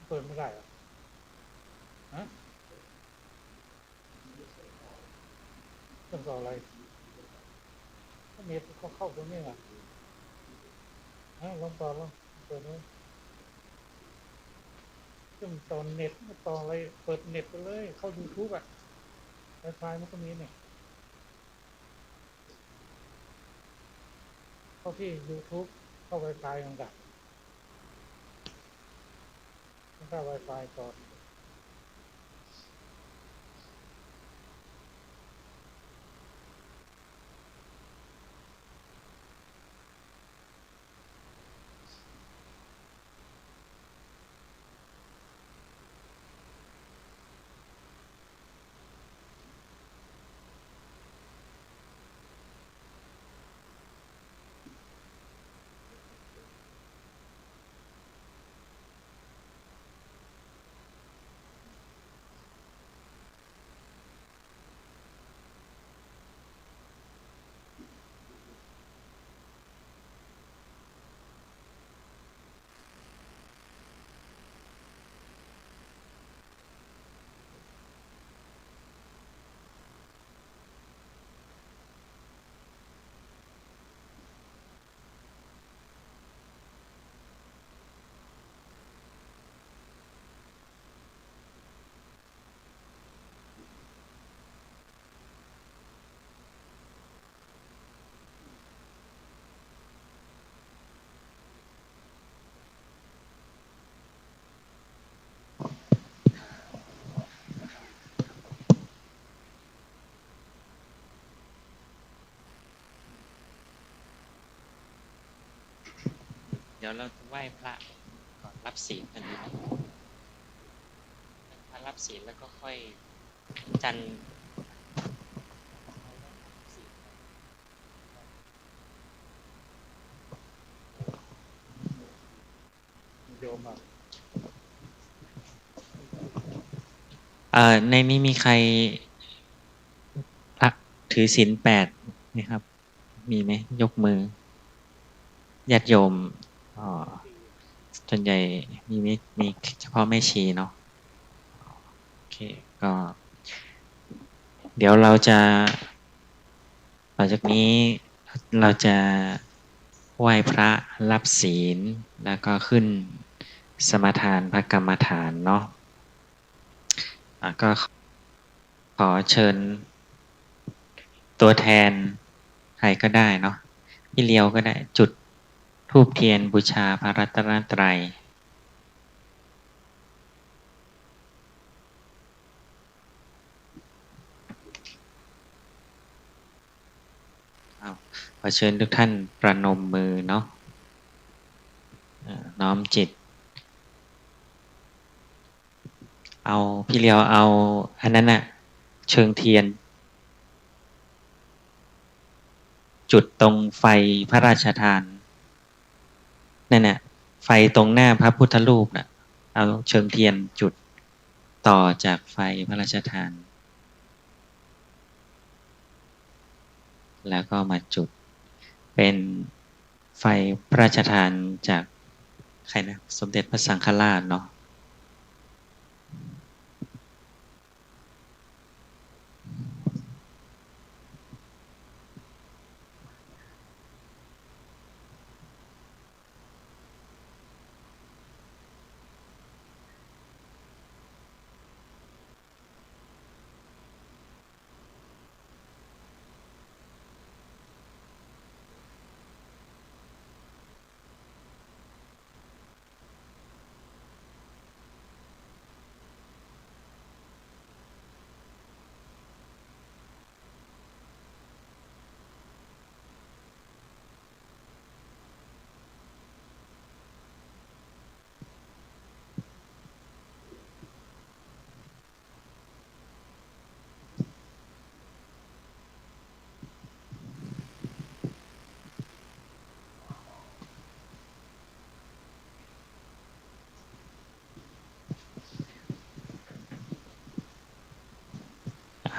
เปิดไม่ได้เหรอ ฮะ ต้องต่ออะไร ก็เน็ตก็เข้าตรงนี้แหละฮะ ลองต่อ ลองเปิดดู ต้องต่อเน็ต ไม่ต่ออะไร เปิดเน็ตไปเลย เข้า YouTube อ่ะ Wi-Fi มันก็มีเนี่ย เข้าที่ YouTube เข้า Wi-Fi มันก็มันก็ Wi-Fi ต่อ เดี๋ยวเราไหว้พระก่อนรับศีลกันดีไหม ไหว้พระรับศีลแล้วก็ค่อย จันทร์ โยมอ่ะ เอ่อ ในนี้มีใคร พระถือศีลแปดไหมครับ มีไหม ยกมือ ญาติโยม อ๋อ ส่วนใหญ่มี มี มีเฉพาะแม่ชีเนาะ โอเค ก็ เดี๋ยวเราจะ ต่อจากนี้เราจะไหว้พระรับศีล แล้วก็ขึ้นสมาทานพระกรรมฐานเนาะ อ่ะ ก็ขอเชิญตัวแทนใครก็ได้เนาะ พี่เลียวก็ได้ จุดธูปเทียนบูชาพระรัตนตรัย อ้าว ขอเชิญทุกท่านประนมมือเนาะ อ่า น้อมจิต เอา พี่เลียวเอาอันนั้นน่ะ เชิงเทียน จุดตรงไฟพระราชทาน นั่นน่ะ ไฟตรงหน้าพระพุทธรูปน่ะ เอาเชิงเทียนจุดต่อจากไฟพระราชทาน แล้วก็มาจุด เป็นไฟพระราชทานจากใครนะ สมเด็จพระสังฆราชเนาะ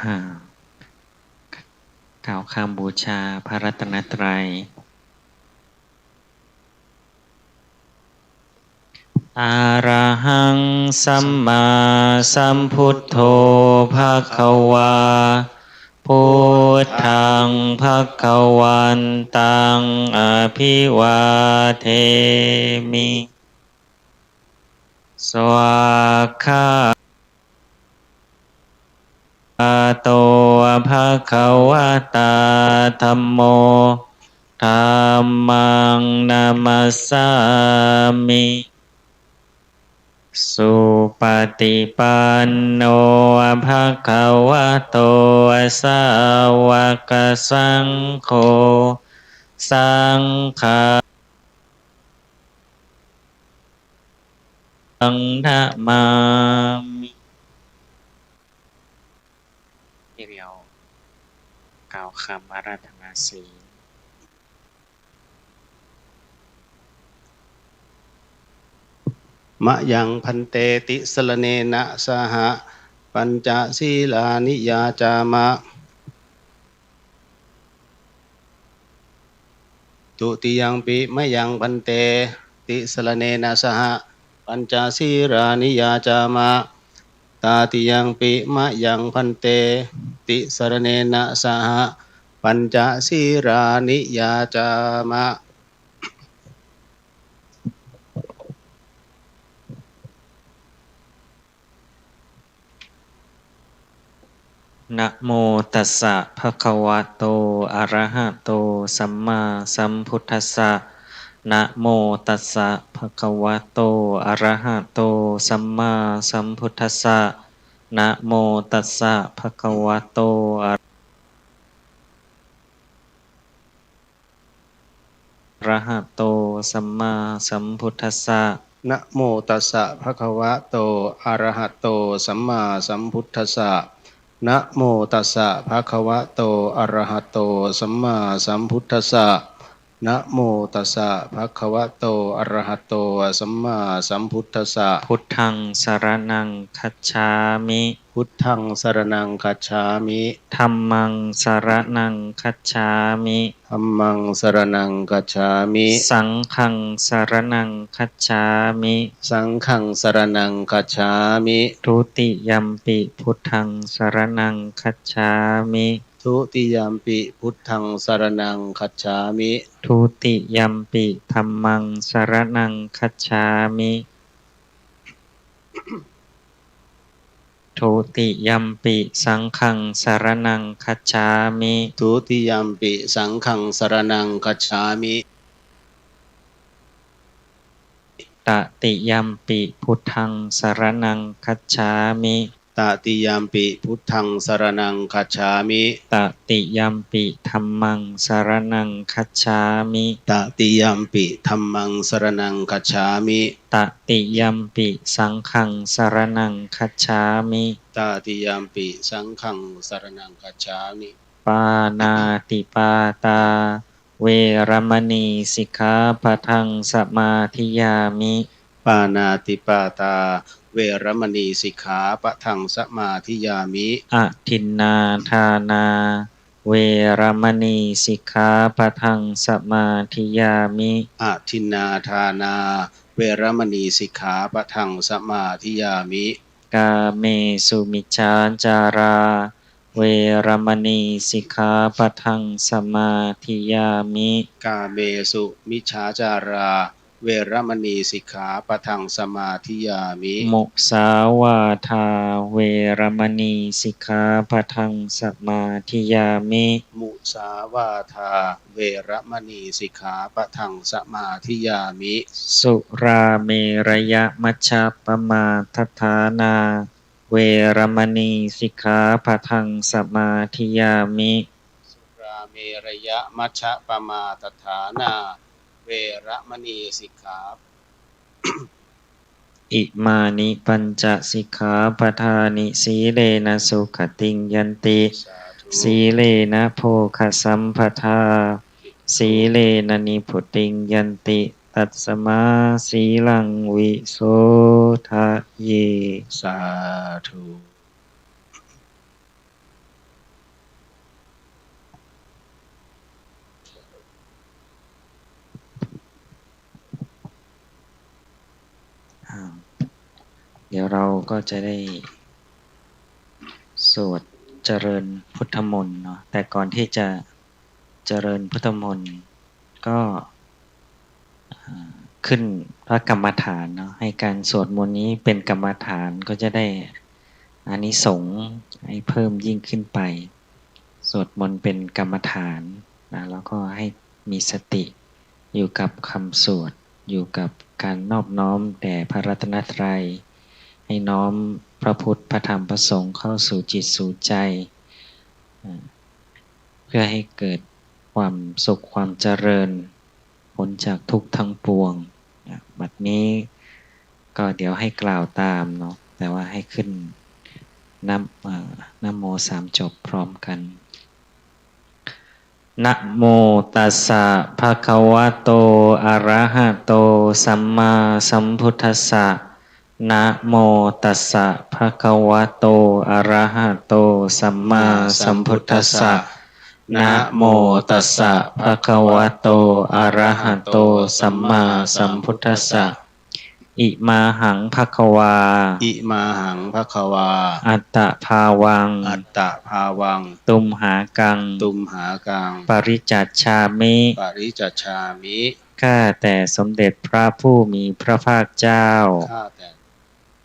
อ่า กล่าวคำบูชาพระรัตนตรัย Arahaṃ sammāsambuddho bhagavā. Buddhaṃ bhagavantaṃ abhivādemi. Svākkhā to bhagavatā dhammo. Dhammaṃ namassāmi. Supaṭipanno bhagavato sāvakasaṅgho. Saṅghaṃ namāmi. ที่เรากล่าวคำอาราธนาศีล Mayaṃ bhante tisaraṇena saha pañca sīlāni yācāma. Dutiyampi mayaṃ bhante tisaraṇena saha pañca sīlāni yācāma. Tatiyampi mayaṃ bhante tisaraṇena saha pañca sīlāni yācāma. Namo tassa bhagavato arahato sammāsambuddhassa. Namo tassa bhagavato arahato sammāsambuddhassa. Namo tassa bhagavato arahato sammāsambuddhassa. Namo tassa bhagavato arahato sammāsambuddhassa. Namo tassa bhagavato arahato sammāsambuddhassa. Namo tassa bhagavato arahato sammāsambuddhassa. Buddhaṃ saraṇaṃ gacchāmi. Buddhaṃ saraṇaṃ gacchāmi. Dhammaṃ saraṇaṃ gacchāmi. Dhammaṃ saraṇaṃ gacchāmi. Saṅghaṃ saraṇaṃ gacchāmi. Saṅghaṃ saraṇaṃ gacchāmi. Dutiyampi buddhaṃ saraṇaṃ gacchāmi. Dutiyampi buddhaṃ saraṇaṃ gacchāmi. Dutiyampi dhammaṃ saraṇaṃ gacchāmi. Dutiyampi saṅghaṃ saraṇaṃ gacchāmi. Dutiyampi saṅghaṃ saraṇaṃ gacchāmi. Tatiyampi buddhaṃ saraṇaṃ gacchāmi. Tatiyampi buddhaṃ saraṇaṃ gacchāmi. Tatiyampi dhammaṃ saraṇaṃ gacchāmi. Tatiyampi dhammaṃ saraṇaṃ gacchāmi. Tatiyampi saṅghaṃ saraṇaṃ gacchāmi. Tatiyampi saṅghaṃ saraṇaṃ gacchāmi. Pāṇātipātā veramaṇī sikkhāpadaṃ samādiyāmi. Pāṇātipātā veramaṇī sikkhāpadaṃ samādiyāmi. Adinnādānā veramaṇī sikkhāpadaṃ samādiyāmi. Adinnādānā veramaṇī sikkhāpadaṃ samādiyāmi. Kāmesu micchācārā veramaṇī sikkhāpadaṃ samādiyāmi. Kāmesu micchācārā veramaṇī sikkhāpadaṃ samādiyāmi. Musāvādā veramaṇī sikkhāpadaṃ samādiyāmi. Musāvādā veramaṇī sikkhāpadaṃ samādiyāmi. Surāmerayamajjapamādaṭṭhānā veramaṇī sikkhāpadaṃ samādiyāmi. Surāmerayamajjapamādaṭṭhānā veramaṇī sikkhā Imāni pañca sikkhāpadāni. Sīlena sugatiṃ yanti, sīlena bhogasampadā, sīlena nibbutiṃ yanti, tasmā sīlaṃ visodhaye. Sādhu. ดี๋ยวเราก็จะได้สวดเจริญพุทธมนต์เนาะ แต่ก่อนที่จะเจริญพุทธมนต์ก็อ่าขึ้นพระกรรมฐานเนาะ ให้การสวดมนต์นี้เป็นกรรมฐาน ก็จะได้อานิสงส์ให้เพิ่มยิ่งขึ้นไป สวดมนต์เป็นกรรมฐานนะ แล้วก็ให้มีสติอยู่กับคำสวด อยู่กับการนอบน้อมแด่พระรัตนตรัย ให้น้อมพระพุทธ พระธรรม พระสงฆ์เข้าสู่จิตสู่ใจ อ่า เพื่อให้เกิดความสุขความเจริญ พ้นจากทุกข์ทั้งปวง อ่ะ บัดนี้ก็เดี๋ยวให้กล่าวตามเนาะ แต่ว่าให้ขึ้นนะ อ่า นะโมสามจบพร้อมกัน Namo tassa bhagavato arahato sammāsambuddhassa. Namo tassa bhagavato arahato sammāsambuddhassa. Namo tassa bhagavato arahato sammāsambuddhassa. Imāhaṃ bhagavā. Imāhaṃ bhagavā. Attabhāvaṃ. Attabhāvaṃ. Tumhākaṃ. Tumhākaṃ. Paricajjāmi. Paricajjāmi. ข้าแต่สมเด็จพระผู้มีพระภาคเจ้า ข้าแต่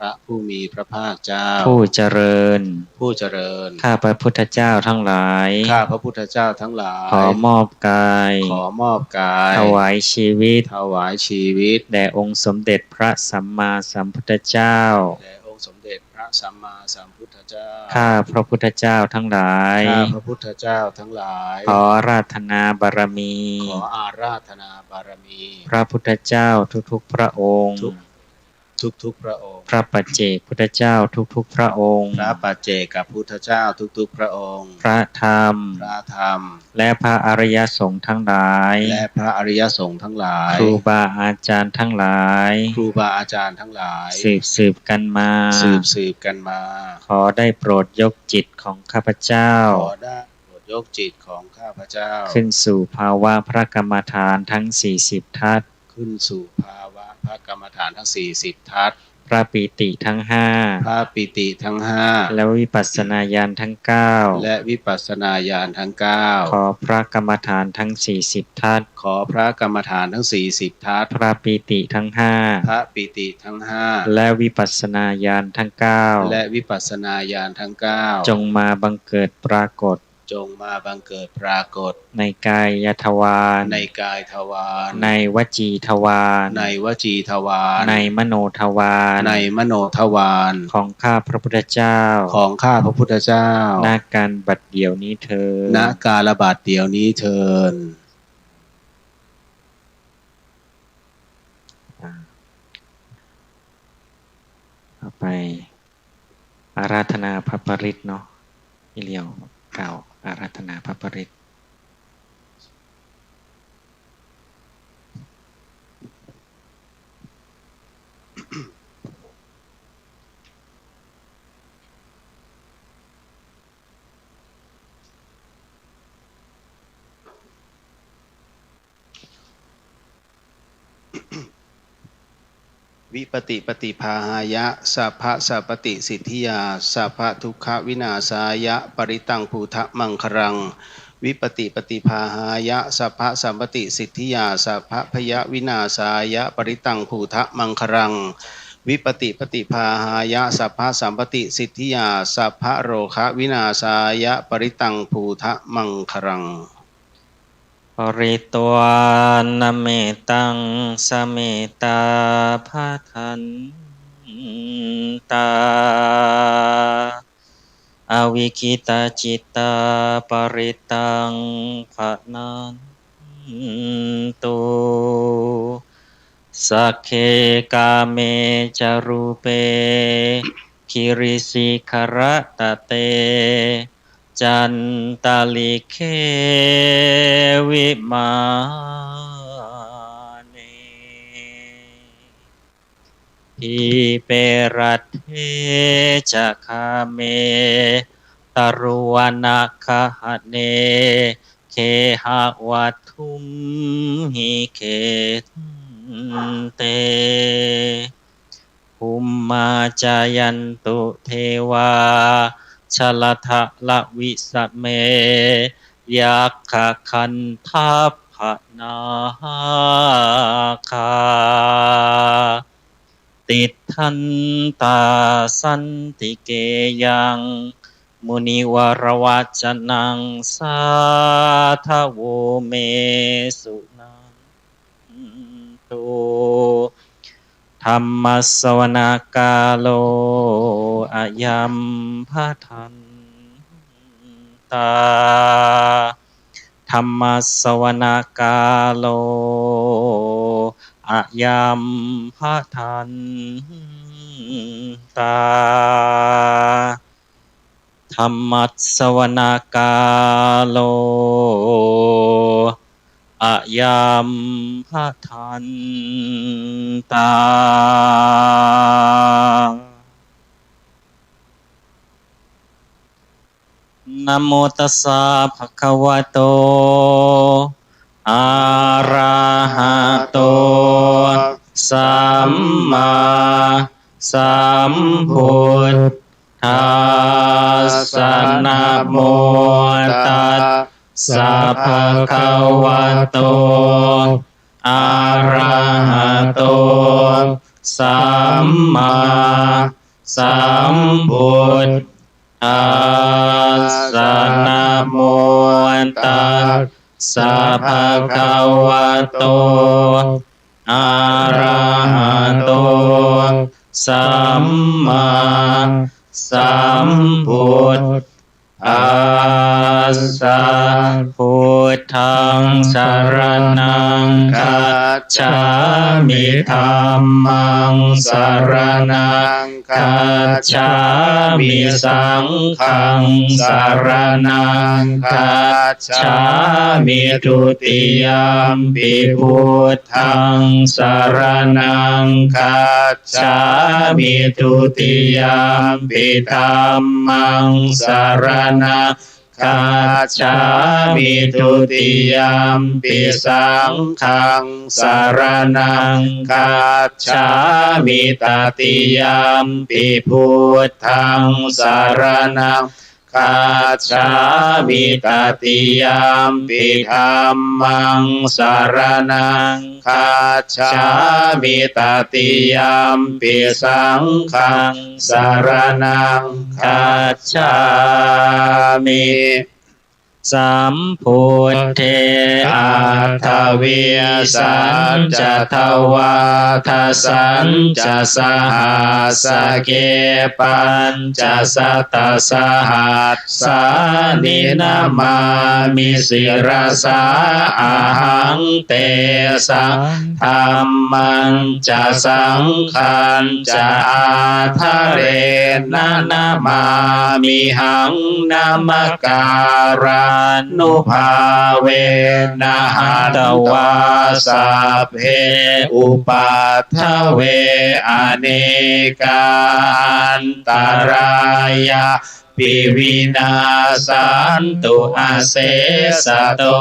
พระผู้มีพระภาคเจ้า ผู้เจริญ ผู้เจริญ ข้าพระพุทธเจ้าทั้งหลาย ข้าพระพุทธเจ้าทั้งหลาย ขอมอบกาย ขอมอบกาย ถวายชีวิต ถวายชีวิต แด่องค์สมเด็จพระสัมมาสัมพุทธเจ้า แด่องค์สมเด็จพระสัมมาสัมพุทธเจ้า ข้าพระพุทธเจ้าทั้งหลาย ข้าพระพุทธเจ้าทั้งหลาย ขออาราธนาบารมี ขออาราธนาบารมี พระพุทธเจ้าทุกๆพระองค์ ทุก ทุกๆพระองค์ พระปัจเจกพุทธเจ้าทุกๆพระองค์ พระปัจเจกพุทธเจ้าทุกๆพระองค์ พระธรรม พระธรรม และพระอริยสงฆ์ทั้งหลาย และพระอริยสงฆ์ทั้งหลาย ครูบาอาจารย์ทั้งหลาย ครูบาอาจารย์ทั้งหลาย สืบสืบกันมา สืบสืบกันมา ขอได้โปรดยกจิตของข้าพเจ้า ขอได้โปรดยกจิตของข้าพเจ้า ขึ้นสู่ภาวะพระกรรมฐานทั้งสี่สิบทัศน์ ขึ้นสู่ภาวะพระกรรมฐานทั้งสี่สิบทัศน์ พระปีติทั้งห้า พระปีติทั้งห้า และวิปัสสนาญาณทั้งเก้า และวิปัสสนาญาณทั้งเก้า ขอพระกรรมฐานทั้งสี่สิบทัศน์ ขอพระกรรมฐานทั้งสี่สิบทัศน์ พระปีติทั้งห้า พระปีติทั้งห้า และวิปัสสนาญาณทั้งเก้า และวิปัสสนาญาณทั้งเก้า จงมาบังเกิดปรากฏ จงมาบังเกิดปรากฏ ในกายทวาร ในกายทวาร ในวจีทวาร ในวจีทวาร ในมโนทวาร ในมโนทวาร ของข้าพระพุทธเจ้า ของข้าพระพุทธเจ้า ณ การบัดเดี๋ยวนี้เทอญ ณ กาลบัดเดี๋ยวนี้เทอญ อ่า ต่อไป อาราธนาพระปริตรเนาะ พี่เลี้ยวกล่าวอาราธนาพระปริตร Vipattipaṭibāhāya sabbasampattisiddhiyā sabbadukkhavināsāya parittaṃ brūtha maṅgalaṃ. Vipattipaṭibāhāya sabbasampattisiddhiyā sabbabhayavināsāya parittaṃ brūtha maṅgalaṃ. Vipattipaṭibāhāya sabbasampattisiddhiyā sabbarogavināsāya parittaṃ brūtha maṅgalaṃ. Pharitvāna mettaṃ sametā bhadantā avikkhittacittā parittaṃ bhaṇantu. Sagge kāme ca rūpe girisikharataṭe cantalikkhe vimāne dīpe raṭṭhe ca gāme taruvanagahane gehavatthumhi khette Bhummā cāyantu devā jalathalavisame yakkhagandhabbanāgā tiṭṭhantā santike yaṃ munivaravacanaṃ sādhavo me suṇantu. Dhammassavanakālo ayambhadantā. Dhammassavanakālo ayambhadantā. Dhammassavanakālo ayambhadantā. Namo tassa bhagavato arahato sammāsambuddhassa. Namo tassa bhagavato arahato sammāsambuddhassa. Namo tassa bhagavato arahato sammāsambuddhassa. Buddhaṃ saraṇaṃ gacchāmi. Dhammaṃ saraṇaṃ gacchāmi. Saṅghaṃ saraṇaṃ gacchāmi. Dutiyampi buddhaṃ saraṇaṃ gacchāmi. Dutiyampi dhammaṃ saraṇaṃ gacchāmi. Dutiyampi saṅghaṃ saraṇaṃ gacchāmi. Tatiyampi buddhaṃ saraṇaṃ gacchāmi. Tatiyampi dhammaṃ saraṇaṃ gacchāmi. Tatiyampi saṅghaṃ saraṇaṃ gacchāmi. Sambuddhe aṭṭhavīsañca dvādasañca sahassake pañcasatasahassāni namāmi sirasā ahaṃ. Tesaṃ dhammañca saṅghañca ādarena namāmihaṃ. Namakārānubhāvena hantvā sabbe upaddave anekā antarāyā pi vinassantu asesato.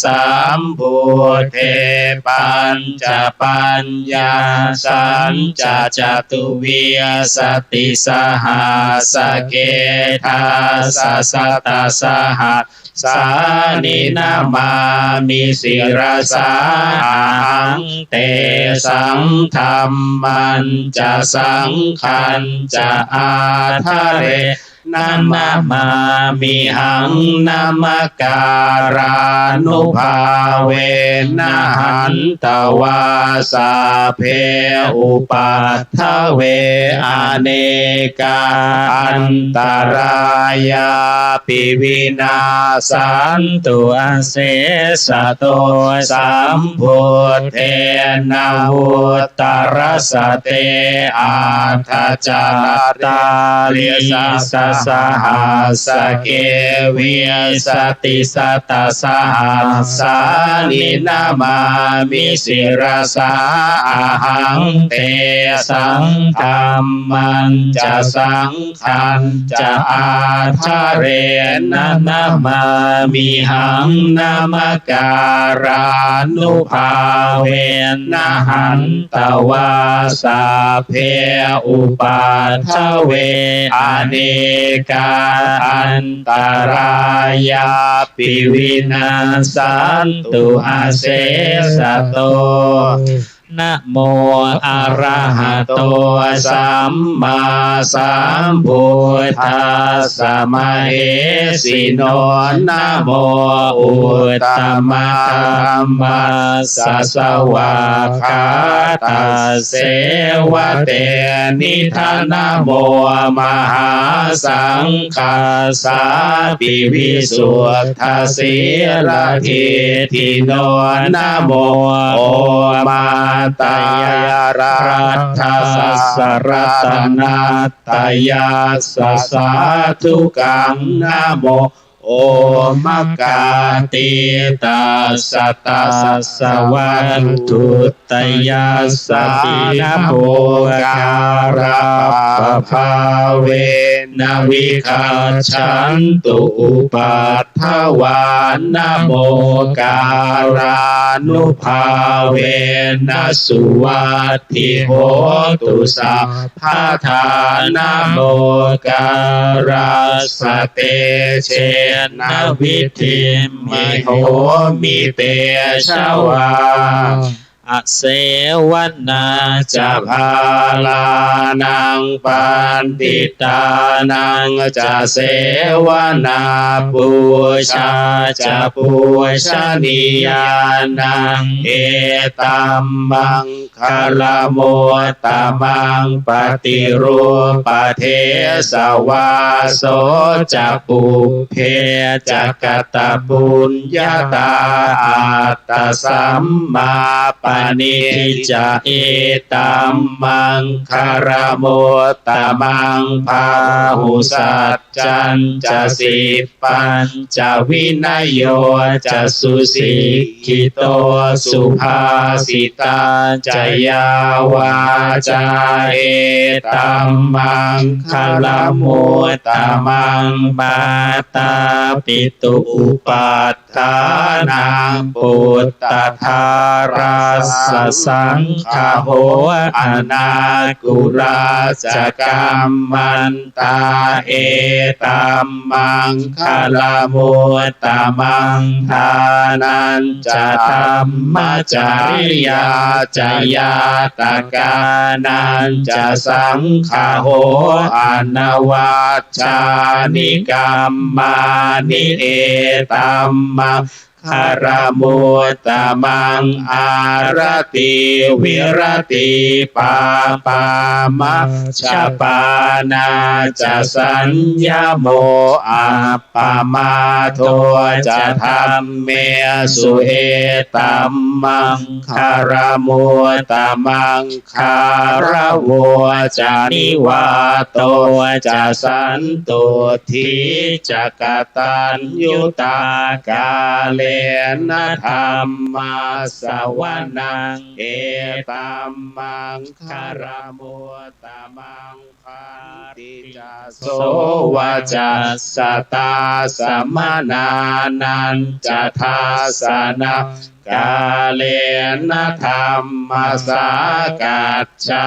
Sambuddhe pañcapaññāsañca catuvīsatisahassake dasasatasahassāni namāmi sirasā ahaṃ. Tesaṃ dhammañca saṅghañca ādarena namāmihaṃ. Namakārānubhāvena hantvā sabbe upaddave anekā antarāyāpi vinassantu asesato. Sambuddhe navuttarasate aṭṭhacattāḷīsa sahassake vīsatisatasahasāni namāmi sirasā ahaṃ. Tesaṃ dhammañca saṅghañca ādarena namāmihaṃ. Namakārānubhāvena hantvā sabbe upaddave anekā antarāyāpi vinassantu asesato. Namo arahato sammāsambuddhassa mahesino. Namo uttamadhammassa svākkhātasseva tenidha. Namo mahāsaṅghassāpi visuddhasīladiṭṭhino. Namo omātyāraddhassa ratanattayassa sādhukaṃ. Namo omakātītassa tassa vatthuttayassapi. Namokārappabhāvena vigacchantu upaddavā. Namokārānubhāvena suvatthi hotu sabbadā. Namokārassa tejena vidhimhi homi tejavā. Asevanā ca bālānaṃ paṇḍitānañca sevanā, pūjā ca pūjanīyānaṃ, etam maṅgalam uttamaṃ. Paṭirūpadesavāso ca pubbe ca katapuññatā, attasammāpaṇidhi ca, etam maṅgalam uttamaṃ. Bāhusaccañca sippañca vinayo ca, susikkhito subhāsitā ca, yā vācā, etam maṅgalam uttamaṃ. Mātāpitu upaṭṭhānaṃ puttadārassa saṅgaho, anākulā ca kammantā, etam maṅgalam uttamaṃ. Dānañca dhammacariyā ca, ñātakānañca saṅgaho, anavajjāni kammāni, etam maṅ galam uttamaṃ. Āratī viratī pāpā, majjapānā ca saññamo, appamādo ca dhammesu, etam maṅgalam uttamaṃ. Gāravo ca nivāto ca, santuṭṭhī ca kataññutā, kālena dhammassavanaṃ, etam maṅgalam uttamaṃ. Khanti ca sovacassatā, samaṇānañca dassanaṃ, kālena dhammasākacchā,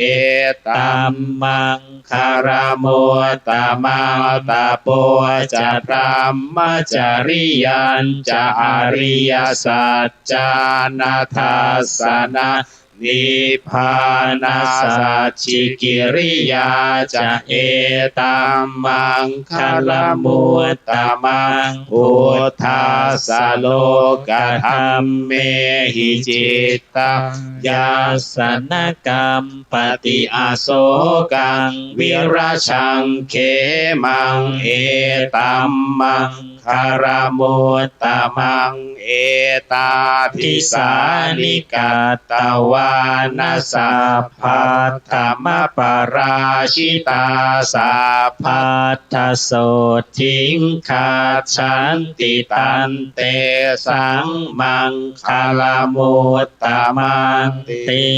etam maṅgalam uttamaṃ. Tapo ca brahmacariyañca, ariyasaccāna dassanaṃ, nibbānasacchikiriyā ca, etam maṅgalam uttamaṃ. Phuṭṭhassa lokadhammehi, cittaṃ yassa na kampati, asokaṃ virajaṃ khemaṃ, etam maṅ puggalamuttamaṃ. Etādisāni katvāna sabbatthamaparājitā sabbattha sotthiṃ gacchanti, tantesaṃ maṅgalamuttamanti.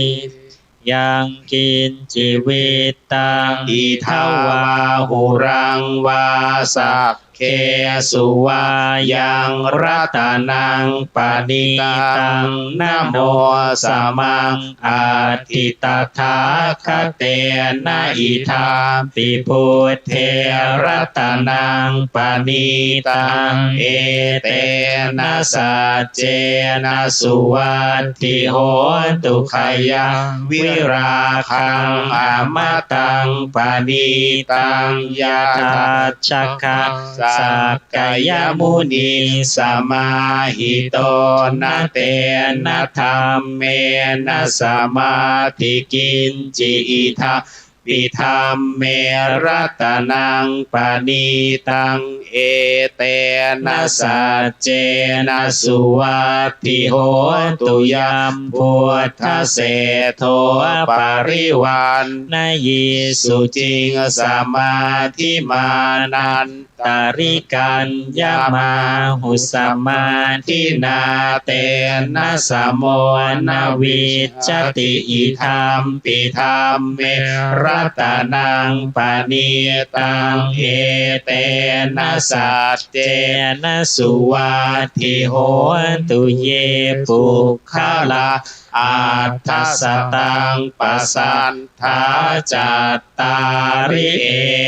Yaṅkiñci vittaṃ idha vā huraṃ vā saggesu vā yaṃ ratanaṃ paṇītaṃ, na no samaṃ atthi tathāgatena, idampi buddhe ratanaṃ paṇītaṃ, etena saccena suvatthi hotu. Khayaṃ virāgaṃ amataṃ paṇītaṃ, yadajjhagā sakyamunī samāhito, na tena dhammena samatthi kiñci, idampi dhamme ratanaṃ paṇītaṃ, etena saccena suvatthi hotu. Yaṃ buddhaseṭṭho parivaṇṇayī suciṃ, samādhimānantarikaññamāhu, samādhinā tena samo na vijjati, idampi dhamme ratanaṃ paṇītaṃ, etena saccena suvatthi hotu. Ye puggalā aṭṭha sataṃ pasaṭṭhā, cattāri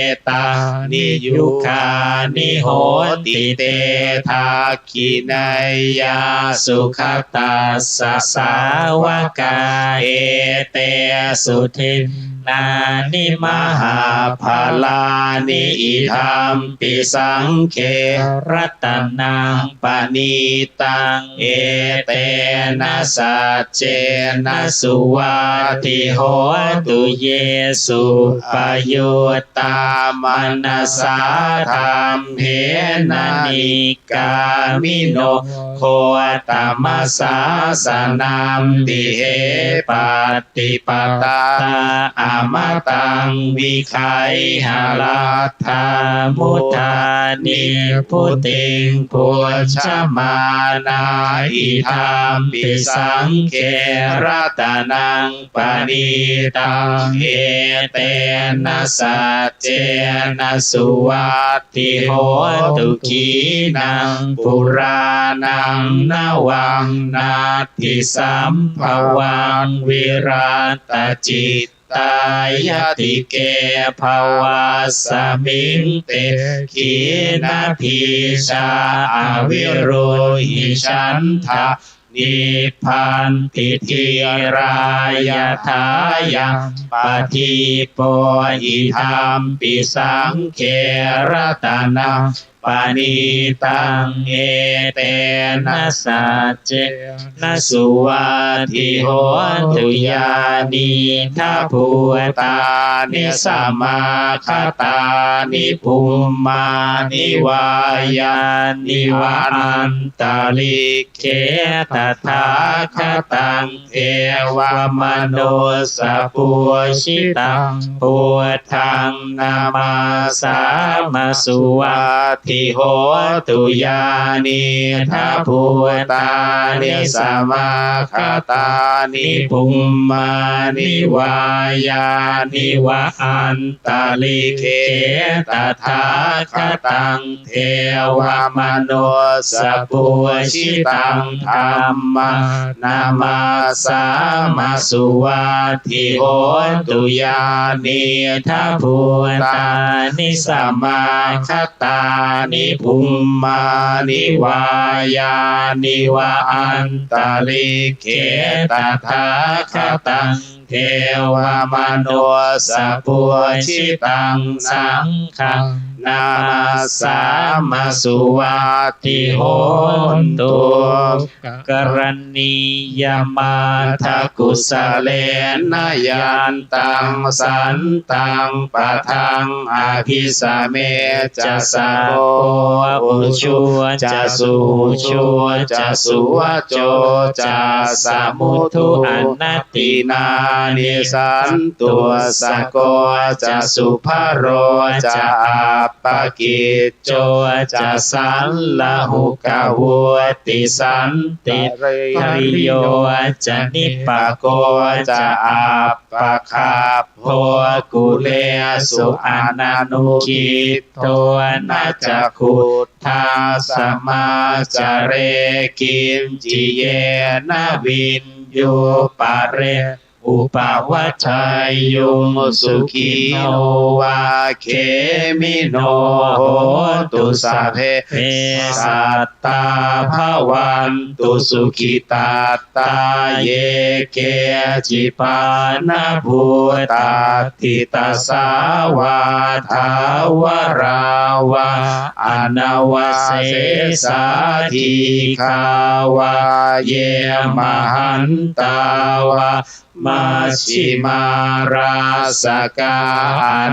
etāni yugāni honti, te dakkhiṇeyyā sugatassa sāvakā, etesu dinnāni mahapphalāni, idampi saṅghe ratanaṃ paṇītaṃ, etena saccena suvatthi hotu. Ye suppayuttā manasā daḷhena, nikkāmino gotamasāsanampi, he pattipattā amataṃ vigayha, laddhā mudhā nibbutiṃ bhuñjamānā, idampi saṅghe ratanaṃ paṇītaṃ, etena saccena suvatthi hotu. Khīṇaṃ purāṇaṃ navaṃ natthi sambhavaṃ, virattacittāyatike bhavasmiṃ, te khīṇabījā avirūḷhichandā, nibbanti dhīrā yathāyampadīpo, idampi saṅghe ratanaṃ paṇītaṃ, etena saccena suvatthi hotu. Yānīdha bhūtāni samāgatāni, bhummāni vā yāni va antalikkhe, tathāgataṃ devamanussapūjitaṃ, buddhaṃ namassāma suvatthi hotu. Yānīdha bhūtāni samāgatāni, bhummāni vā yāni va antalikkhe, tathāgataṃ devamanussapūjitaṃ, dhammaṃ namassāma suvatthi hotu. Yānīdha bhūtāni samāgatāni, bhummāni vā yāni va antalikkhe, tathāgataṃ devamanussapūjitaṃ saṅghaṃ namassāma suvatthi hotu. Karaṇīyamatthakusalena yantaṃ santaṃ padaṃ abhisamecca, sakko ujū ca suhujū ca suvaco cassa mudu anatimānī, santussako ca subharo ca appakicco ca sallahukavutti, santindriyo ca nipako ca appagabbho kulesu ananugiddho. Na ca khuddaṃ samācare kiñci yena viññū pare upavadeyyuṃ. Sukhino vā khemino hontu, sabbe sattā bhavantu sukhitattā. Ye keci pāṇabhūtatthi, tasā vā thāvarā vā anavasesā, dīghā vā ye mahantā vā majjhimā rassakā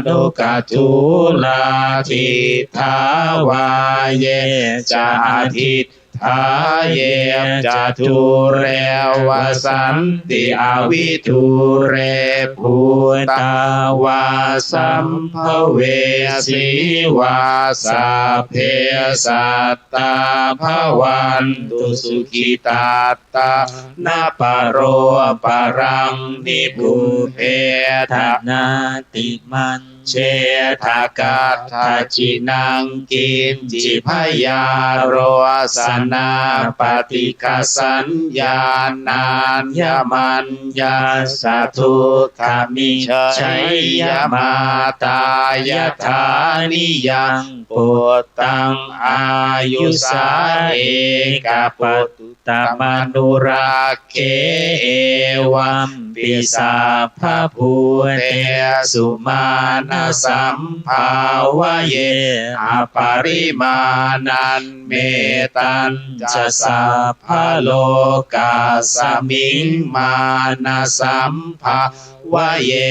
aṇukathūlā, diṭṭhā vā ye ca adiṭṭhā ye ca dūre vasanti avidūre, bhūtā vā sambhavesī vā, sabbe sattā bhavantu sukhitattā. Na paro paraṃ nibbubbetha, nātimaññetha katthaci naṃ kiñci, byārosanā paṭighasaññā nāññamaññassa dukkhamiccheyya. Mātā yathā niyaṃ puttaṃ āyusā ekaputtamanurakkhe, evampi sabbabhūtesu mānasambhāvaye aparimāṇaṃ. Mettañca sabbalokasmiṃ mānasambhāvaye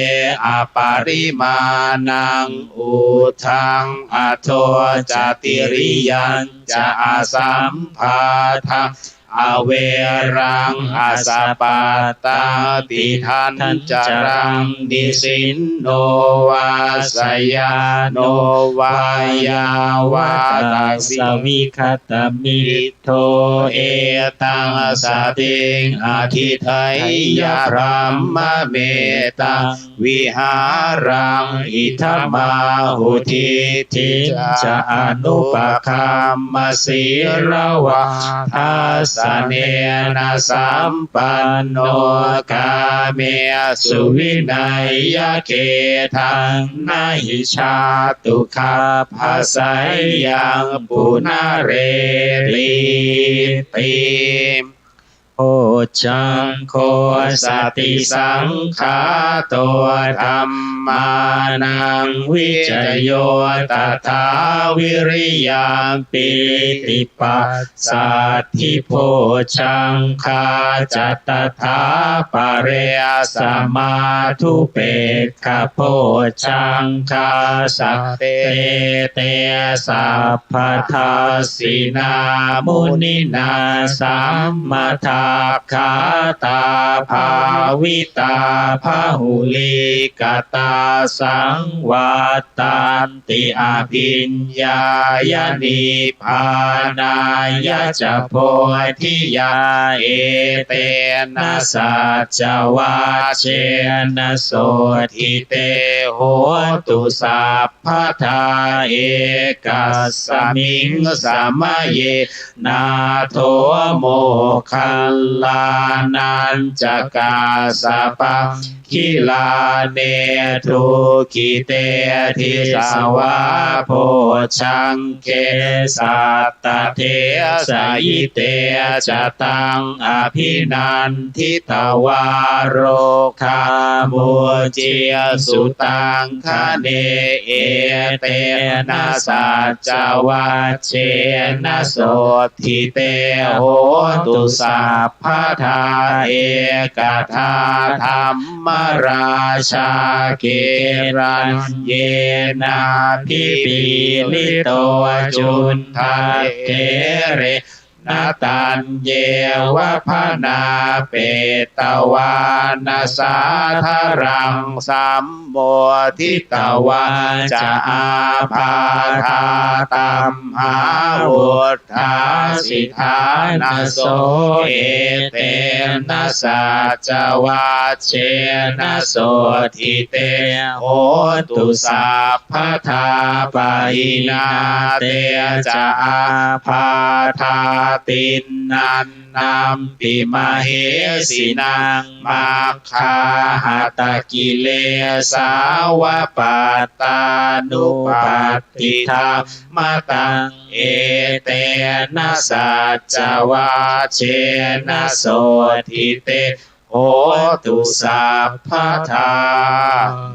aparimāṇaṃ, uddhaṃ adho ca tiriyañca asambādhaṃ averaṃ asapattaṃ. Tiṭṭhañcaraṃ nisinno vā sayāno vā yāvatassa vigatamiddho, etaṃ satiṃ adhiṭṭheyya brahmametaṃ vihāraṃ idhamāhu. Diṭṭhiñca anupagamma sīlavā dassanena sampanno, kāmesu vineyya gedhaṃ na hi jātu gabbhaseyyaṃ punaretīti. Bojjhaṅgo satisaṅkhāto dhammānaṃ vicayo tathā, viriyampītipassaddhibojjhaṅgā ca tathāpare, samādhupekkhabojjhaṅgā sattete sabbadassinā, muninā sammadakkhātā bhāvitā bahulīkatā, saṃvattanti abhiññāya nibbānāya ca bodhiyā. Etena saccavajjena sotthi te hotu sabbadā. Ekasmiṃ samaye nātho moggallānañca kassapaṃ gilāne dukkhitānubhāvena dukkhitatthadukkhite disvā bojjhaṅge satta desayi. Te ca taṃ abhinanditvā rogā mucciṃsu taṅkhaṇe. Etena saccavajjena sotthi te hotu sabbadā. Ekadā dhammarājā gelaññenābhipīḷito cundattherena taññeva bhaṇāpetvāna sādaraṃ sammoditvā ca ābādhā tamhā vuṭṭhāsi ṭhānaso. Etena saccavajjena sotthi te hotu sabbadā. Pahīnā te ca ābādhā tiṇṇannampi mahesinaṃ maggāhatakilesā va pattānuppattidhammataṃ. Etena saccavajjena sotthi te hotu sabbadā.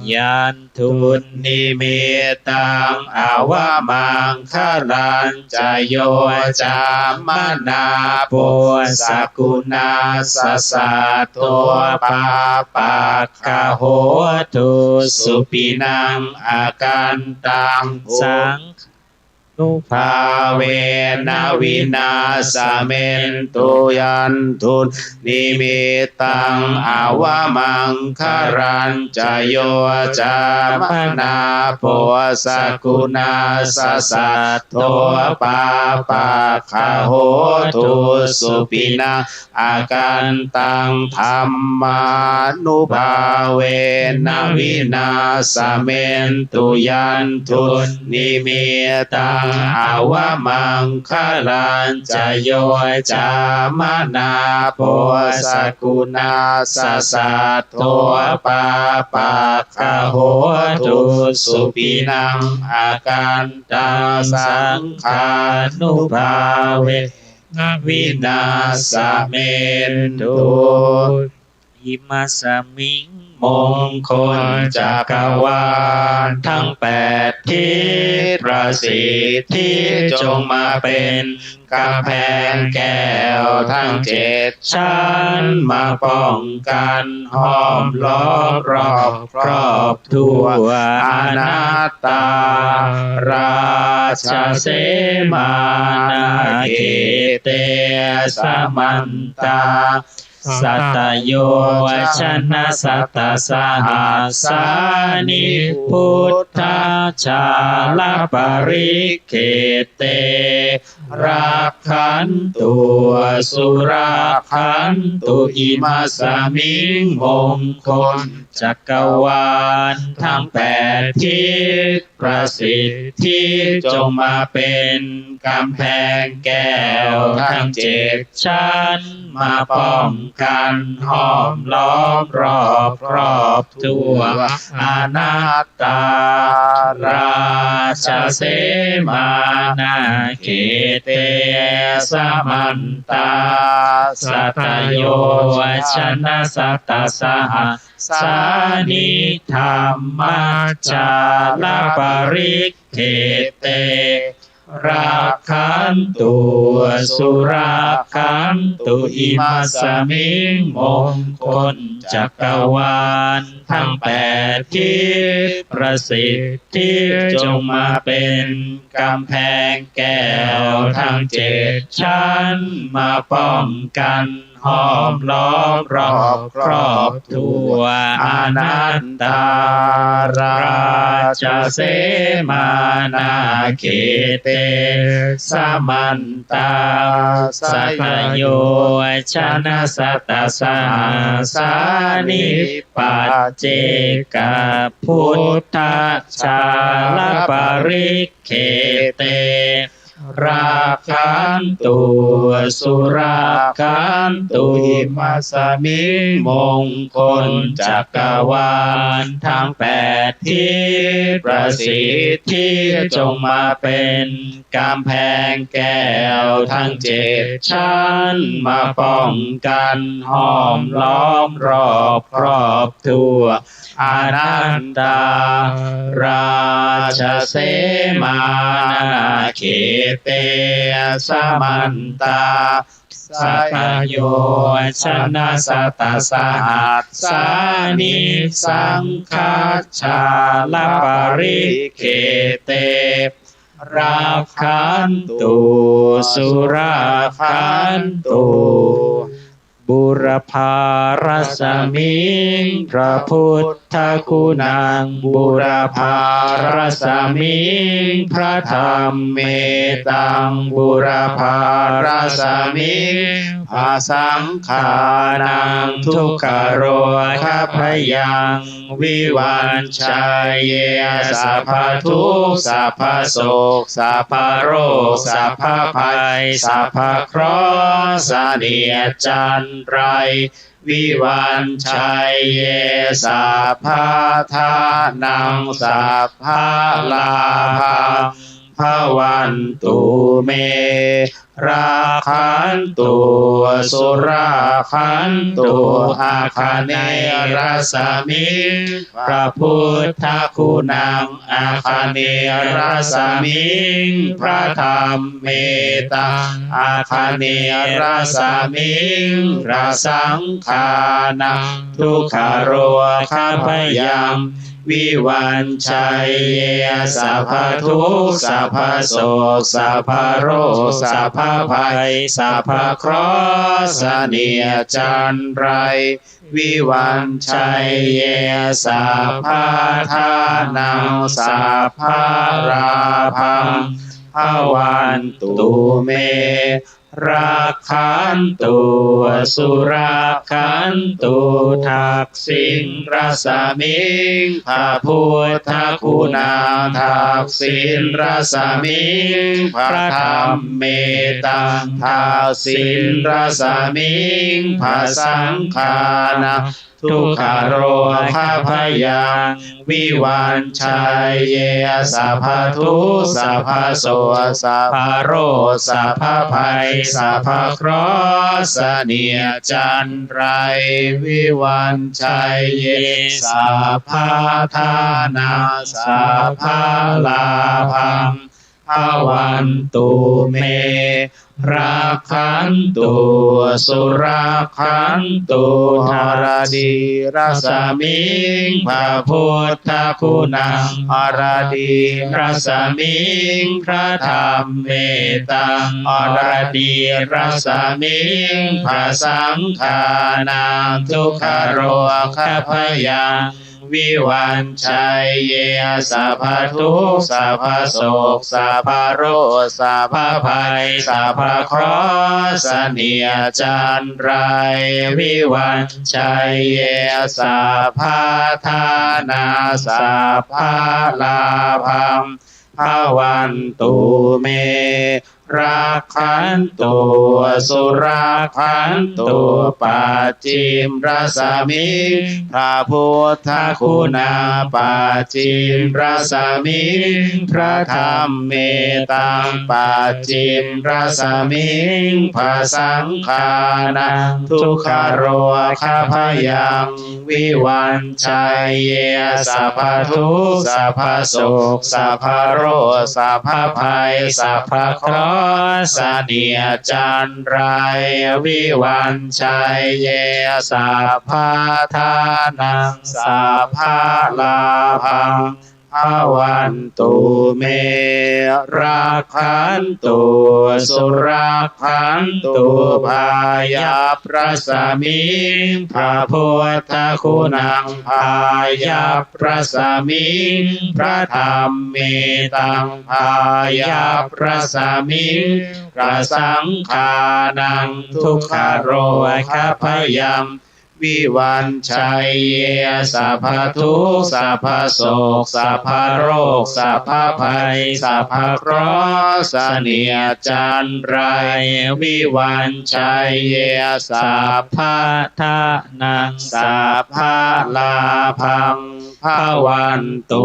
Yandunnimittaṃ avamaṅgalañca yo cāmanāpo sakuṇassa saddo pāpaggaho dussupinaṃ akantaṃ saṅ nubhāvena vināsamentu. Yandunnimittaṃ avamaṅgalañca yo cāmanāpo sakuṇassa saddo pāpaggaho dussupinaṃ akantaṃ dhammānubhāvena vināsamentu. Yandunnimittaṃ avamaṅgalañca yo cāmanāpo sakuṇassa saddo pāpaggaho dussupinaṃ akantaṃ saṅghānubhāve na vināsamentu. Imasmiṃ มงคลจักรวาลทั้งแปดทิศประสิทธิจงมาเป็นกำแพงแก้วทั้งเจ็ดชั้นมาป้องกันห้อมล้อมรอบครอบทั่ว Anattā rājasemmānā khette samantā satayojanasatasahassāni buddhajālaparikkhette rakkhantu surakkhantu. Imasmiṃ มงคลจักรวาลทั้งแปดทิศประสิทธิจงมาเป็นกำแพงแก้วทั้งเจ็ดชั้นมาป้องกันห้อมล้อมรอบครอบทั่ว Anattā rājasemmānā khette samantā satayojanasatasahassāni dhammajālaparikkhette rakkhantu surakkhantu. Imasmiṃ มงคลจักรวาลทั้งแปดทิศประสิทธิจงมาเป็นกำแพงแก้วทั้งเจ็ดชั้นมาป้องกัน ห้อมล้อมรอบครอบทั่ว Anattā rājasemmānā khette samantā satayojanasatasahassāni paccekabuddhajālaparikkhette rakkhantu surakkhantu. Imasmiṃ มงคลจักรวาลทั้งแปดทิศ ประสิทธิจงมาเป็นกำแพงแก้วทั้งเจ็ดชั้น มาป้องกันห้อมล้อมรอบครอบทั่ว Anantarājasemānā khette samantā satayojanasatasahassāni saṅghajālaparikkhette rakkhantu surakkhantu. Būrapārasmiṃ พระพุทธคุณัง Būrapārasmiṃ พระธรรมเมตัง Būrapārasmiṃ พระสังฆานัง Dukkharogabhayaṃ vivañjaye สัพพะทุกข์ สัพพะโศก สัพพะโรค สัพพะภัย สัพพะเคราะห์เสนียดจัญไร vivañjaye sabbadhanaṃ sabbalābhaṃ bhavantu me rakkhantu surakkhantu. Agni rasmiṃ พระพุทธคุณัง Agni rasmiṃ พระธรรมเมตัง Agni rasmiṃ พระสังฆานัง Dukkharogabhayaṃ vivañjaye สัพพะทุกข์ สัพพะโศก สัพพะโรค สัพพะภัย สัพพะเคราะห์เสนียดจัญไร vivañjaye sabbadhanaṃ sabbalābhaṃ bhavantu me rakkhantu surakkhantu. Daksiṇarasmiṃ พระพุทธคุณัง Daksiṇarasmiṃ พระธรรมเมตัง Daksiṇarasmiṃ พระสังฆานัง Dukkharogabhayaṃ vivañjaye สัพพะทุกข์ สัพพะโศก สัพพะโรค สัพพะภัย สัพพะเคราะห์เสนียดจัญไร vivañjaye sabbadhanaṃ sabbalābhaṃ bhavantu me rakkhantu surakkhantu. Haradīrasmiṃ พระพุทธคุณัง Haradīrasmiṃ พระธรรมเมตัง Haradīrasmiṃ พระสังฆานัง Dukkharogabhayaṃ vivañjaye สัพพะทุกข์ สัพพะโศก สัพพะโรค สัพพะภัย สัพพะเคราะห์เสนียดจัญไร vivañjaye sabbadhanaṃ sabbalābhaṃ bhavantu me rakkhantu surakkhantu. Pacchimarasmiṃ พระพุทธคุณัง Pacchimarasmiṃ พระธรรมเมตัง Pacchimarasmiṃ พระสังฆานัง Dukkharogabhayaṃ vivañjaye สัพพะทุกข์ สัพพะโศก สัพพะโรค สัพพะภัย สัพพะเคราะห์เสนียดจัญไร vivañjaye sabbadhanaṃ sabbalābhaṃ bhavantu me rakkhantu surakkhantu. Pāyāprasmiṃ พระพุทธคุณัง Pāyāprasmiṃ พระธรรมเมตัง Pāyāprasmiṃ พระสังฆานัง Dukkharogabhayaṃ vivañjaye, sabbadukkha sabbasoka sabbaroga sabbabhaya sabbakhlāva เสนียดจัญไร vivañjaye, sabbadhanaṃ sabbalābhaṃ bhavantu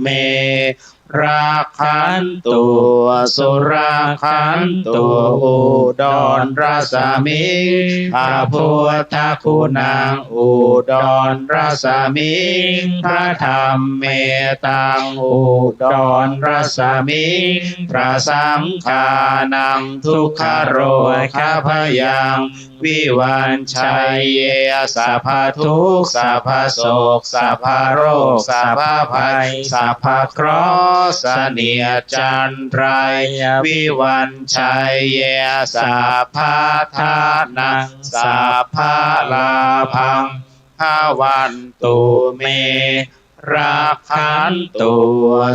me, rakkhantu surakkhantu, udorasmiṃ พระ buddhaguṇaṃ, udorasmiṃ พระ dhammetaṃ, udorasmiṃ พระ saṅghānaṃ, dukkharogabhayaṃ vivañjaye, sabbadukkha sabbasoka sabbaroga sabbabhaya sabbakhlāva เสนียดจัญไร vivañjaye, sabbadhanaṃ sabbalābhaṃ bhavantu me, rakkhantu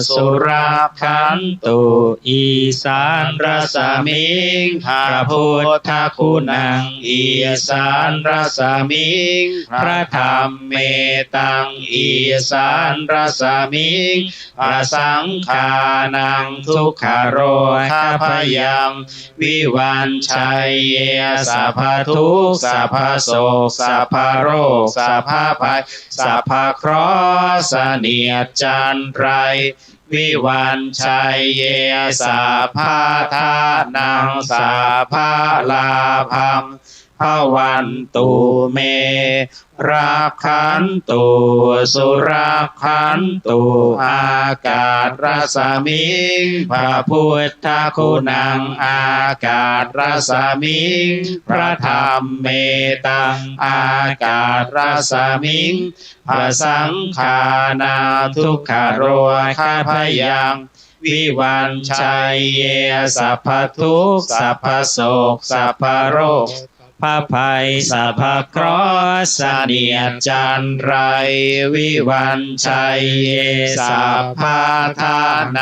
surakkhantu, isānarasmiṃ พระ buddhaguṇaṃ, isānarasmiṃ พระ dhammetaṃ, isānarasmiṃ พระ saṅghānaṃ, dukkharogabhayaṃ vivañjaye, sabbadukkha sabbasoka sabbaroga sabbabhaya sabbakhlāva เสนียดจัญไร vivañjaye, sabbadhanaṃ sabbalābhaṃ bhavantu me, rakkhantu surakkhantu, ākāsarasmiṃ พระ buddhaguṇaṃ, ākāsarasmiṃ พระ dhammetaṃ, ākāsarasmiṃ พระ saṅghānaṃ, dukkharogabhayaṃ vivañjaye, sabbadukkha sabbasoka sabbaroga sabbabhaya sabbakhlāva เสนียดจัญไร vivañjaye, sabbadhanaṃ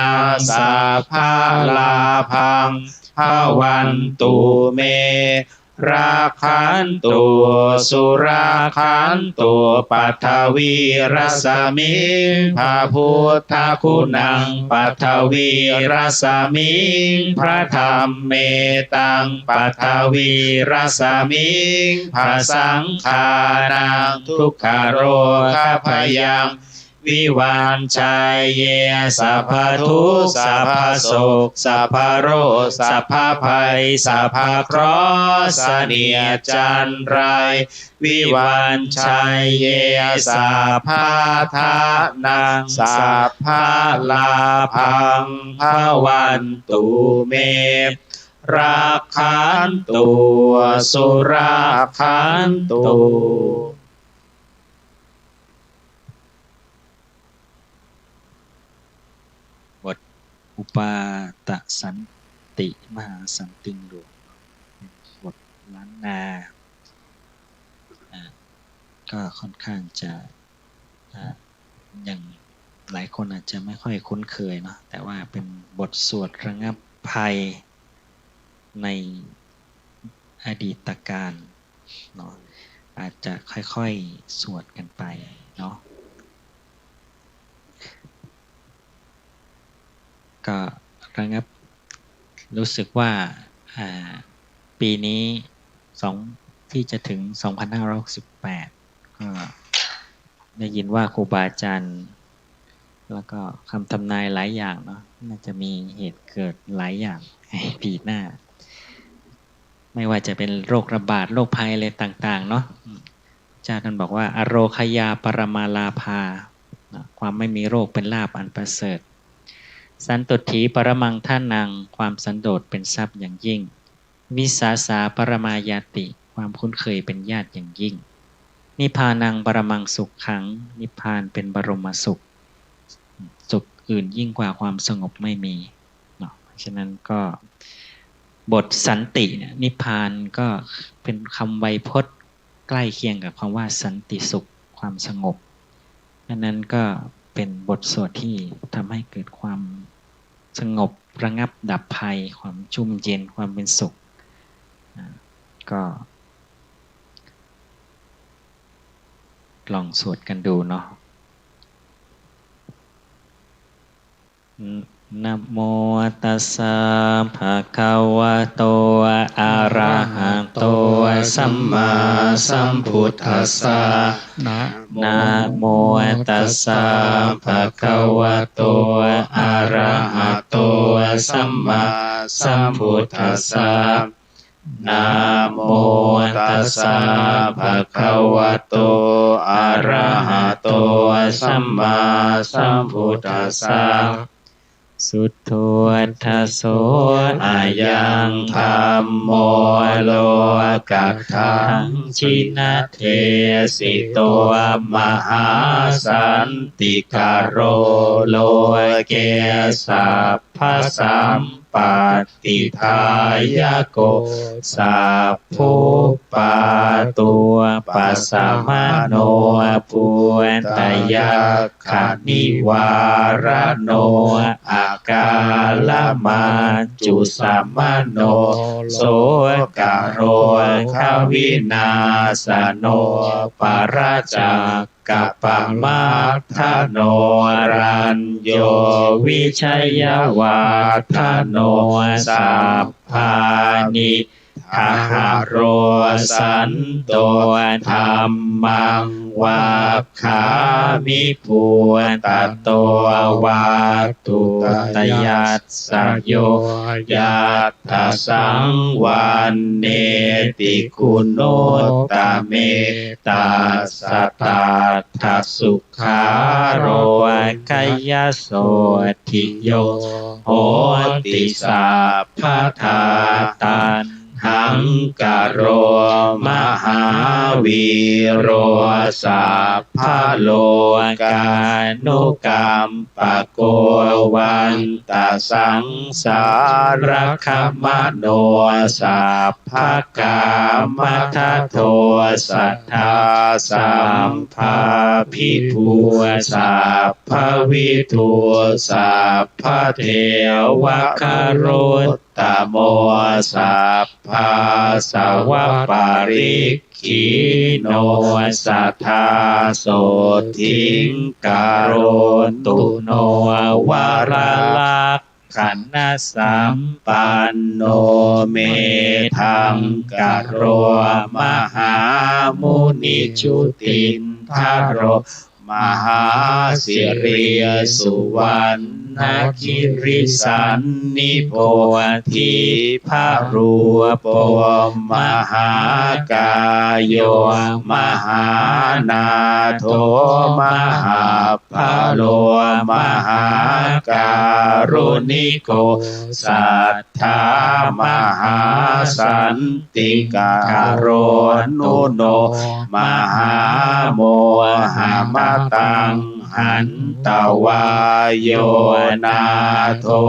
sabbalābhaṃ bhavantu me, rakkhantu surakkhantu, paṭhavīrasmiṃ พระ buddhaguṇaṃ, paṭhavīrasmiṃ พระ dhammetaṃ, paṭhavīrasmiṃ พระ saṅghānaṃ, dukkharogabhayaṃ vivañjaye, sabbadukkha sabbasoka sabbaroga sabbabhaya sabbakhlāva เสนียดจัญไร vivañjaye, sabbadhanaṃ sabbalābhaṃ bhavantu me, rakkhantu surakkhantu. บท Upāta santi mahāsantiṃ หลวง เป็นบทล้านนา อ่า ก็ค่อนข้างจะ อ่า อย่างหลายคนอาจจะไม่ค่อยคุ้นเคยเนาะ แต่ว่าเป็นบทสวดระงับภัยในอดีตกาลเนาะ อาจจะค่อยๆ สวดกันไปเนาะ ก็ระงับ รู้สึกว่า อ่า ปีนี้สอง ที่จะถึง สองพันห้าร้อยหกสิบแปด ก็ได้ยินว่าครูบาอาจารย์ แล้วก็คำทำนายหลายอย่างเนาะ น่าจะมีเหตุเกิดหลายอย่างในปีหน้า ไม่ว่าจะเป็นโรคระบาด โรคภัยอะไรต่างๆ เนาะ อืม เจ้าท่านบอกว่า Arogā paramā lābhā นะ ความไม่มีโรคเป็นลาภอันประเสริฐ Santuṭṭhī paramaṃ dhanaṃ ความสันโดษเป็นทรัพย์อย่างยิ่ง Visāsā paramā ñāti ความคุ้นเคยเป็นญาติอย่างยิ่ง Nibbānaṃ paramaṃ sukhaṃ นิพพานเป็นบรมสุข สุขอื่นยิ่งกว่าความสงบไม่มีเนาะ เพราะฉะนั้นก็บทสันติเนี่ย นิพพานก็เป็นคำไวยพจน์ใกล้เคียงกับคำว่าสันติสุข ความสงบ อันนั้นก็เป็นบทสวดที่ทำให้เกิดความสงบระงับดับภัย ความชุ่มเย็น ความเป็นสุข อ่า ก็ ลองสวดกันดูเนาะ Namo tassa bhagavato arahato sammāsambuddhassa. Namo tassa bhagavato arahato sammāsambuddhassa. Namo tassa bhagavato arahato sammāsambuddhassa. Suddho daso ayaṃ dhammo lokatthaṃ jinadesito mahāsantikaro loke sabbasampattīdāyako sabbupaddūpasamano buddhayak khanivāraṇo akālamaccu samaṇo sokaro gavināsano paracakkapamaddhano rañño vijayavaḍḍhano sabbāni daharo santo dhammaṃ vakkhāmi buddhato vatthutthayassayo yatthasaṃ vaṇṇeti guṇuttame tassa tattha su khārogayasotthi yo hoti sabbadā taṇhaṅkaro mahāvīro sabbalokānukampako vantasaṃsāragamano sabbakāmatato sadā sambhavibhū sabbavidū sabbadevakāruttamo sabbāsavaparikkhīṇo sadā sotthī karotu no varakkhana sampanno medhaṅkaro mahāmuni jutindharo mahāsiri suvaṇṇagiri sannibodhi bharūpo mahākāyo mahānātho mahā balo mahākāruṇiko satthā mahāsantikaro nuno mahāmohamataṃ hantvā yo nātho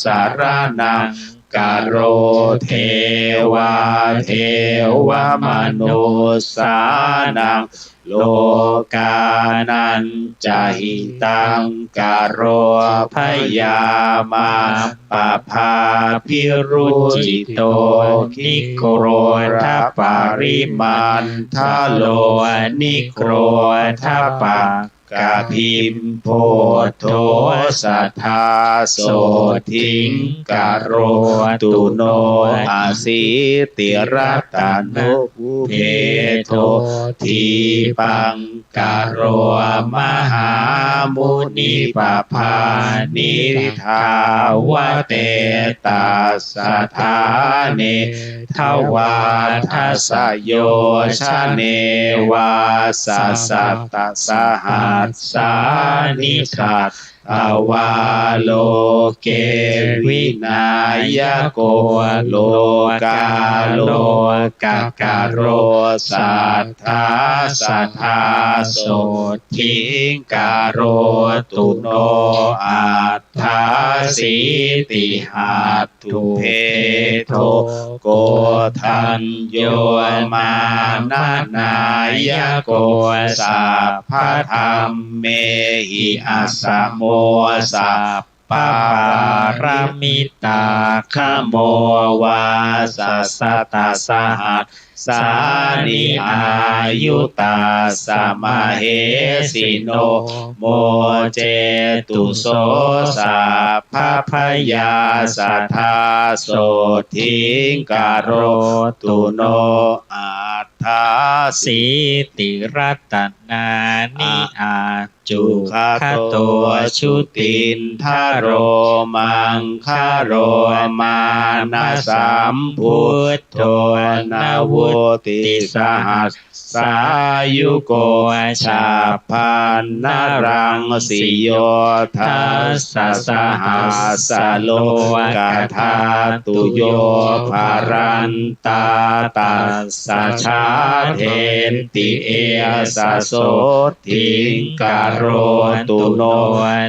saraṇaṃ karo devā devamanussānaṃ lokānañca hitaṅkaro bhayā mappabhābhirucito nikrodhaparimaṇḍalo nikrodhapakkabimbodho sadā sotthī karotu no asītiratanubhedo dīpaṅkaro mahāmunipabhāni dvāvate tassādhāne dvādasayojane vāsasatasahassāni tat tvā loke vināyako lokālokakaro satthā sadā sotthī karotu no atthāsīti hatthubhedo koṇḍañño mānanāyako sabbadhammehi asamo sab pabbāramitāgamo vāsasatasahassāni āyutassa mahesino, mocetu so sabbabhayā sadā sotthiṃ karotu no. Aṭṭhāsīti ratanāni a- ccukato jutindharo maṅgalo mānasambuddho navuttisahassaayuko chabbaṇṇaraṃ siyo dasasahassaloka dhātuyo balaṃ tā tassa jātenti esa sotthiṃ karotu no.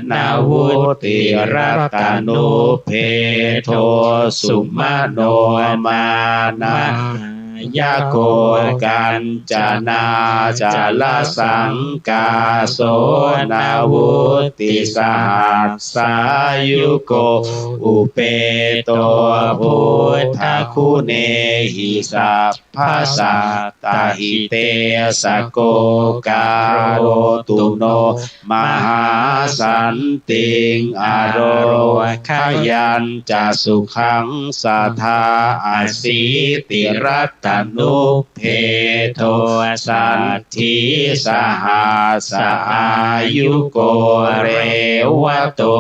Navuttirattanubbedo sumano mānā yako kañcanācalasaṅkā so navuttisahassāyuko upeto buddhaguṇehi sabbasattahitetthako karotu no. Mahāsantiṃ ārogayañca sukhaṃ sadā asītiratanubbedo saddhisahassāyuko revato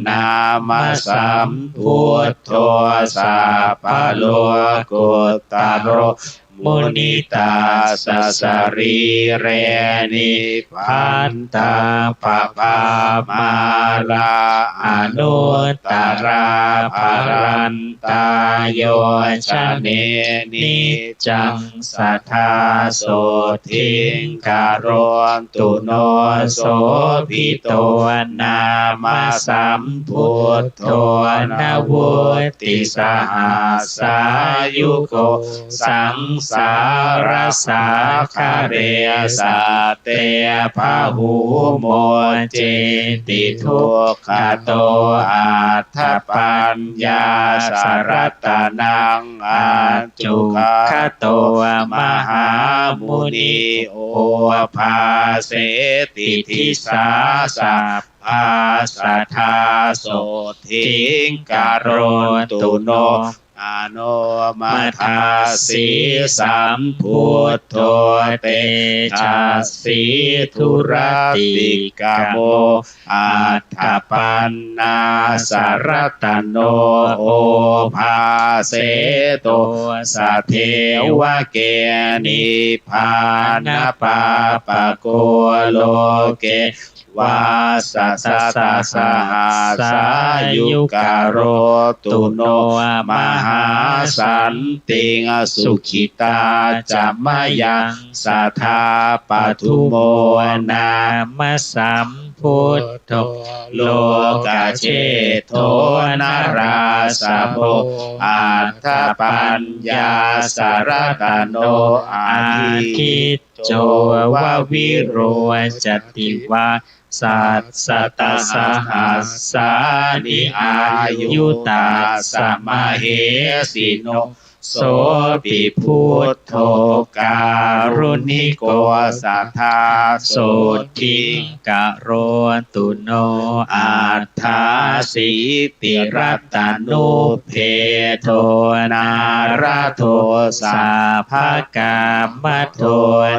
nāma sambuddho sabbalokottaro munitassa sarīre nibbantappabhāmārā anuttarā balantā yo jane niccaṃ sadā sotthiṃ karotu no. Sobhito nāma sambuddho navuttisahassāyuko saṃsārasāgare satte bahū moccati dukkhato aṭṭhapaññāsaratanaṃ accukato mahāmuni obhāseti disā sabbā sadā sotthiṃ karotu no. Anomadassī sambuddho tejasvī duratikkhamo aṭṭhapaṇṇāsaratano obhāseto sadevake nibbānapāpako loke vāsasatasahassāyu karotu no. Mahāsantiṃ sukhitā ca mayaṃ sadā padumo nāma sambuddho lokajeṭṭho narāsabho aṭṭhapaññāsaratano adi cco va virocati va sassatasahassāni āyu tassa mahesino. Sopi buddho kāruṇiko sadā sotthiṃ karotu no. Aṭṭhāsīti rattanubbedo nārado sabbakāmado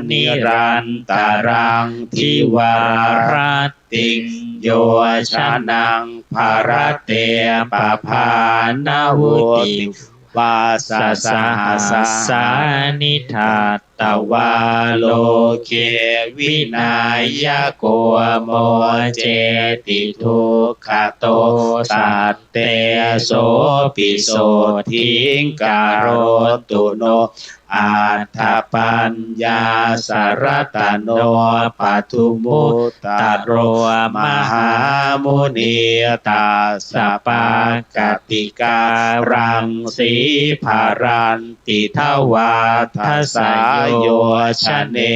nirantaraṃ divārattiṃ yo janaṃ bharate pabhānavuti. Vāsasahassāni datvā loke vināyako mocceti dukkhato satte sopi sotthiṃ karotu no. Aṭṭhapaññāsaratano padumu ttaro mahāmuni tassa pakkati kāraṃ sībalanti dvādasa yojane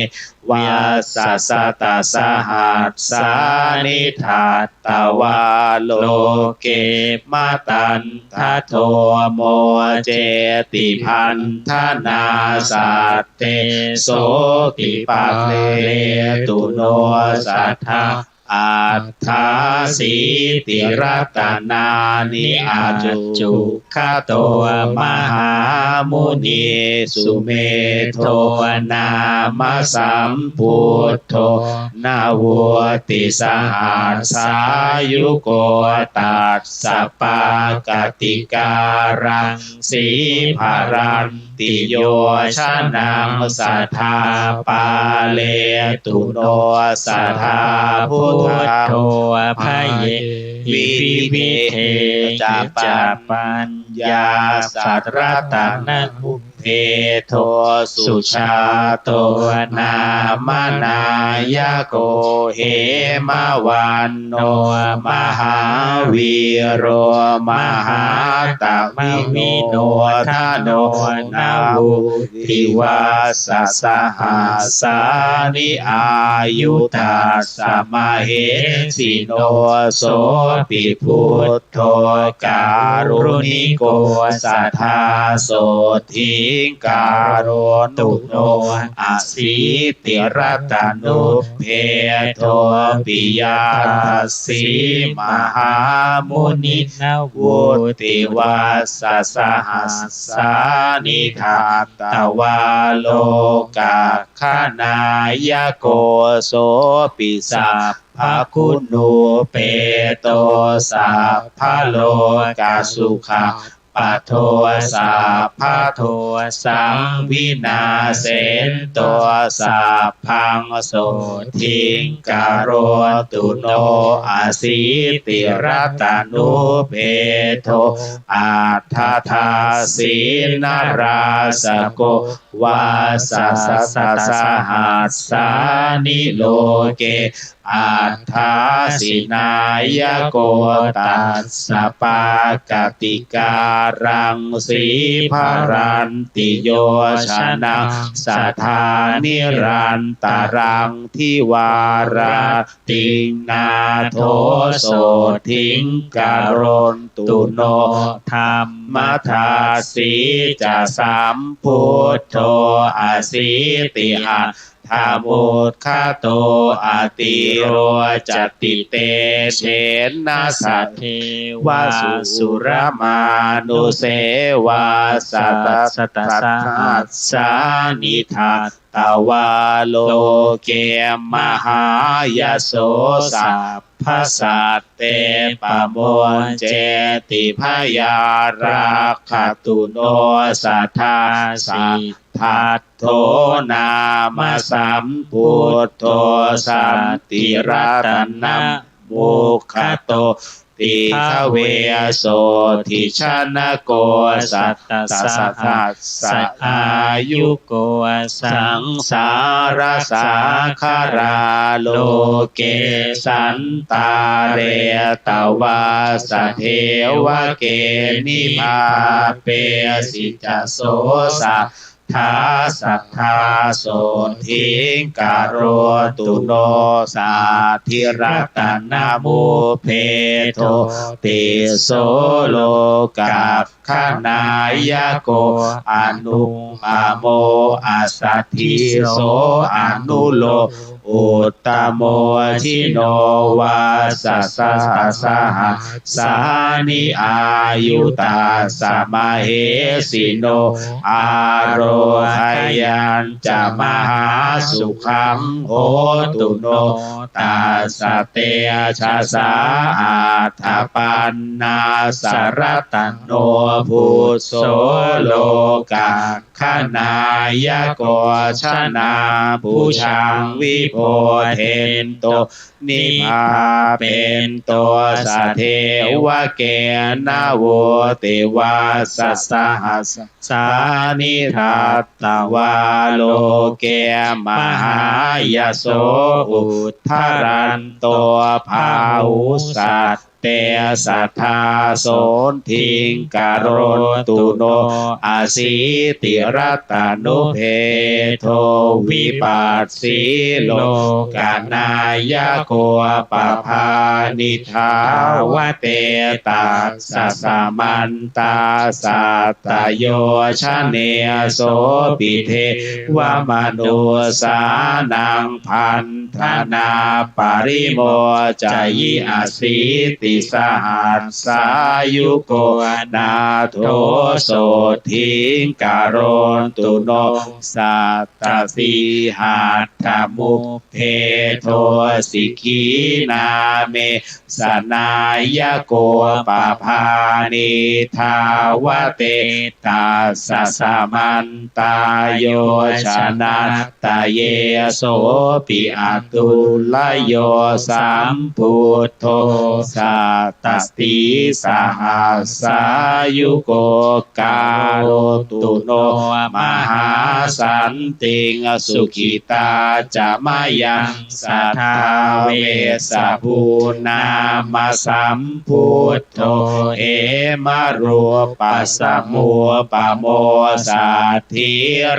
vassasatasahassāni datvā loke, matantato mocceti paṇḍanā satte sopi pāletu no sadā. Aṭṭhāsīti ratanāni accu kkhato mahāmuni, sumedho nāma sambuddho navutisahassāyuko, tassa pākātikāraṃ sīharanti yojanaṃ sadā, pāletu no sadā buddho bhayehi vividhehi ca paññāsaratananubbe do. Sujāto nāma nāyako hemavanto mahāvīro, mahattamavino dano navutivassasahasāni āyutassa mahesino, sopi buddho kāruṇiko sadā, sotthiṃ karontu no asīti ratanubbe do. Piyatissā mahāmuni navutivassasahasāni datvā lokakkhānāyako, sopi sabbaguṇūpeto sabbalokasukha pado, sabbadosaṃ vinassento sabbaṃ sotthiṃ karontu no asīti ratanubbe do. Aṭṭhādāsī narāsako vassasatasahassāni loke, aṭṭhāsi nāyako tassa pākātikāraṃ sīharanti yojanaṃ sadā nirantaraṃ, divārattiṃ nātho sotthiṃ karontu no. Dhammadāsī ca sambuddho asīti a ṭṭhamuggado, atirocati tejena sadevasū suramānuse, vassasatasahassāni datvā loke mahāyaso, sabbasatte pamuñceti bhayā rakkhatū no sadā. Siddhat tho nāma sambuddho santiratanamukhatopi, bhikkhave sotthi janako satasahassa āyuko, saṃsārasāgarā loke santāretvā sadevake, nibhāpesi ca so sa dā sadā sotthiṃ karotu no. Saddhiratanamuppetoti so lokakkhānāyako, anuppamo assaddhi so anulo uttamo jino. Vassasatasahassāni āyu tassa mahesino, ārohyañca mahāsukhaṃ hotu no. Tassa tejasā aṭṭhapaṇṇassa ratano buddho, loka kkhanāyako, janabhujaṃ vibodhento, nibbāpento sadevake. Navutivassasahas sāni datvā loke mahāyaso, uddharanto bāhusatta te sadā sotthī karontu no. Asītirattanubhedo vipassī lokanāyako pabhāni dāvatetassasama ntā sattayojane sopi devamanussānaṃ bandhanā parimocayi. Asītisahassāyuko nātho sotthī karontu no. Sattasīhaddhamubhedo sikhī nāme sanāyako pabhāni dāvatetassasama ntā yojanattayé sopi atulayo sambuddho. Sattasītisahassāyuko karontu no mahāsantiṃ. Sukhitā ca mayaṃ sadā vessabhū nāma sambuddho hemarūpasamupamo saddhī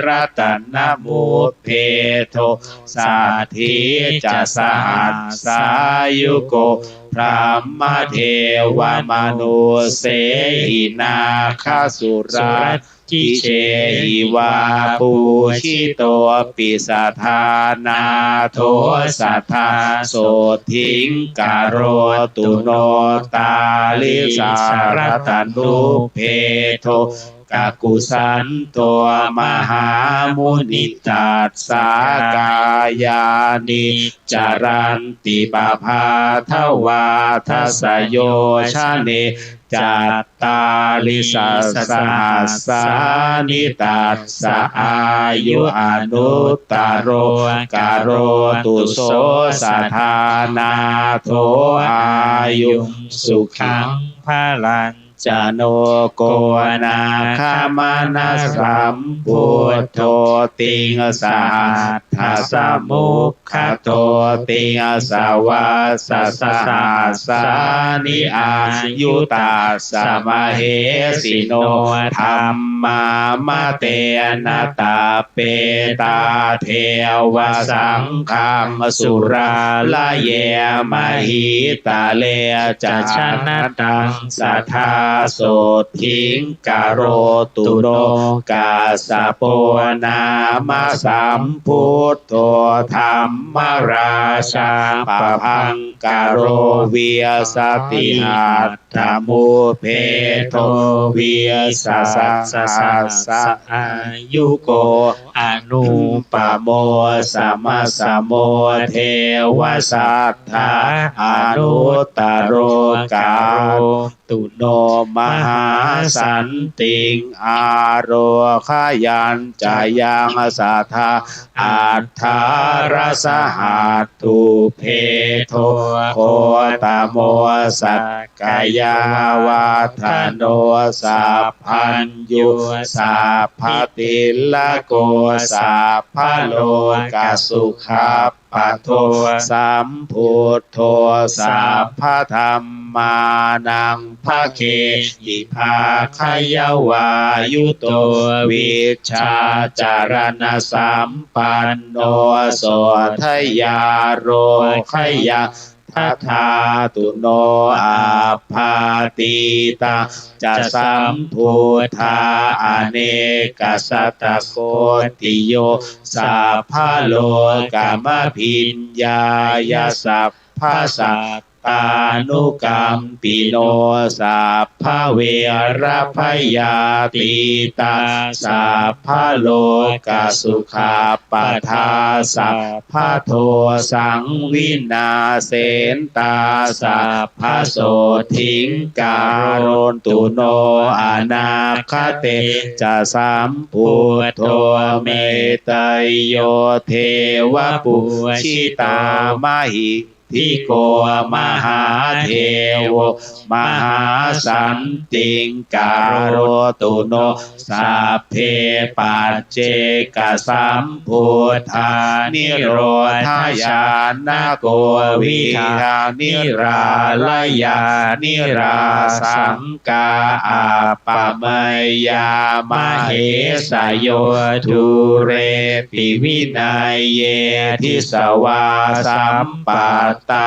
ratanamubhedo saddhī ca sahassāyuko brahmadevamanussehī nāgasurattijehi vā pūjitopi sadā nātho sadā sotthī karontu no. Tālissaratanubhedo kakusandho mahāmuni tassa kāyāni caranti pabhātavā dasayojane cattālīsasahassāni tassa āyu anuttaro karontu so sadā nātho āyuṃ sukhaṃ balañca no koṇāgamana sambuddho tiṃsahassāsamuggato tiṃsavatsasahassāni āyutassa mahesino dhammāmatena tappetā devasaṅghamsurāraye mahītale ca janataṃ sadā sotthī karontu no. Kassapo nāma sambuddho dhammarājā pabhaṅkaro vīsatisahassamubhedo vīsatisasahassaāyuko anuppamo samasamo devasattā anuttaro karontu no. Mahāsantiṃ ārogayañca yaṃ sadā aṭṭhārasa hatthubhedo gotamo sakyavādā no sabbaññu sabbatilako sabbalokasukhappato sambuddho sabbadhammānaṃ bhāgeti bhāgayavāyuto vijjācaraṇasampanno sotthayarogayaṃ dadātu no. Abbhātitā ca sambuddhā anekasatakoṭiyo sabbalokamabhiññāya sabbasatta ānukampino sabbaverabhayātītā sabbalokasukhappatā sabbadosaṃ vināsentā sabbasotthiṃ karontu no. Anāgate ca sambuddho metteyyo devapūjitā mahik mahāsaṅghapaṭipattidhiṭṭhiko mahādevo mahāsantiṃ karotu no sabbe paccekasambuddhā nirodhayānako vidhā nirālayā nirāsaṅkā appameyyā mahesayo dūrepi vinaye disvā samphattā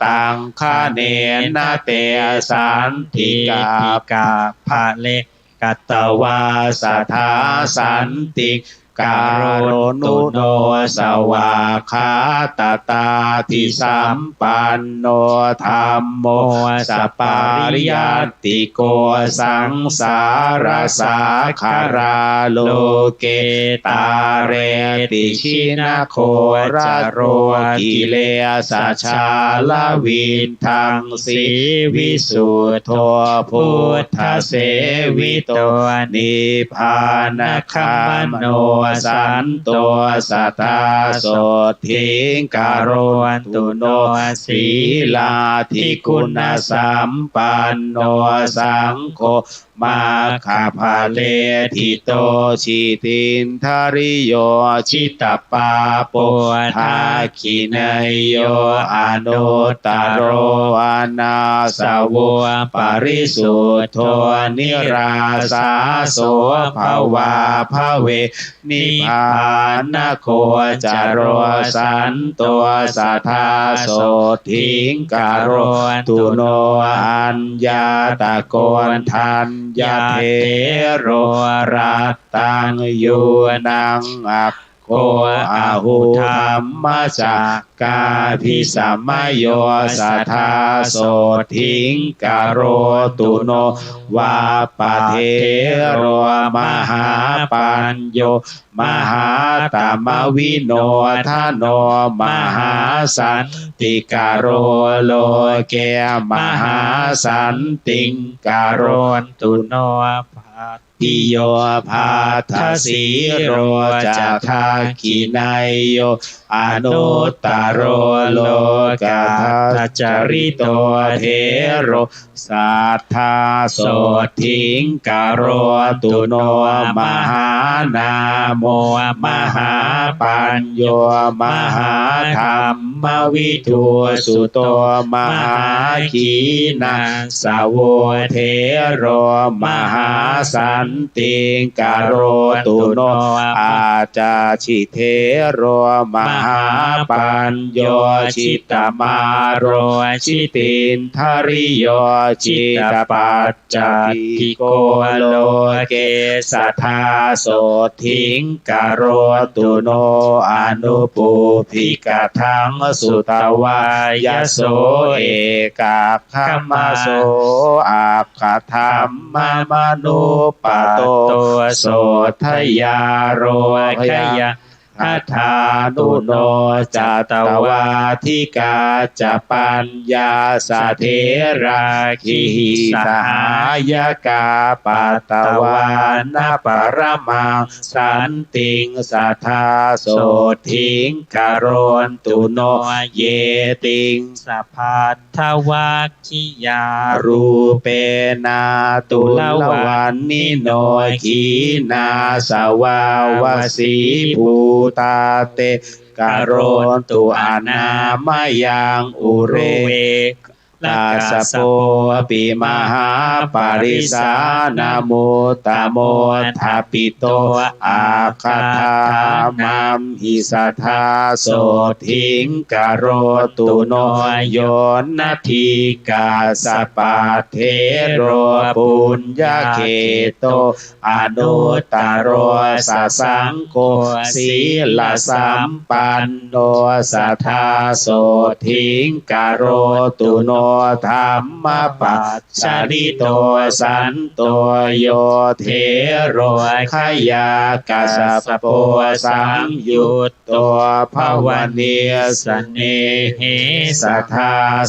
taṅkhaṇena te santi kappabhave katvā sadā santiṃ karontu no. Svākkhātatādīsampannō dhammo sapparittiko saṃsārasāgarā loke tārepi jinaghorāro kilesajālaviddhaṃ sīvisuddho buddhasevi to nibbānagāmino santo sadā sotthī karontu no. Sīlādiguṇasampanno saṅgho maggaphalediṭṭho jitindriyo jitapāpo dakkhiṇeyyo anuttaro anāsavo parisuddho nirāsāso bhavābhave nibbānagocaro santo sadā sotthī karontu no. Aññātakoṇḍaññatherā rattaṃ yūnaṃ aggo ahu dhammacakkabbhisamayo sadā sotthī karontu no. Vāppathero mahāpañño mahātamavinodano mahāsantikaro loke mahāsantiṃ karontu no. Bhaddiyo bhaddasīlo ca dakkhiṇeyyo anuttaro lokadhaccharito thero sadā sotthī karontu no. Mahānāmo mahāpañño mahādhammavidū suto mahākīṇassavo thero mahāsantiṃ karontu no. Ācācithero mahāpañño jittamāro jitindriyo jitapaññappiko loke sadā sotthī karontu no. Anupubbikathaṃ sutvā yaso ekaggamaso aggadhammamanuppatto sotthayarogayaṅ gadhānuno. Catvātikā ca paññāsa therā girisikharāja kā patvāna paramaṃ santiṃ sadā sotthī karontu no. Ye tiṃsa bhaddavag giyā rūpena tulavaṇṇino khīṇāsavā vasībhūtā te karontu anāmayaṃ. Urve kassapopi mahāparisānamuttamo thapi to aggadhammamhi sadā sotthī karontu no. Yo natthi kassapathero puññakheto anuttaro sasaṅgho sīlasampanno sadā sotthī karontu no. dhammapaccarito santo yo thero gayā kassapo saṃyutto bhāvanāya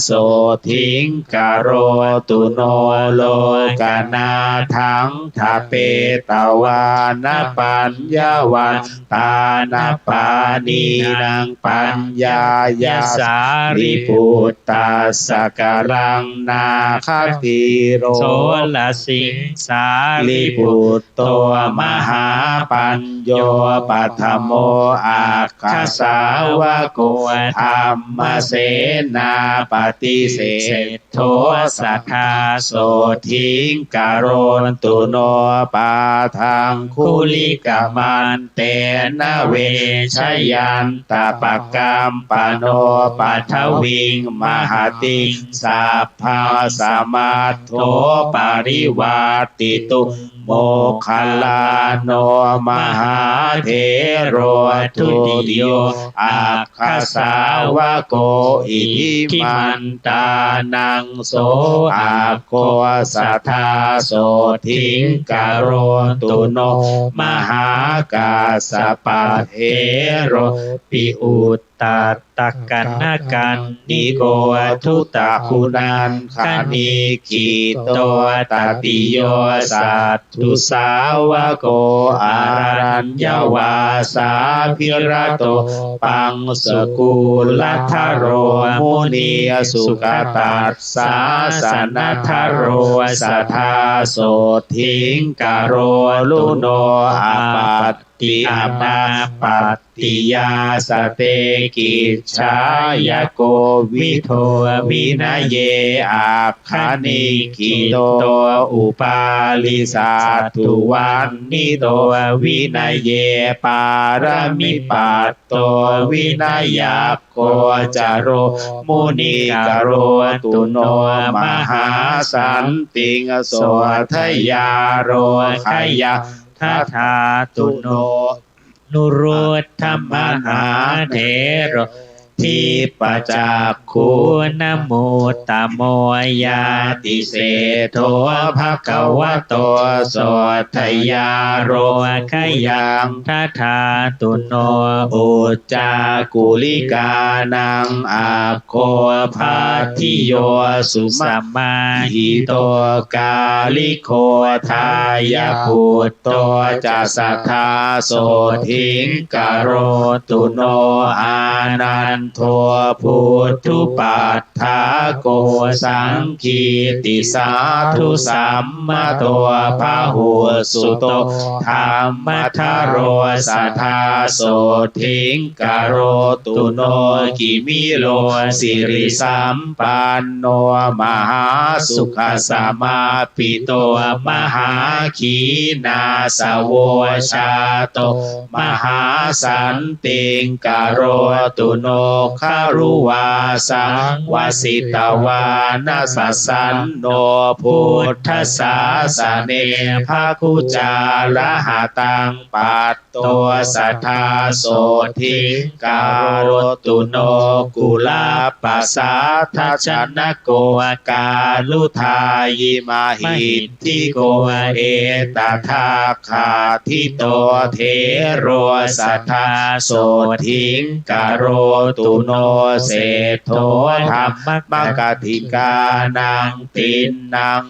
saddhiṃ karotu no lokanaṭṭhaṃ. Ṭhapetvāna paññavan tāna pāṇīnaṃ paññāya sārīputtassa karaṃ nāḷāgiriṃ soḷasiṃ. Sārīputto mahāpañño paṭhamo aggasāvako dhammasenāpati se ṭṭho sadā sotthiṃ karotu no. Pādaṅgulimantena vejayantapakkappano paṭhaviṃ mahatiṃ sabbasamattho parivārtitu moggallāno mahāthero dutiyo aggasāvako iddhimantānaṃ so aggo sadā sotthiṃ karotu no. Mahākassapathero pi uttarattakanakanniko duṭṭhaguṇaṃ gaṇīkito tatiyo saddhu sāvako araññavāsābhirato paṃsukuḷadharo munisukatassa sāsanādharo sadā sotthiṃ karotu no. Appaṭi anappaṭiyā sate kicchāya kovidho vinaye agganikkhito upāli satthu vaṇṇito vinaye pāramī patto vinayak ko caro muni karotu no. Mahāsantiṃ sotthāya rogāya dadātu no. Anuruddha mahāthero dippacakkūnamuttamo ñātiseṭṭho bhagavato sotthāya rogāyaṃ dadātu no. Uccakuḷikānaṃ aggo bhaddiyo susamāhito kāliko dāyabhutto ca sadā sotthiṃ karotu no. Ānando puthuppaṭhāko saṅgīti sādhu sammato bahussuto dhammadharo sadā sotthiṃ karotu no. Kimiro sirisampanno mahāsukhasamā ppito mahākhīṇāsavo jāto mahāsantiṃ karotu no. Khaṇuvasaṃ vasitvāna sasanno buddhasāsane bhāgucchārahataṃ pat to sadā sotthiṃ karotu no. Kuḷapasādajanako kāruttayī mahiddhiko ettadakkhaṭhito thero sadā sotthiṃ karotu no. Seṭṭho dhammakkhatikānaṃ tiṇṇaṃ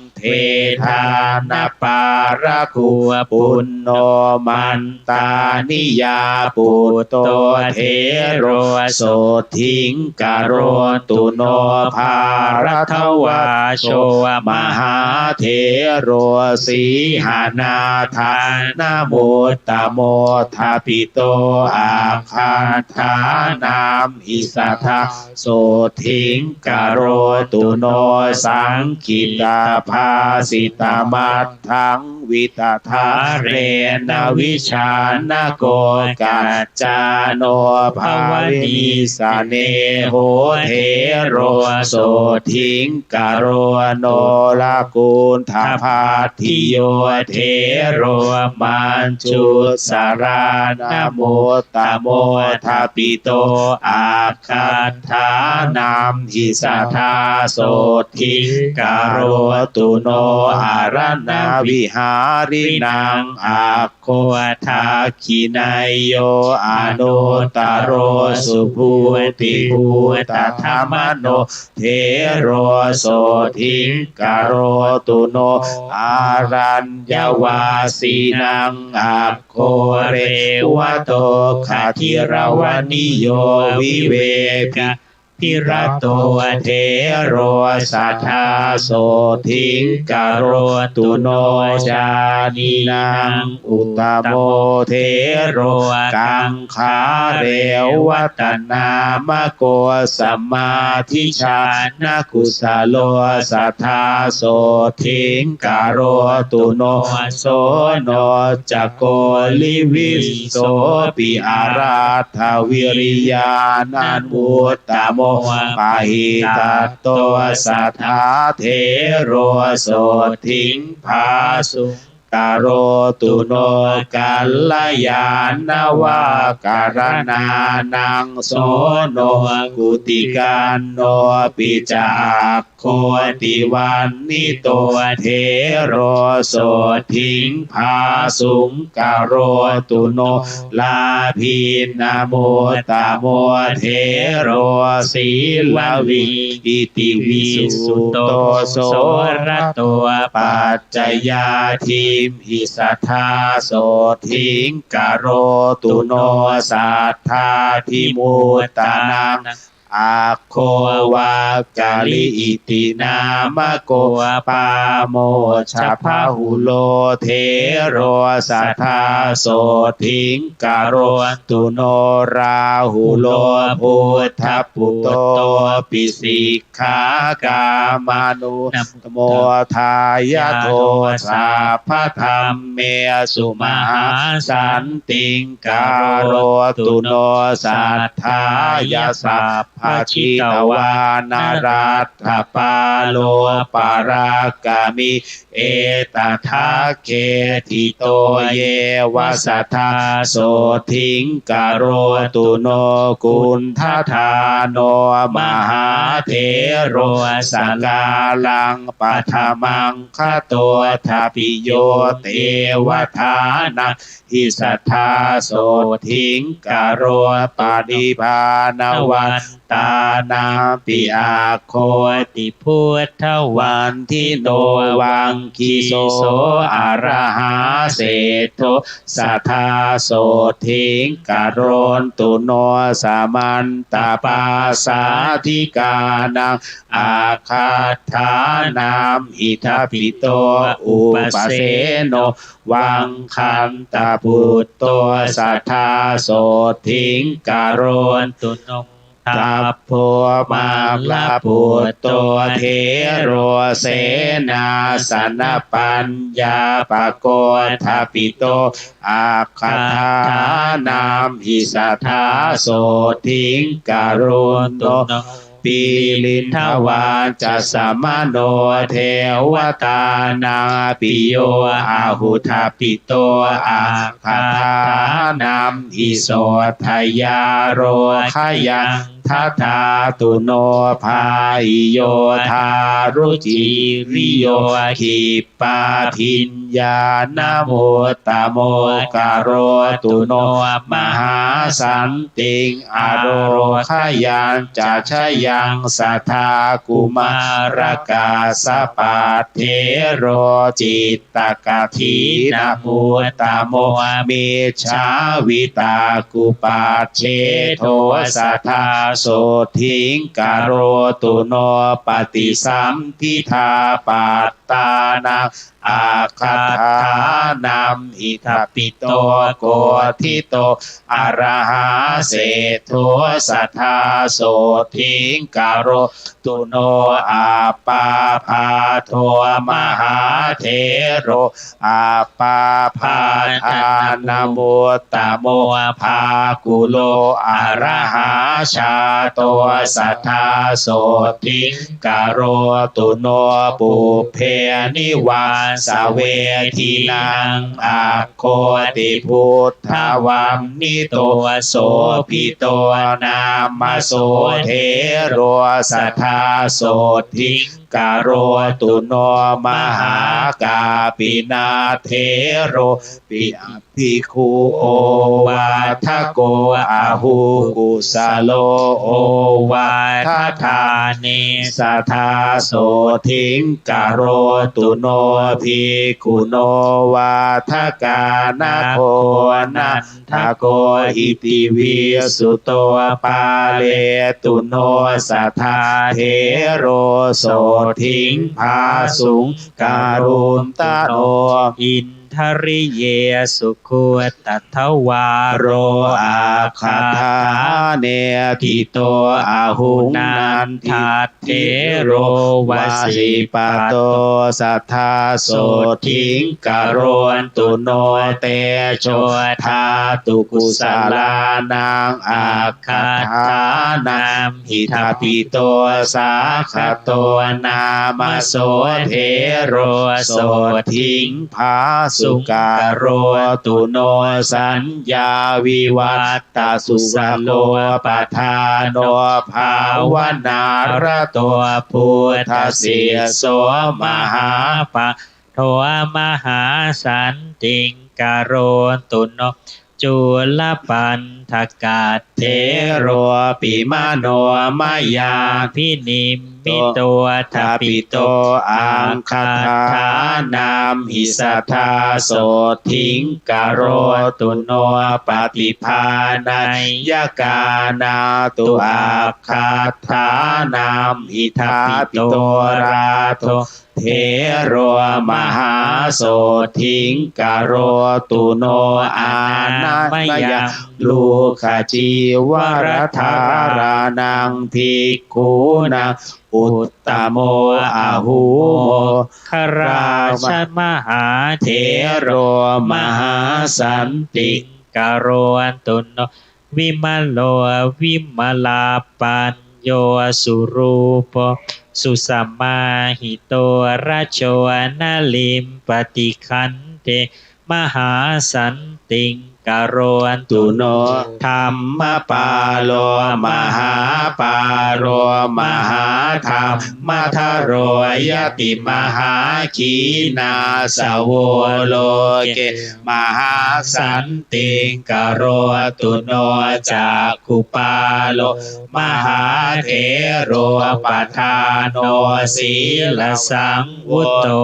ddhānapāraku puṇṇo mantāniyā putto thero sotthiṃ karotu no. Bhāradvājo mahāthero sīhanādānamuttamo tpito aggaṭṭhānamhi sadā sotthiṃ karotu no. Saṅgītabhāsitamatthaṃ vītarāgeṇa vijānako kaccāno pavīsane ho thero sotthiṃ karotu no. Kuṇḍabhaddiyo thero majjhussālānamuttamo tpito aggaṭṭhānamhi sadā sotthi karotu no. Araṇa vihārinaṃ aggo dakkhiṇeyyo anuttaro subhūti bhūtadhamano thero sotthi karotu no. Araññavāsīnaṃ aggo revato gadhiravaniyo vive bhirato thero sadā sotthi karotu no. Jānīnaṃ uttamo thero kaṅkhā revattanāmako samādhijānakusalo sadā sotthi karotu no. Soṇocca kolivijjopi araṭṭhaviriyanuttamo pahitattho sadā thero sotthi bhāsu karotu no. Kalyāṇavākaraṇānaṃ soṇo kuṭikannopi ca aggo tivaṇṇito thero sotthi bhāsu karotu no. Lābhinam uttamo thero sīlavī iti visuddho sorato pac cayādhiṃ hi sadā sotthi karotu no. Saddādhimuttamaṃ aggo vakkali iti nāmako pāmojjabahulo thero sadā sotthi karotu no. Rāhulo buddhaputtopisi khākamanu modhāya do sabbadhammesu mahāsantiṃ karotu no. Satthāya sabbajitavāna laddhapālo parakkhami etadagge ṭhito yeva sadā sotthi karotu no. Kuṇḍadāno mahāthero sakālaṃ paṭhamaṃ gato tapiyo devadānaṃ hi sadā sotthi karotu no. Paribbāna vantānampi aggo ti buddhavantino vagghiso arahā seṭṭho sadā sotthi karotu no. Samantapāsādhikānaṃ aggaṭṭhānamhi ṭhapito upaseṭṭho vagghantaputtho sadā sotthi karotu no. Tapo mallaputto thero senāsanapaññāpako ṭhapito aggaṭṭhānamhi sadā sotthi karotu no. Pīḷiddavā ca samaṇo devatānaṃ piyo ahu ṭhapito aggaṭṭhānamhi sotthaya roghayaṃ dadhātu no. Pāhiyo daruciriyo khippābhiññāṇamuttamo karotu no. Mahāsantiṃ arogayañca jayaṃ sadā kumārakassapathero cittakadīnamuttamo mijjhāvitakkupaccedho sadā sotthi karotu no. Paṭisambidhā pattānaṃ aggaṭṭhānamhi ṭhapito koṭhito arahā seṭṭho sadā sotthi karotu no. Appabhāto mahāthero appabhātānamuttamo bhākulo arahā jāto sadā sotthi karotu no. Pubbe nivāsavedhinaṃ. Agghoti buddhavannito sobhito nāmaso thero sadā sotthiṃ karotu no. Mahākāpinā theropi bhikkhu ovādako ahu kusalo ovādadāne sadā sotthiṃ karotu no. Bhikkhu novādakānago nandako iti visuto pāletu no sadā thero sotthiṃ phāsuṃ karotu no. Indriyesu khuddadvāro aggadhāne ṭhito ahu nandathero vasipato sadā sotthiṃ karotu no. Tejodhātu kusalānaṃ aggadhānamhi thabito sāgato nāmaso thero sotthiṃ phāsuṃ karotu no. Saññāvivattasusalopatthāno bhāvanārato buddhaseṭṭho mahāpa tho mahāsantiṃ karotu no. Cūḷapaṇḍakathero pi manomayābhinimmito thabito aggadhānamhi sadā sotthiṃ karotu no. Paṭibhāṇayyakānato aggadhānamhi thabito rādo thero mahāsotthiṃ karotu no. Anāmayaṃ duggacīvaradharaṇaṃ bhikkhūnaṃ uttamo ahu moggallāna mahāthero mahāsantiṃ karotu no. Vimalo vimalapañño surūpo susamāhito rajo na limpati khandhe mahāsantiṃ karotu no. Dhammapālo mahāpālo mahādhammadharo ñāti mahākhīṇāsavo loke mahāsantiṃ karotu no. Cakkhupālo mahāthero padhāno sīlasaṃvutto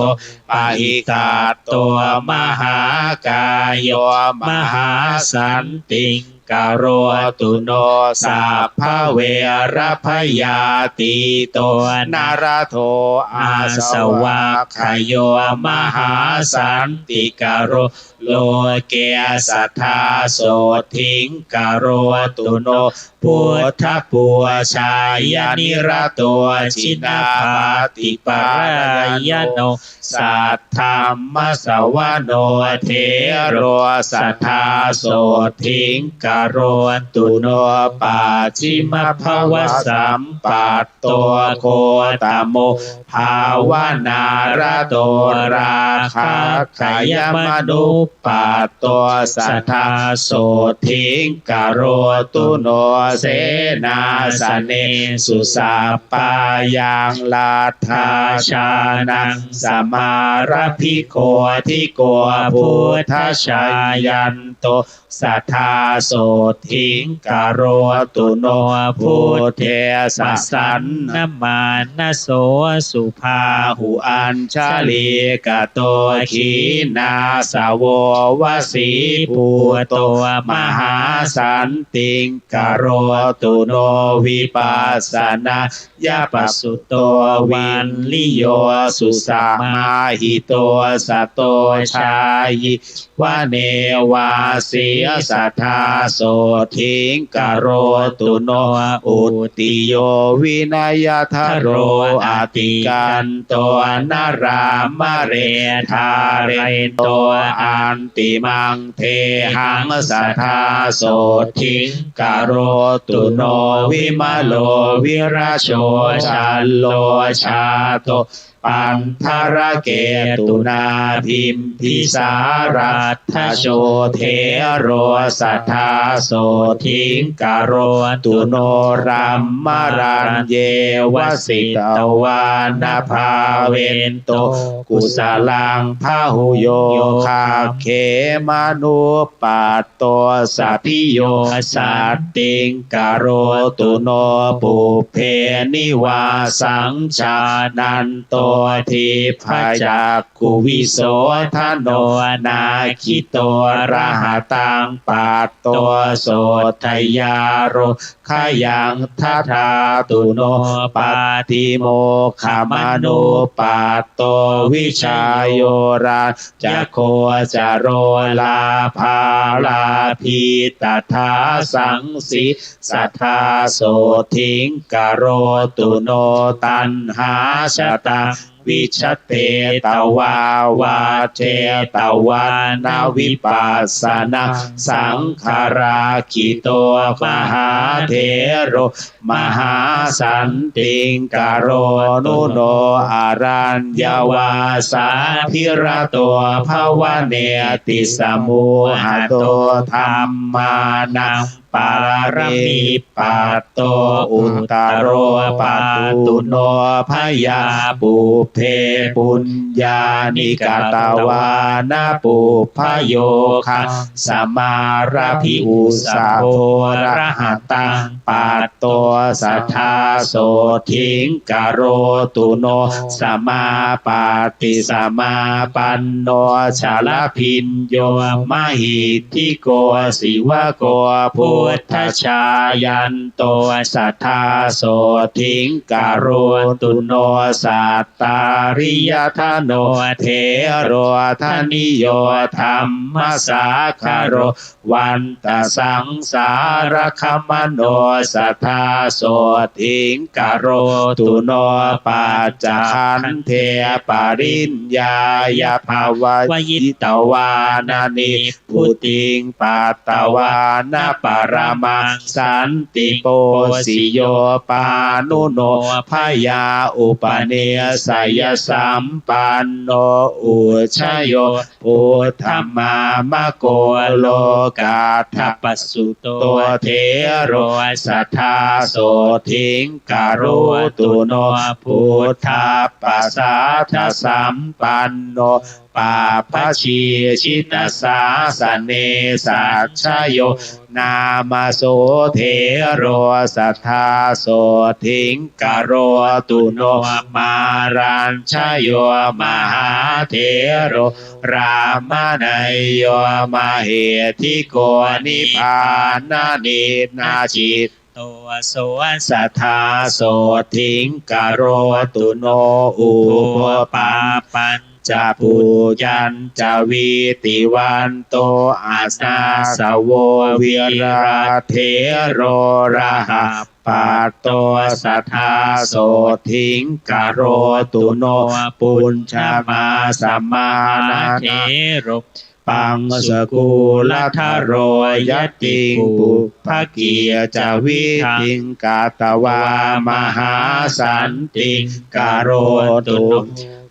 pahitatto mahākāyo mahāsantiṃ karotu no. Sabbaverabhayātīto nārado āsavakkhayō mahāsantikaro loke sadā sotthī karotu no. Buddhapūjāya nirato jinapaṭiparāyano saddhammasavano thero sadā sotthī karotu no. Pacchimabhavasampatto gotamo bhāvanārato rāgakkhayamanuppatt to sadā sotthī karotu no. Senāsanesu sabbā yaṃ laddhā jānaṃ samārabhi godhiko buddhajāyanto sadā sotthī karotu no. Buddhe pasannamānaso subāhu añjalikatto khīṇāsavo vasībhūto mahāsantiṃ karotu no. Vipassanāya pasutto viññūhi susamāhito sato cāyī vane vā sī sadā sotthiṃ karotu no. Uttiyo vinayadaro atikanto narāmare dhārento antimaṃ dehaṃ sadā sotthiṃ karotu no. Vimalo virajo jallo jāto paṇḍaraketunā bimbisāraddhajo thero sadā sotthiṃ karotu no. Brahmaraññeva jitavāna bhāvento kusalaṃ bahujyo gagge manuppatto sa bhiyyo sattiṃ karotu no. Pubbe nivāsaṃ jānanto dibbacakkhuvīso dano nakkhiso rahataṃ patto sotthāya rogāya dadhatu no. Pattimokkhamanuppatto vijāyo rajagocaro lābhalābhī tadā saṃsī sadā sotthiṃ karotu no. Taṇhājataṃ vijāpetvā vāddetvāna vipassanā saṅkharakkhitvā mahāthero mahāsantiṃ karotu no. Araññavāsābhirato bhavane atisamūhato dhammānaṃ pāramī patto uttaro pāthu no. Bhayā pubbe puññāni katvāna pubbayogaṃ samārabhi ussabho rahataṃ patto sadā sotthiṃ karotu no. Samāpatti samāpanno jaḷabhiñño mahiddhiko sīvako buddhajāyan to sadā sotthiṃ karotu no. Sattāriyaṭṭhano thero dhanīyo dhammasāgaro vantasaṃsāragamano sadā sotthiṃ karotu no. Paccakhandhe pariññāya bhāvayitvāna nibbutiṃ patvāna paramaṃ santi posi yo pāṇuno bhayā upanissaya sampanno ujjayo buddhamāmako lokadhapassuto thero sadā sotthiṃ karotu no. Buddhappasādasampanno pāpajī jina sāsane saccayo nāma so thero sadā sotthiṃ karotu no. Mārañjayo mahāthero rāmaṇeyo mahiddhiko nibbānanina jit to so sadā sotthiṃ karotu no. Ubho pāpañca pūjañca vītivanto anāsavo viratthero rahappaṭo sadā sotthiṃ karotu no. Puññamāsamāna thero paṃsukūlatharo ñātiṃ pubbakī ca vītiṃ katvā mahāsantiṃ karotu no.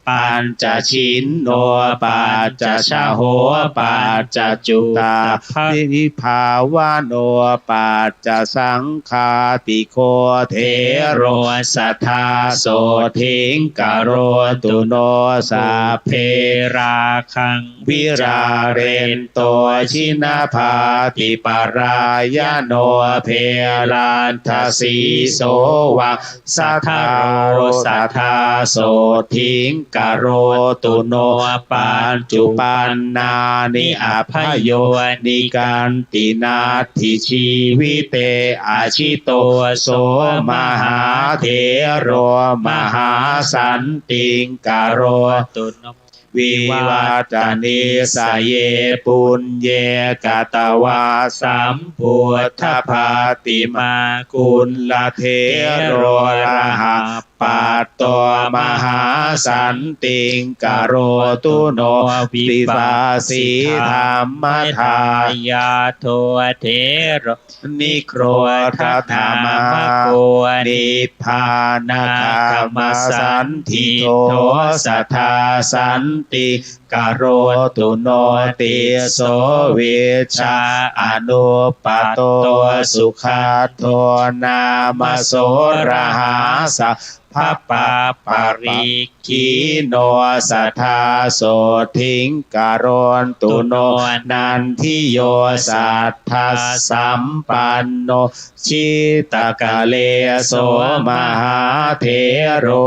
Paccajinno paccajaho paccajutabhāvino paccasaṅghātikho thero sadā sotthiṃ karotu no. Sabbe rāgaṃ virārentu jinapaṭiparāyino pherāgaṃ sīso vaṃ sadaro sadā sotthiṃ karotu no. Pañcupaṇṇāni abhayo nikanti natthi jīvite ajito so mahāthero mahāsantiṃ karotu no. vivattanisaye puññe katvā sambuddhapātimā kullathero raha patto mahāsantiṃ karotu no vipassi dhammadāyādo thero nigrodhanāmako nibbānagāmasandito sadā santiṃ karotu no. Tisso vijjā anuppato sugato nāma so rahā sabbapaparikkhi no sadā sothiṃ karotu no. Nandiyo saddhasampanno jitakareso mahāthero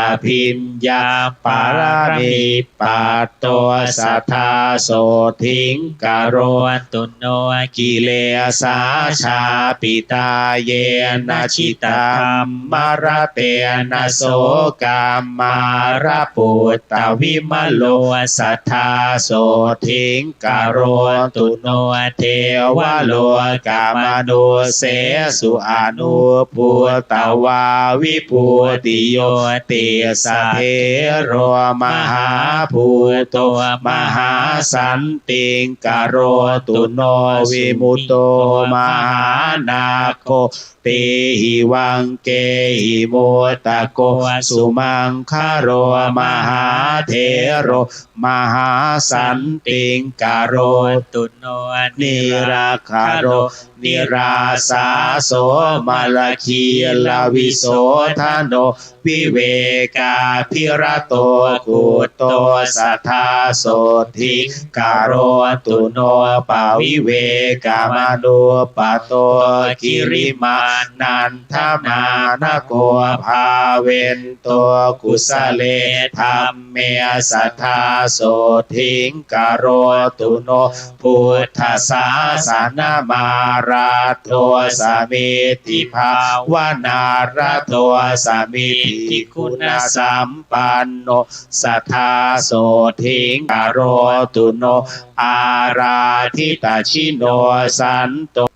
abhiññā paramī patto sadā sothiṃ karotu no. Kilesā chāpitā yena jitadhammaratena so kammāraputtavimalo sadā sothiṃ karotu no. Devalokamanussesū anubbhutvā vibhūtiyo tissa thero mahābhūto mahāsantiṃ karotu no. Vimutto mahānāgo pīhivaṅkehi muttako sumaṅgalo mahāthero mahāsantiṃ karotu no. Nirakkaro nirāsā so malakīlavisodhano vivekābhirato gutto sadā sothiṃ karotu no. Pavivekamānuppato kirimānandamanāgo bhāvento kusale dhamme sadā sothiṃ karotu no. Buddhasāsanamāratho samiddhibhāvanāratho samiddhiguṇasampanno sadā sothiṃ karotu no. Ārādhitajino santo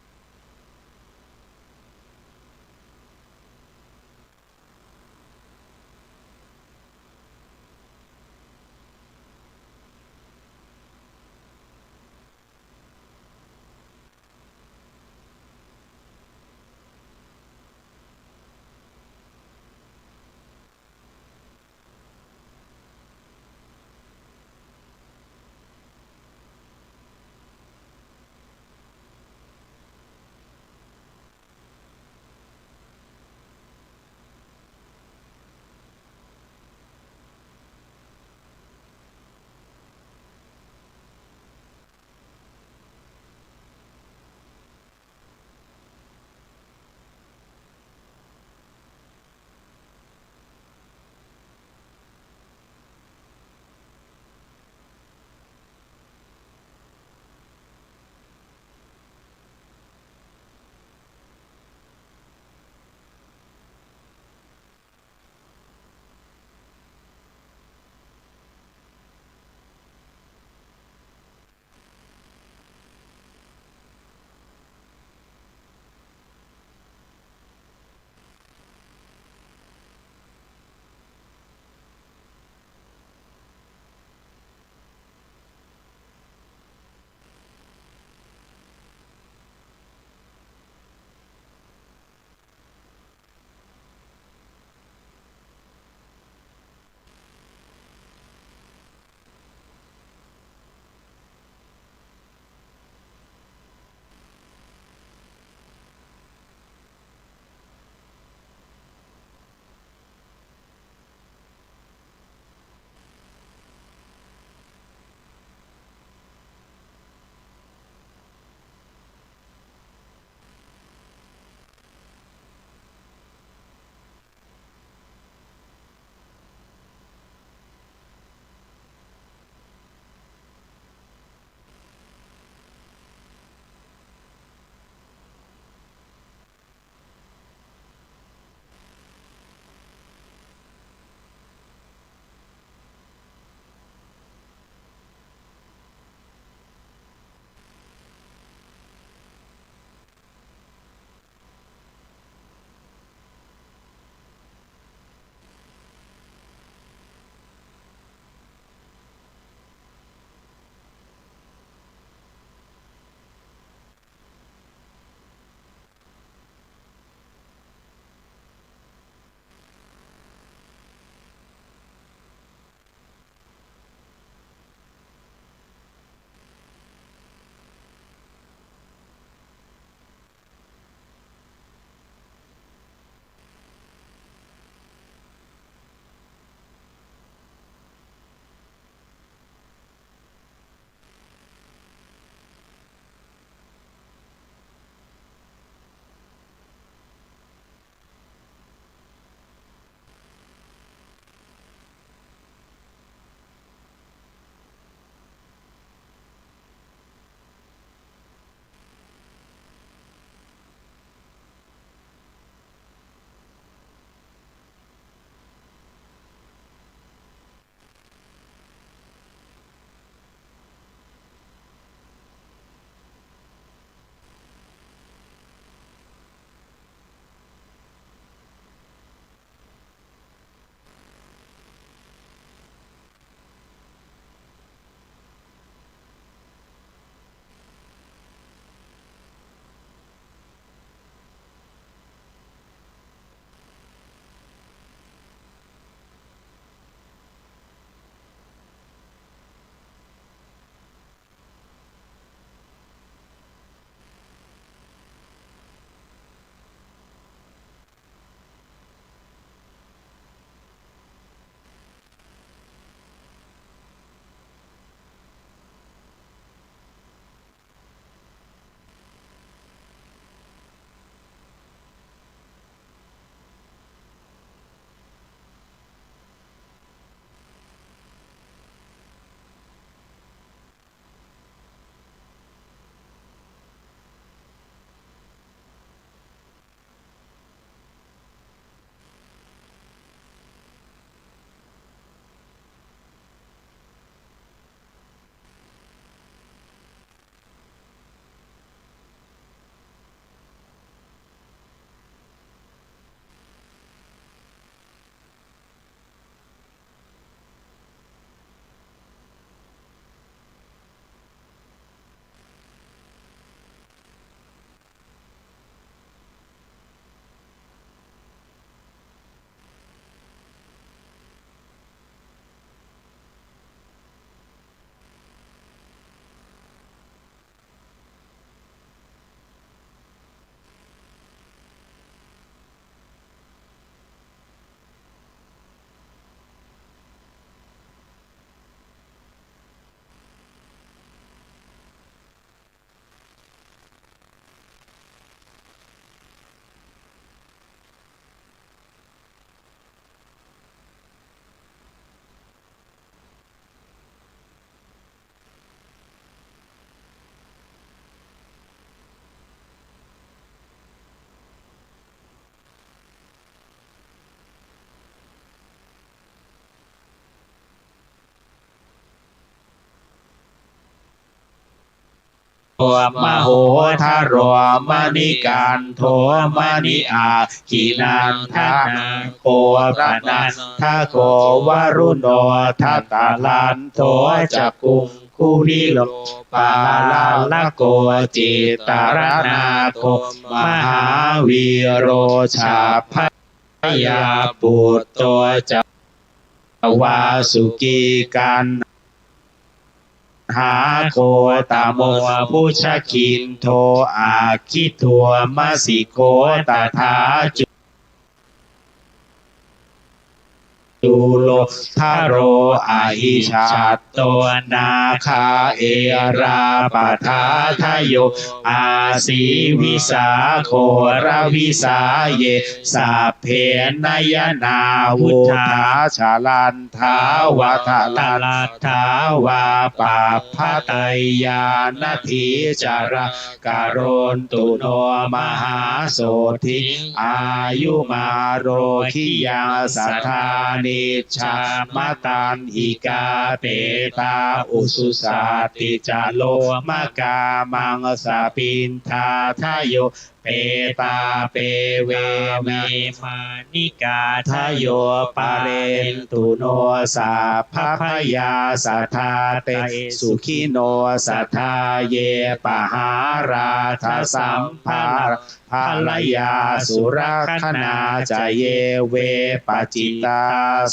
mahodaro maṇikandho maṇi-aggi-nandanāgo panandako varuṇo dhataraṭṭho ca kumbhīro palālako cittaraṇāgo mahāvīro jhābhayā putto ca vāsukī kaṇhā gotamo bhujagindho aggi domasiko tathā cu cūlodharo ahi satto nāgā erāpadādayo āsī visākho ravisāye sabbe nayanā vutthā jalantā vā talattā vā pabbatāyanadhicarā karontu no mahāsothiṃ āyumārogyā sadā niccaṃ mataṇhikā petā ujusatthi ca lomakā maṃ sapindādayo petā pe ve me mānikaā dayo parentu no sabbabhayā sadā te sukhino sadā ye pahārādasamphala bhalayā surakkhaṇā ca ye vepacitā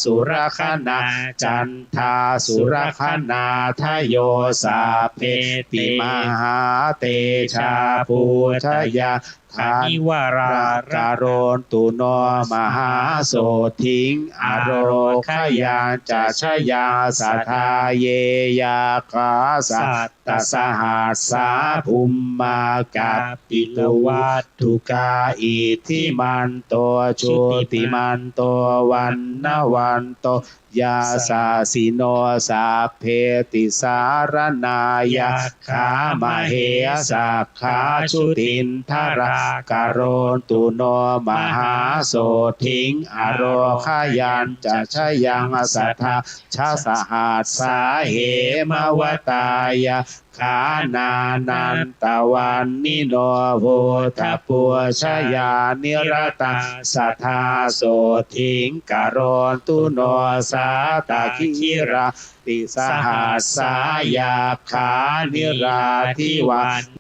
surakkhaṇā candhā surakkhaṇādayo sabbe pi mahātejā bhūtayā danivarā karontu no mahāsothiṃ arogayañca jayaṃ sadā ye yakkhā sattasahassā bhummā kāpilavatthu kā iddhimanto jutimanto vaṇṇavanto yasassino sabbe tisaraṇā yakkhā mahe sakkā jutindharā karontu no mahāsothiṃ arogayañca jayaṃ sadā jasahassā hemavatā ya kkhānānantavanṇino buddhapūjayā niratā sadā sothiṃ karontu no sātāgirā tisahassā yakkhā nilādivaṇ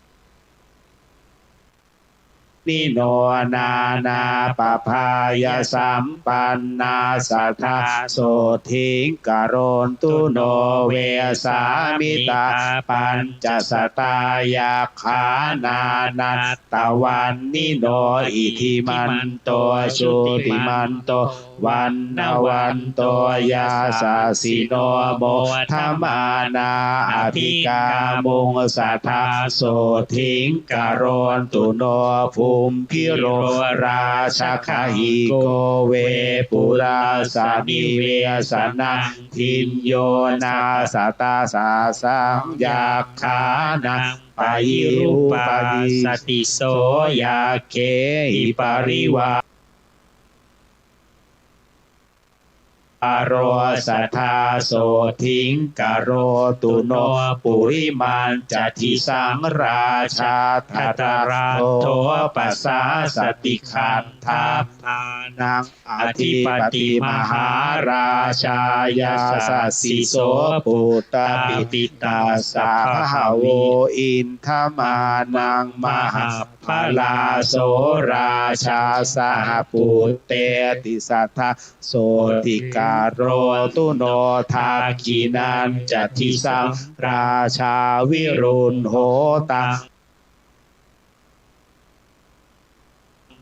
ṇino nānāpabhāyasampannā sadā sothiṃ karontu no vessāmittā pañcasatā yakkhā nānattavaṇṇino iddhimanto jutimanto vaṇṇavanto yasassino modamānā abhikkāmuṃ sadā sothiṃ karontu no kumbhīro rājagahiko vepullassa nivesanaṃ bhiyyo naṃ satasahassaṃ yakkhānaṃ payirupāsati so yakkhāhi parivā ro sadā sothiṃ karontu no purimañca disaṃ rājā dhataraṭṭho pasāsati gandhabbānaṃ adhipati mahārājā yasassi so puttāpi tassa bahavo indamānā mahabbalā so rājā saha puttena sadā sothiṃ karontu no dakkhiṇañca disaṃ rājā virūḷho taṃ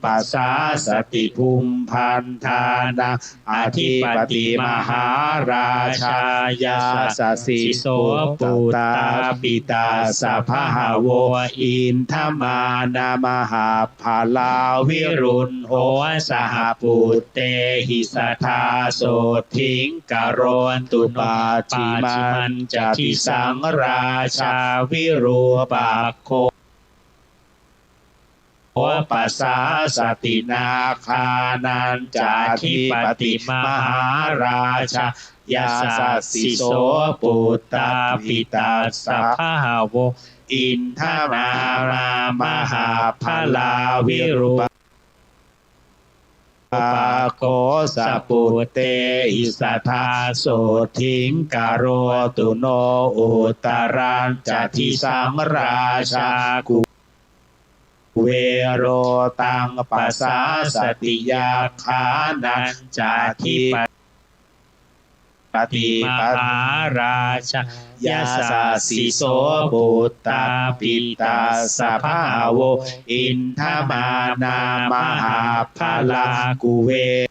pasāsati bhummānaṃ adhipati mahārājā yasassi so puttāpi tassa bahavo indamānā mahabbalā virūḷho saha puttehi sadā sothiṃ karontu pacchimañca disaṃ rājā virūpakkho pasāsati, nāgānañcādhipati mahārājā yasassi so. Puttāpi tassa bahavo indanāmā mahabbalā, virūpa- -pāgo saputtena sadā sotthiṃ karotu no. Uttarañca disaṃ rājā kuvero taṃ pasāsati, yakkhānañcādhipati mahārājā yasassi so. Puttāpi tassa bahavo indanāmā mahabbalā, kuvero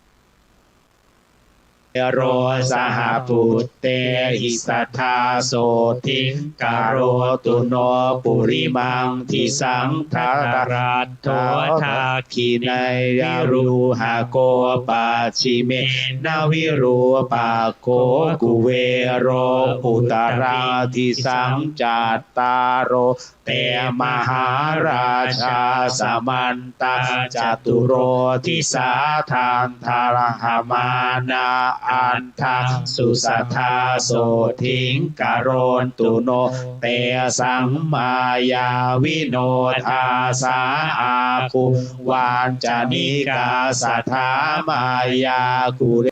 saha puttehi sadā sotthiṃ karotu no. Purimaṃ disaṃ dhataraṭṭho, dakkhiṇena virūḷhako, pacchimena virūpakkho, kuvero uttaraṃ disaṃ. Cattāro te mahārājā samantā caturo disā, daddallamānā aṭṭhaṃsu sadā sotthiṃ karontu no. Tesaṃ māyāvino dāsā āgū vañcanikā saṭhā, māyā kulesu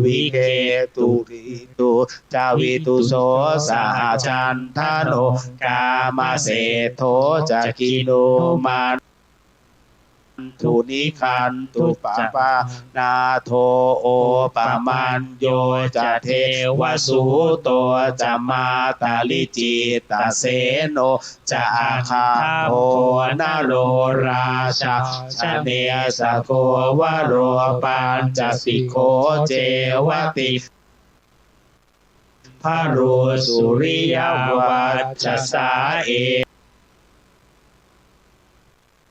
viṭū caviduso saha, candano kāmaseṭṭho ca kinnughaṇḍu nighaṇḍapāṇādo, opamañño ca devasūto ca mātali, cittaseno ca gandhabbo naḷorājā janesabho varo, pañcasikho ceva timbarū suriyavacchasā.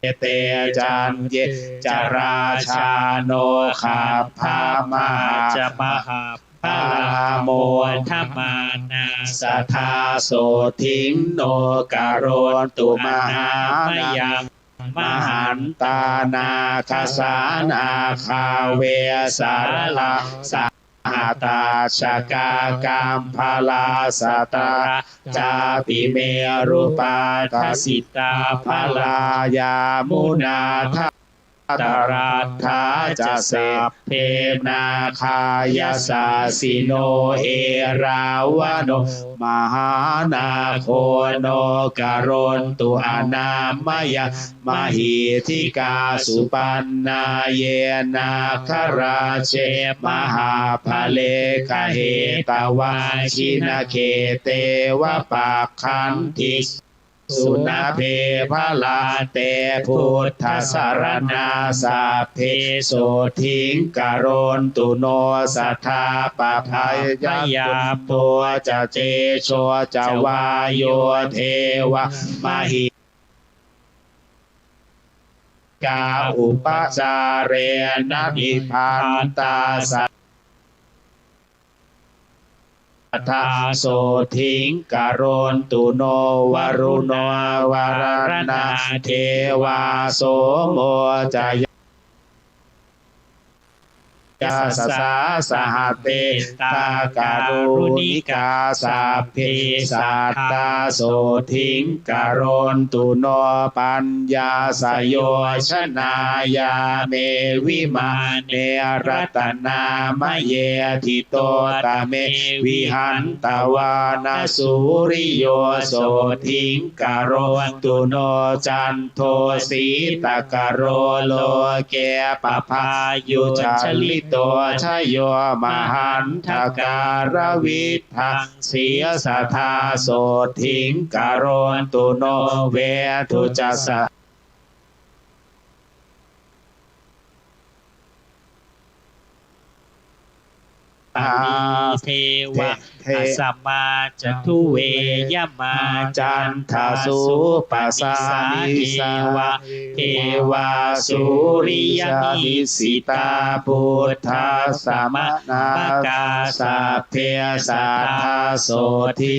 Ete caññe ca rājāno gabbhamā ca mahabbalā, modamānā sadā sotthiṃ no. Karontu mahāmayaṃ mahantā nāgasā nāgā, vesālā sahatacchakā kambalassatarā cāpi, merū pādaseṭṭhā balā yāmunā dhataraṭṭhā ca. Sabbe nāgā yasassino, erāvaṇo mahānāgo, no karontu anāmayaṃ. Mahiddhikā supaṇṇā ye nāgarāje mahābale, gahetvā jinakhette va pakkanti sunabhe balā. Te buddhasaraṇā sabbe, sotthī karontu no sadā. Pāpayābbo ca sesso ca vāyo devā mahi kā, upacārena nibbantā sadā sotthī karontu no. Varuṇo varaṇā devā somo ca yasasā saha, te ca kāruṇikā sabbe sadā sotthī karontu no. Paññāsayojanāya me vimāne ratanāmaye ṭhito, tame vihatvāna suriyo sotthī karontu no. Cando sītakaro loke pabāyujjalito jayo, mahantā kālavittā si sadā sotthī karontu no. Veṇḍū ca sa Api devā asamā ca duve yamā, candassūpanisā devā, devā suriyamhisitā, buddhasamaṇāgā sabbe sadā sotthī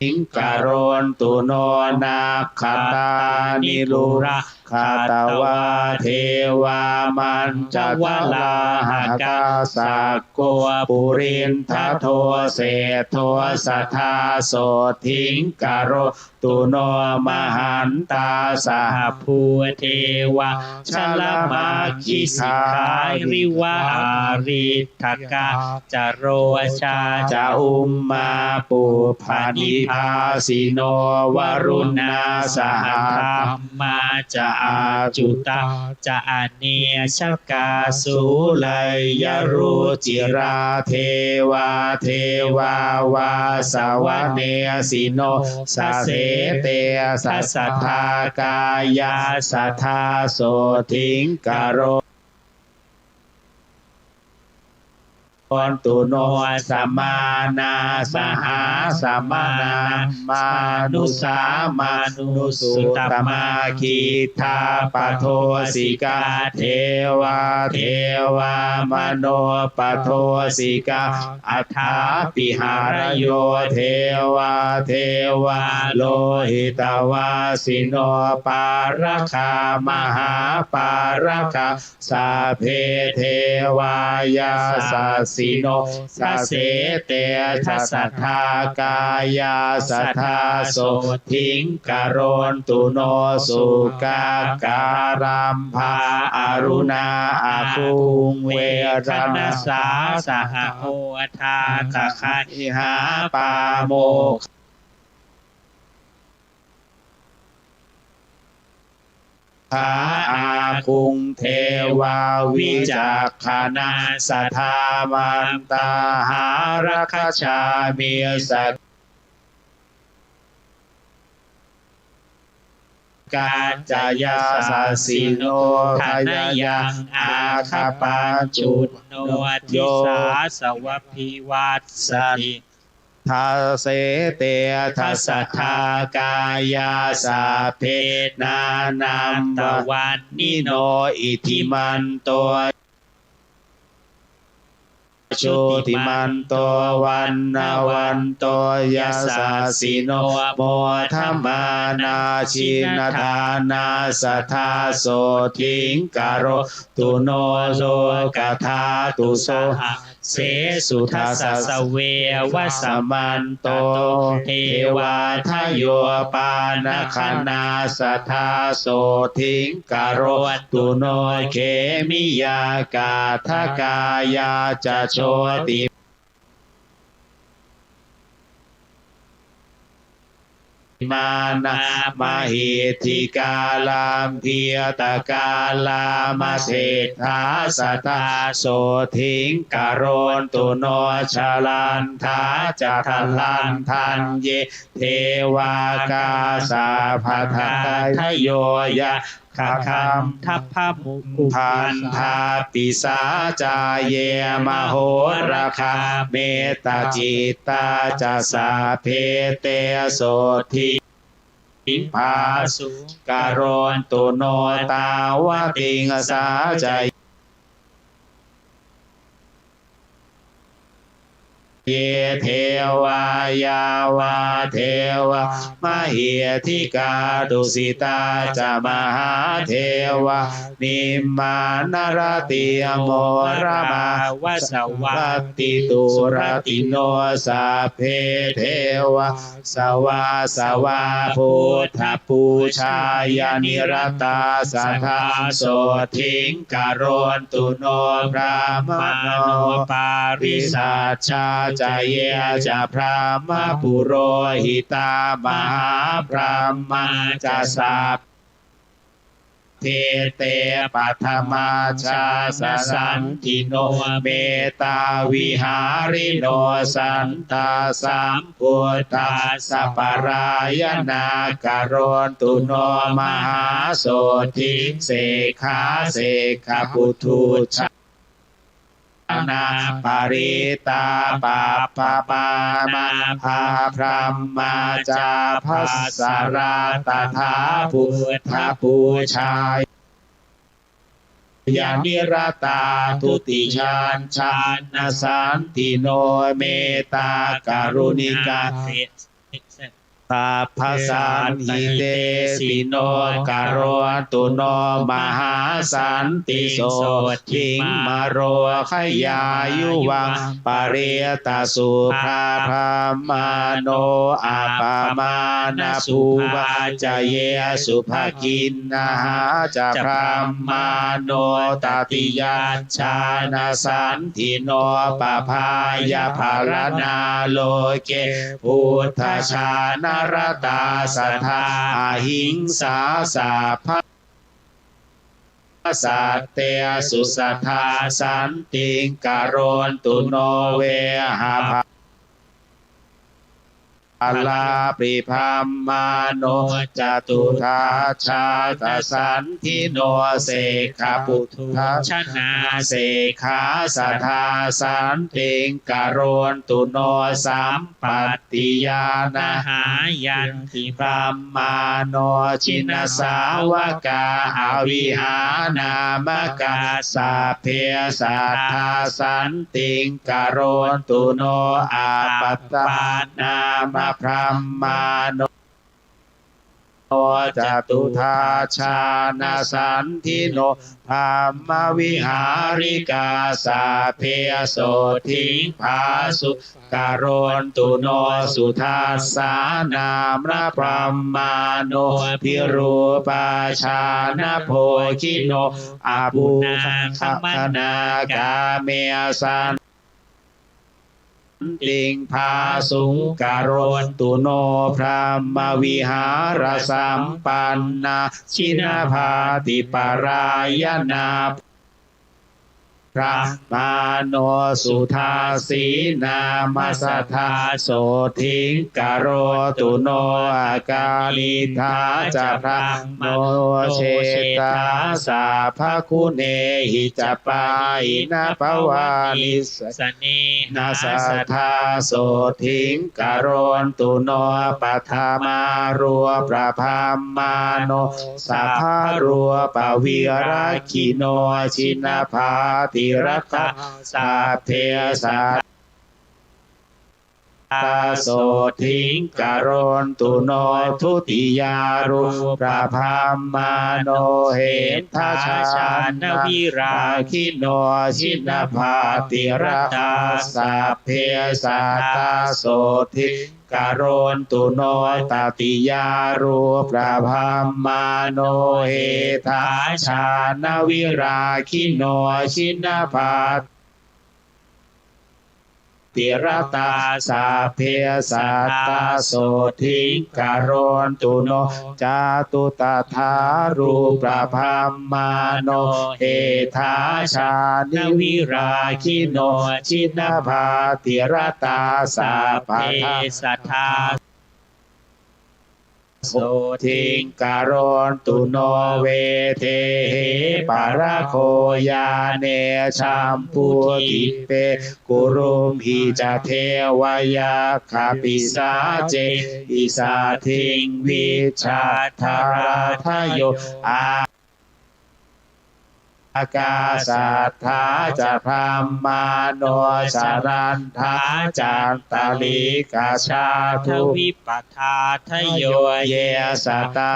karontu no. Nakkhattāni rukkhatvā devā maññavalāhakā, sakko purindado seṭṭho sadā sotthiṃ karontu no. Mahantā saha bhūtā devā jalamaggisikhāriva, ariṭṭhakā ca rojā ca ummāpupphanibhāsino, varuṇā sahadhammā ca accutā ca anejakā, sūleyyarucirā devā devā vāsavanesino. Dasete dasadhā kāyā sadā sotthiṃ karontu no. Samānā sahasamaná mānusā mānusuttamā, khiḍḍāpadūsikā devā devā manopadūsikā, athāpi harayo devā devā lohitavāsino. Pāragā mahāpāragā sabbe devā yasassino. Dasete dasadhā kāyā sadā sotthiṃ karontu no. Sukkā karambā aruṇā āguṃ veranasā saha, odātagayhā pāmokkhā āguṃ devā vicakkhaṇā. Sadāmattā hāragajā missakā ca yasassino. Thanayaṃ āgapaññuno disā svabhivassati. Dasete dasadhā kāyā sabbe nānattavaṇṇino. Iddhimanto jutimanto vaṇṇavanto yasassino, modamānā jinadānā sadā sotthiṃ karontu no. Lokadhātu saha sesu dasassāveva samantato, devā hadayo pāṇagaṇā sadā sotthiṃ karontu no. Khemiyā kaṭṭhakā yā ca jotimi mānā mahiddhikā lambītakā lāmaseṭṭhā sadā sotthiṃ karontu no. Jalantā ca thalaṃ thaññe devā kassapādayo yakkhagandhabbamukhugandhā pisācā ye mahoragā mettacittā ca sabbe te sotthiṃ phāsuṃ karontu no. Tāvatiṃsā ca ye devā yāvā devā mahiddhikā, tusitā ca mahādevā nimmānaratī moramā vasavattī, suratino sabbe devā vāsavā buddhapūjāya niratā sadā sotthiṃ karontu no. Brāhmaṇo pārisajjā ca ye ca brahmapurohitā mahābrahmā ca sabbe te paṭhamajjhānasantino mettāvihārino santā sambuddhassaparāyanā karontu no mahāsotthiṃ. Sekkhā sekkhā puthujja nā parittā pabbamānā abrahmacabbasarā tathā buddhapūjāya niratā dutiyajjhānasantino mettākaruṇikā sabbasaṃhitesino karontu no mahāsantiṃ sotthi marohayāyuvaṃ parittaṃ subhā brahmāno appamāṇasubhā ca ye subhakiṇhā ca brahmāno tatiyajjhānasandino pabhāya baraṇā loke buddhajānaratā sadā ahiṃsā sabbā sattesu sadā santiṃ karontu no veha palāpi brahmāno catudācātasandino sekkhaputtā janā sekkhā sadā santiṃ karontu no sampattiñāṇahayanti brahmāno jinasāvakā avihānāmakā sabbe sadā santiṃ karontu no appattā nāma brahmāno catudācānasandino brahmavihārikā sabbe sotthi phāsu karontu no sudassā nāma brahmāno virūpakkhamattabhogino apuṇhāgamanā kāme santiṃ phāsu karontu no brahmavihārasampannā jinapātiparāyanā brahmāno sudassī nāma sadā sotthi karontu no akaniṭṭhā ca brahmā no jetaā sabbaguṇehi ca pāṇina pavānissanena sadā sotthi karontu no paṭhamārūpabrahmāno sabbarūpaviragino jinapātiratā sabbe sadā sotthi karontu no dutiyārūpabrahmāno hetthajānaviragino jinapātiratā sabbe sadā sotthi karontu no tatiyārūpabrahmāno hetthajānaviragino jinapātiratā sabbe sadā sotthi karontu no cātuddhārūpabrahmāno hetthajānaviragino jinapātiratā sabbe sadā sotthi karontu no vedehi parago yāne jambudīpe kurumbhi ca devayakkhapisāce pisaddhiṃ vijjā jalathalayo ā akā sadā ca brahmāno jalantā ca antalikkha cātuvipattā dayo ye sadā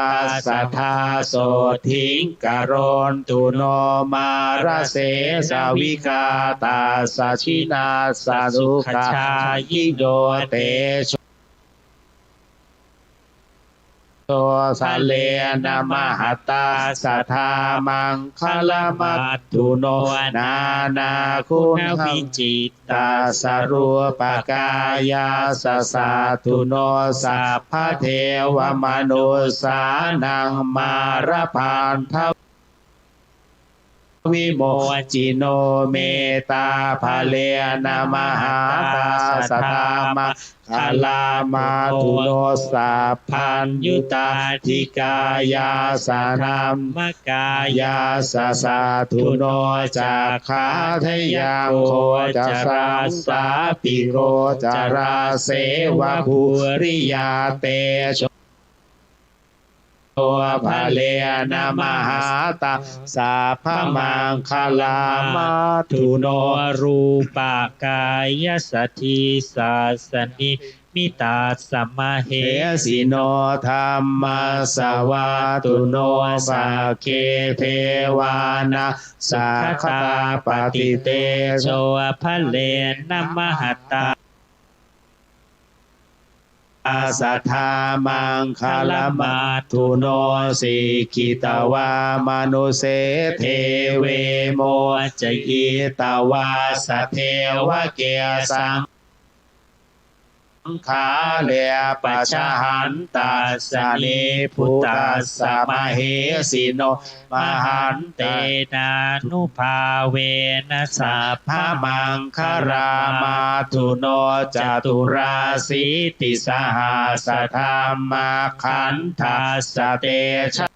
sadā sotthi karontu no mārasesavigatassa jinassa sukhajāyino tejo so balena mahatā sadā maṅgalamāttuno nānāguṇavijitasarūpakāyassa sadhuno sabbadevamanussānaṃ mārabaddha vimocino mettābalena mahatā sadā maṅgalamāttuno sabbaññutaṭṭhikāyassa dhammakāyassa sadhuno cakkādhayaṃ gocarassa pi gocaraseva puriyatejo balena mahatā sabbamaṅgalamuttamo. Rūpakāyasā disā sanimmitassa mahesino, dhammassavatthuno sagge devā nakkhattapattitejojjhābalena mahatā sadā maṅgalamuttamo. Sikkhitvā mānuse deve mohitvā sadevake saṅ khāre pajahantassa nibbutassa mahesino, mahantēnānubhāvena sabbamaṅgalamuttamo. Caturāsītisahassadhammakkhandhassa tejasā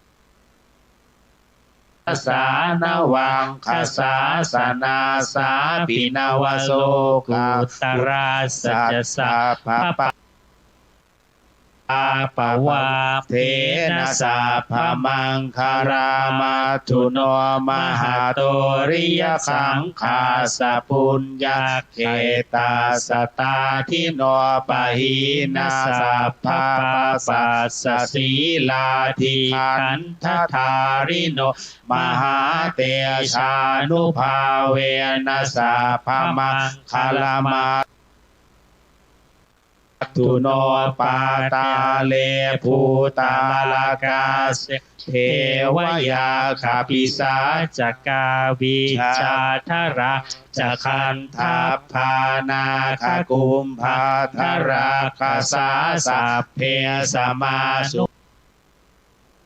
navaṃ gajā sanāsāpi navasotkaṃsu. Uttarassa ca sabbapāpavajjena sabbamaṅgalamuttamo. Mahākāruññasaṅghassā puññakkhettassa ṭhānino, pahīnā sabbapāpassa sīlādhikkhamadhāpino, mahātejānubhāvena sabbamaṅgalamuttamo. Pātāle bhūtārakkhase devakassapi, sācakā vijjādharā ca gandhabbā nāgakumbhārakkhasā, sabbe samā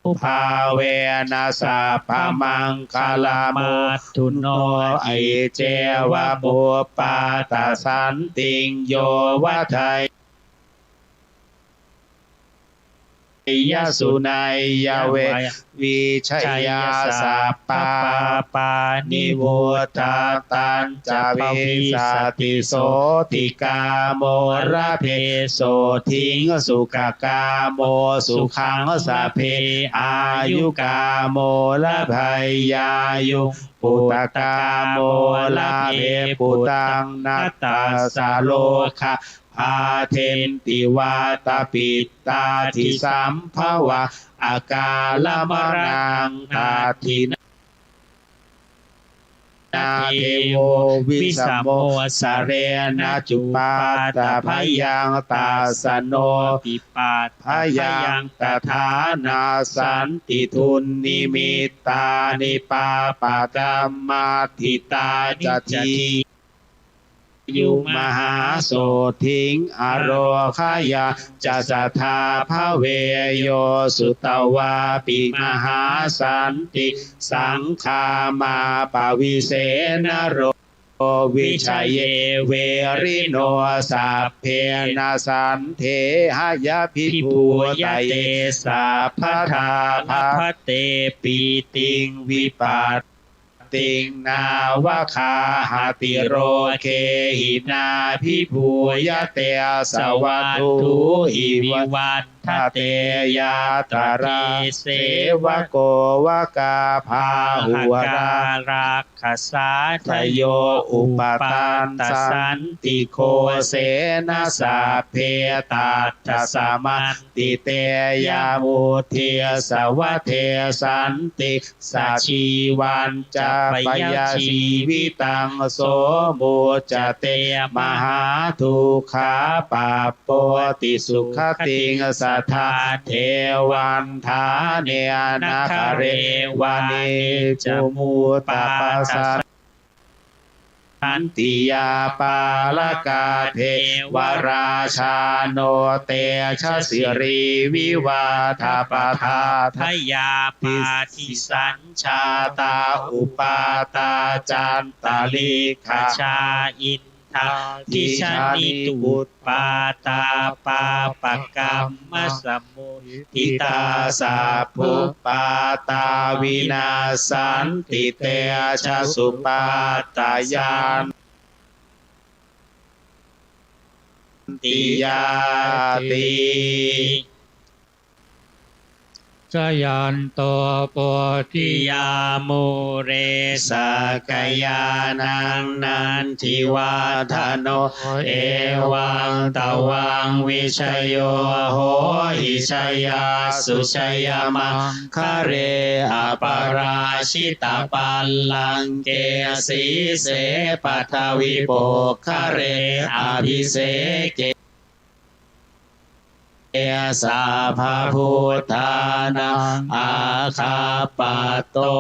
nubhāvena sabbamaṅgalamuttamo. Iccevamuppāta santiṃ yo vaḍḍheyya suṇeyya vijayā, sabbapāpanivuṭṭhatañca vijjati sotthiṃ kāmo labhe sotthiṃ sukhākāmo sukhaṃ labhe āyukāmo labheyāyuṃ puttakāmo labhe puttaṃ, na tassa rogā bādenti vātapittādisaṃ bhavā akālamaraṇaṃ tathina devo visamo sarena cupaddabhayaṃ, tassa no pipaddabhayaṃ tathā nassanti dunnimittāni pāpakammāditāni ca. Yumahāsotthiṃ arogayañca sadā bhave, yo sutvāpi mahāsanti saṅghamāpavisena ro vijaye verino, sabbe na sandehayabhibhūtaye sabbadā labhate pītiṃ vipattiṃ nāvagahati roge hīnābhibhūyate savatthūhi vivaḍḍhate. Yātrā sevako vakā bahulā rakkasādayo upattassanti kosena, sabbe tattha samanti te yamuddissa vadesanti. Sajīvañca bhayajīvitaṃ so muccate mahādukkhā, pāpoti sugatiṃ sadā. Devaṭṭhāne nāgare vane ca muttāpasa nti yā pāragā devarājāno tejasirīvivādhapathaḍḍhayā, pāṭisañjātā upaṭṭhā cantalikkajā indhābhijjhatipattānubhūtā pāpakammasamu ṭṭhitā sabbupaddavā vinassanti tejasuppattayanti yāti. Jayanto bodhiyā mūle sakyānaṃ nandivaḍḍhano, evaṃ tvaṃ vijayo hohi jayassu jayamaṅgale, aparājitapallaṅke sīse paṭhavipokkhare abhiseke sabbabuddhānaṃ aggappatto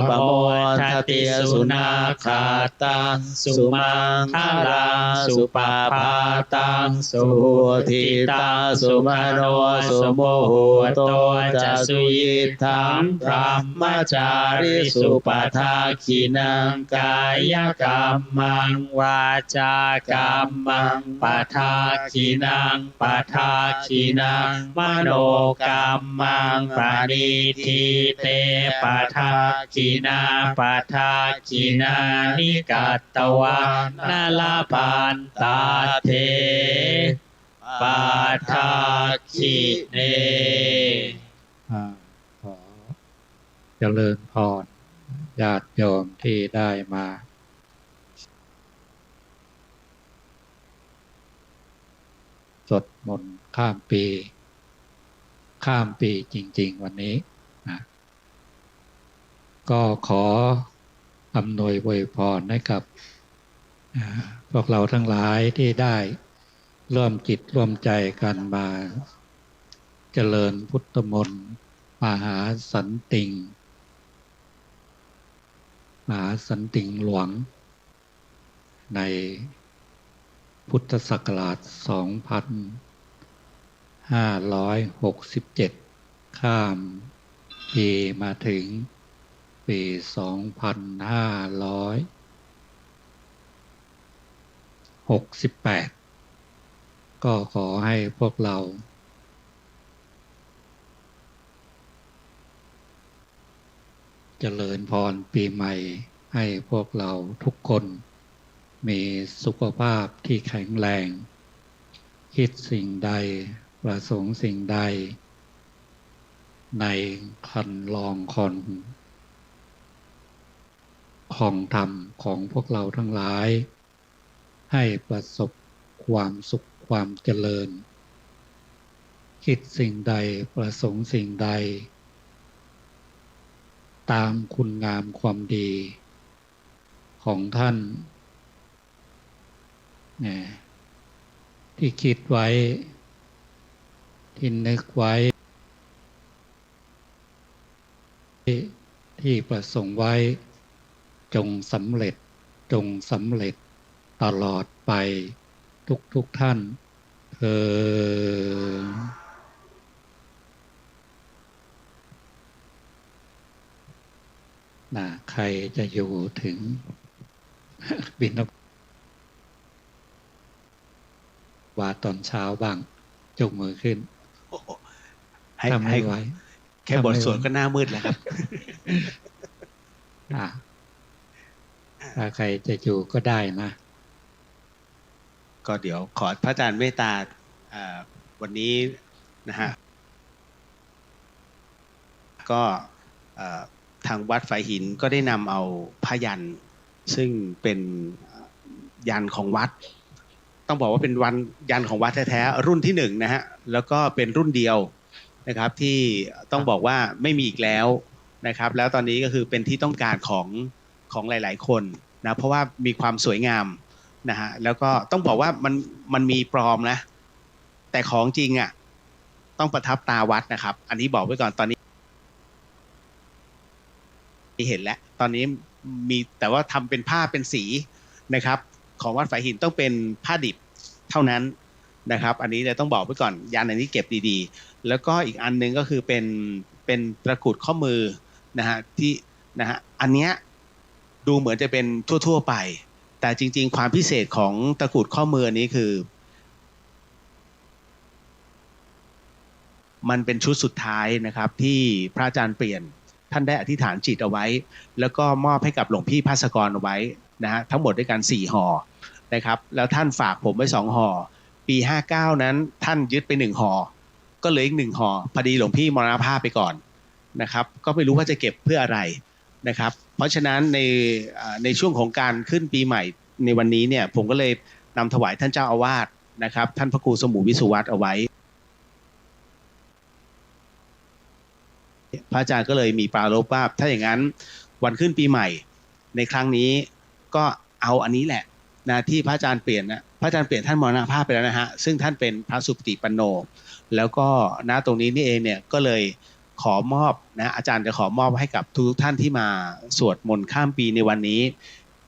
pamodati. Sunakkhattaṃ sumaṅgalaṃ supabhātaṃ suhuṭṭhitaṃ sukhaṇo sumuhutto ca suyiṭṭhaṃ brahmacārisu. Padakkhiṇaṃ kāyakammaṃ vācākammaṃ padakkhiṇaṃ padakkhiṇaṃ manokammaṃ paṇidhī te padakkhiṇā padakkhiṇāni katvāna labhantatthe padakkhiṇe. อ่า ขอเจริญพรญาติโยมที่ได้มา สวดมนต์ข้ามปี ข้ามปีจริงๆ วันนี้นะ ก็ขออำนวยอวยพรให้กับ อ่า พวกเราทั้งหลายที่ได้ร่วมจิตร่วมใจกันมาเจริญพุทธมนต์ มหาสันติง มหาสันติงหลวง ในพุทธศักราช สองพันห้าร้อยหกสิบเจ็ด ข้ามปีมาถึงปี สองพันห้าร้อยหกสิบแปด ก็ขอให้พวกเรา เจริญพรปีใหม่ ให้พวกเราทุกคนมีสุขภาพที่แข็งแรง คิดสิ่งใด ประสงค์สิ่งใด ในคันลองคอน คองธรรมของพวกเราทั้งหลาย ให้ประสบความสุขความเจริญ คิดสิ่งใด ประสงค์สิ่งใด ตามคุณงามความดีของท่าน นะ ที่คิดไว้ ที่นึกไว้ ที่ประสงค์ไว้ จงสำเร็จ จงสำเร็จตลอดไปทุกๆ ท่านเทอญ นะ ใครจะอยู่ถึง บิณฑบาตตอนเช้าบ้าง ยกมือขึ้น โอ้โห ให้ ถ้าไม่ ให้ ไหว แค่ ถ้าไม่ บทสวด ไหว ก็หน้ามืดแล้วครับ อ่ะ ถ้าใครจะอยู่ก็ได้นะ ก็เดี๋ยวขอพระอาจารย์เมตตา เอ่อ วันนี้นะฮะ ก็ เอ่อ ทางวัดฝายหินก็ได้นำเอาพยัญชนะ ซึ่งเป็น เอ่อ ยันต์ของวัด ต้องบอกว่าเป็นวัน ยันต์ของวัดแท้ๆ รุ่นที่หนึ่งนะฮะ แล้วก็เป็นรุ่นเดียวนะครับ ที่ต้องบอกว่าไม่มีอีกแล้วนะครับ แล้วตอนนี้ก็คือเป็นที่ต้องการของ ของหลายๆ คนนะ เพราะว่ามีความสวยงามนะฮะ แล้วก็ต้องบอกว่ามัน มันมีปลอมนะ แต่ของจริงอะ ต้องประทับตาวัดนะครับ อันนี้บอกไว้ก่อน ตอนนี้เห็นแล้ว ตอนนี้มี แต่ว่าทำเป็นผ้าเป็นสีนะครับ ของวัดฝายหินต้องเป็นผ้าดิบเท่านั้นนะครับ อันนี้เนี่ยต้องบอกไว้ก่อน ยันต์อันนี้เก็บดีๆ แล้วก็อีกอันหนึ่งก็คือเป็น เป็นตะกรุดข้อมือนะฮะ ที่ นะฮะ อันเนี้ยดูเหมือนจะเป็นทั่วๆ ไป แต่จริงๆ ความพิเศษของตะกรุดข้อมืออันนี้คือ มันเป็นชุดสุดท้ายนะครับ ที่พระอาจารย์เปลี่ยน ท่านได้อธิษฐานจิตเอาไว้ แล้วก็มอบให้กับหลวงพี่ภัสกรเอาไว้นะฮะ ทั้งหมดด้วยกันสี่ห่อนะครับ แล้วท่านฝากผมไว้สองห่อ ปีห้าเก้านั้นท่านยึดไปหนึ่งห่อ ก็เหลืออีกหนึ่งห่อ พอดีหลวงพี่มรณภาพไปก่อน นะครับ ก็ไม่รู้ว่าจะเก็บเพื่ออะไรนะครับ เพราะฉะนั้นในเอ่อในช่วงของการขึ้นปีใหม่ในวันนี้เนี่ย ผมก็เลยนำถวายท่านเจ้าอาวาสนะครับ ท่านพระครูสมุวิสุวัตเอาไว้ พระอาจารย์ก็เลยมีปรารภว่า ถ้าอย่างนั้นวันขึ้นปีใหม่ในครั้งนี้ก็เอาอันนี้แหละนะ ที่พระอาจารย์เปลี่ยนนะ พระอาจารย์เปลี่ยนท่านมรณภาพไปแล้วนะฮะ ซึ่งท่านเป็นพระสุปฏิปันโน แล้วก็ณตรงนี้นี่เองเนี่ยก็เลยขอมอบนะ อาจารย์จะขอมอบให้กับทุกท่านที่มาสวดมนต์ข้ามปีในวันนี้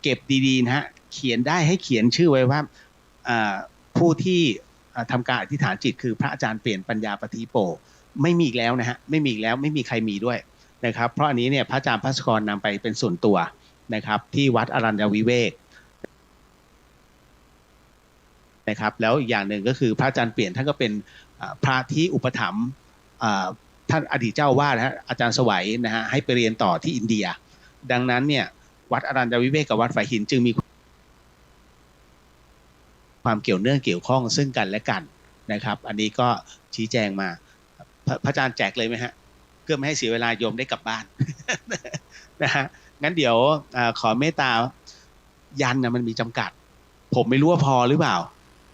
เก็บดีๆนะฮะ เขียนได้ให้เขียนชื่อไว้ว่า อ่าผู้ที่อ่าทำการอธิษฐานจิตคือพระอาจารย์เปลี่ยนปัญญาปฏิโป ไม่มีอีกแล้วนะฮะ ไม่มีอีกแล้ว ไม่มีใครมีด้วยนะครับ เพราะอันนี้เนี่ยพระอาจารย์ภัสกรนำไปเป็นส่วนตัวนะครับ ที่วัดอรัญญวิเวกนะครับ แล้วอีกอย่างหนึ่งก็คือพระอาจารย์เปลี่ยนท่านก็เป็นอ่าพระที่อุปถัมภ์อ่าท่านอดีตเจ้าอาวาสนะฮะ อาจารย์สวัยนะฮะ ให้ไปเรียนต่อที่อินเดีย ดังนั้นเนี่ยวัดอรัญญวิเวกกับวัดฝายหินจึงมี ความเกี่ยวเนื่องเกี่ยวข้องซึ่งกันและกันนะครับ อันนี้ก็ชี้แจงมา พระพระอาจารย์แจกเลยไหมฮะ เพื่อไม่ให้เสียเวลาโยมได้กลับบ้าน นะฮะ งั้นเดี๋ยวอาขอเมตตา ยันต์นะมันมีจำกัด ผมไม่รู้ว่าพอหรือเปล่า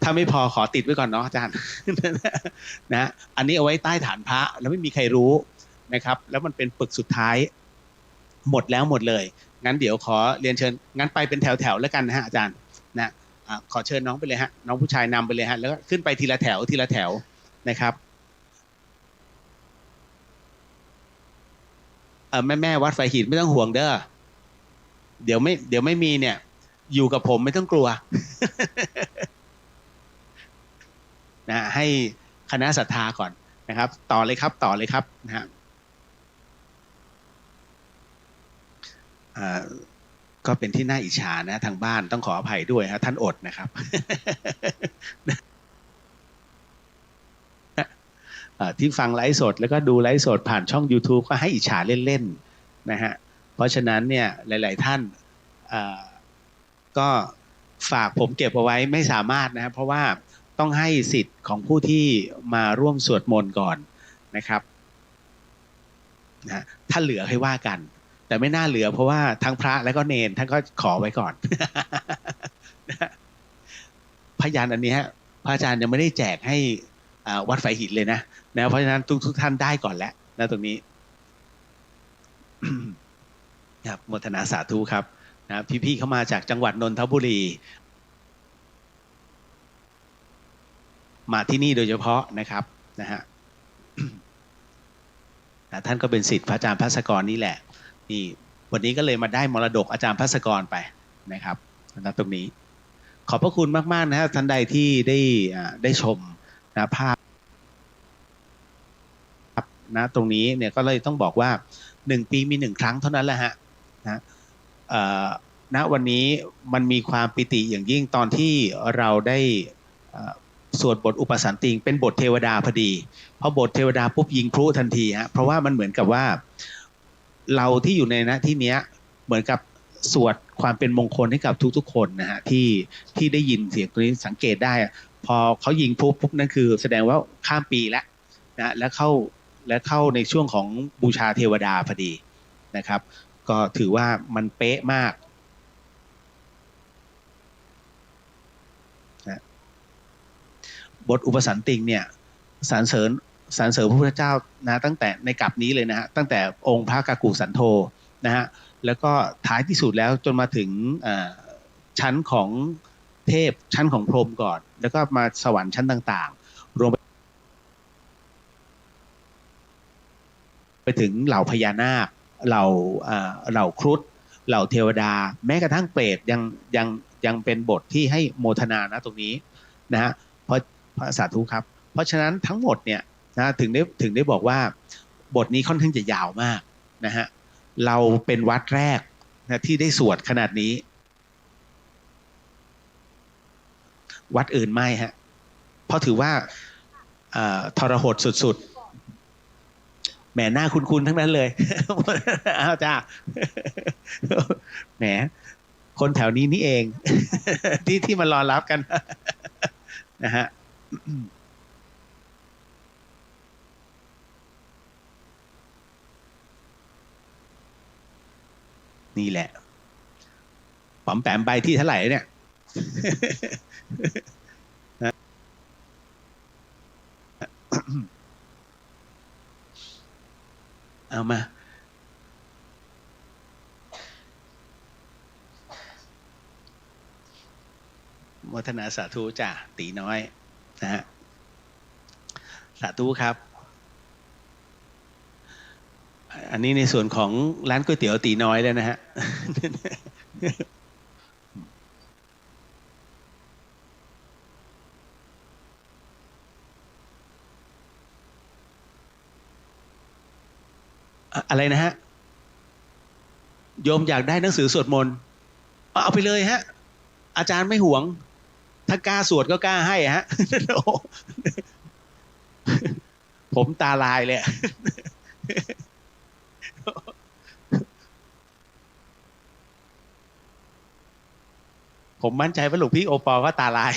ถ้าไม่พอขอติดไว้ก่อนเนาะอาจารย์ นะ อันนี้เอาไว้ใต้ฐานพระแล้วไม่มีใครรู้นะครับ แล้วมันเป็นปึกสุดท้าย หมดแล้วหมดเลย งั้นเดี๋ยวขอเรียนเชิญ งั้นไปเป็นแถวๆแล้วกันนะฮะอาจารย์นะ อ่ะ ขอเชิญน้องไปเลยฮะ น้องผู้ชายนำไปเลยฮะ แล้วก็ขึ้นไปทีละแถวทีละแถวนะครับ เออ แม่ๆวัดฝายหินไม่ต้องห่วงเด้อ เดี๋ยวไม่ เดี๋ยวไม่มีเนี่ย อยู่กับผมไม่ต้องกลัว นะ ให้คณะศรัทธาก่อนนะครับ ต่อเลยครับ ต่อเลยครับนะฮะ อ่า ก็เป็นที่น่าอิจฉานะ ทางบ้านต้องขออภัยด้วยฮะ ท่านอดนะครับ อ่า ที่ฟังไลฟ์สดแล้วก็ดูไลฟ์สดผ่านช่อง YouTube ก็ให้อิจฉาเล่นๆนะฮะ เพราะฉะนั้นเนี่ยหลายๆท่านอ่าก็ฝากผมเก็บเอาไว้ไม่สามารถนะครับ เพราะว่าต้องให้สิทธิ์ของผู้ที่มาร่วมสวดมนต์ก่อนนะครับนะฮะ ถ้าเหลือค่อยว่ากัน แต่ไม่น่าเหลือ เพราะว่าทั้งพระและก็เณรท่านก็ขอไว้ก่อน นะฮะ พยัญชนะอันเนี้ย พระอาจารย์ยังไม่ได้แจกให้อ่าวัดฝายหินเลยนะ นะ เพราะฉะนั้นทุกทุกท่านได้ก่อนแล้วนะตรงนี้ ครับ โมทนาสาธุครับ นะ พี่ๆเข้ามาจากจังหวัดนนทบุรี มาที่นี่โดยเฉพาะนะครับ นะฮะ นะ ท่านก็เป็นศิษย์พระอาจารย์ภัสกรนี่แหละ นี่ วันนี้ก็เลยมาได้มรดกอาจารย์ภัสกรไปนะครับ นะ ตรงนี้ ขอบพระคุณมากๆนะฮะ ท่านใดที่ได้อ่าได้ชมนะภาพนะ ตรงนี้เนี่ยก็เลยต้องบอกว่าหนึ่งปีมีหนึ่งครั้งเท่านั้นแหละฮะ นะ เอ่อ ณ วันนี้มันมีความปีติอย่างยิ่งตอนที่เราได้เอ่อสวดบทอุปสันติง เป็นบทเทวดาพอดี พอบทเทวดาปุ๊บยิงพลุทันทีฮะ เพราะว่ามันเหมือนกับว่า เราที่อยู่ในณที่เนี้ย เหมือนกับสวดความเป็นมงคลให้กับทุกๆคนนะฮะ ที่ที่ได้ยินเสียงตัวนี้ สังเกตได้ พอเขายิงพลุปุ๊บนั่นคือแสดงว่าข้ามปีแล้วนะ แล้วเข้า และเข้าในช่วงของบูชาเทวดาพอดีนะครับ ก็ถือว่ามันเป๊ะมากนะ บทอุปสันติงเนี่ย สรรเสริญ สรรเสริญพระพุทธเจ้านะ ตั้งแต่ในกัปนี้เลยนะฮะ ตั้งแต่องค์พระกากุสันโธนะฮะ แล้วก็ท้ายที่สุดแล้วจนมาถึงอ่าชั้นของเทพ ชั้นของพรหมก่อน แล้วก็มาสวรรค์ชั้นต่างๆ รวมไป ไปถึงเหล่าพญานาค เหล่าอ่าเหล่าครุฑ เหล่าเทวดา แม้กระทั่งเปรตยังยังยังเป็นบทที่ให้โมทนานะตรงนี้นะฮะ เพราะ พระ สาธุครับ เพราะฉะนั้นทั้งหมดเนี่ยนะ ถึงได้ ถึงได้บอกว่าบทนี้ค่อนข้างจะยาวมากนะฮะ เราเป็นวัดแรกนะที่ได้สวดขนาดนี้ วัดอื่นไม่ฮะ เพราะถือว่าเอ่อทรหดสุดๆ แหม หน้าคุ้นๆทั้งนั้นเลย อ้าวจ้า แหม คนแถวนี้นี่เอง ที่ ที่มารอรับกัน นะฮะ อืม อืม นี่แหละ ป๋อมแปมใบที่เท่าไหร่เนี่ย เอามา โมทนาสาธุจ้ะ ตี๋น้อยนะฮะ สาธุครับ อันนี้ในส่วนของร้านก๋วยเตี๋ยวตี๋น้อยแล้วนะฮะ อะ- อะไรนะฮะ โยมอยากได้หนังสือสวดมนต์ เอา- เอาไปเลยฮะ อาจารย์ไม่หวง ถ้ากล้าสวดก็กล้าให้ฮะ โอ้ ผมตาลายเลยอะ ผมมั่นใจว่าหลวงพี่โอปอล์ก็ตาลาย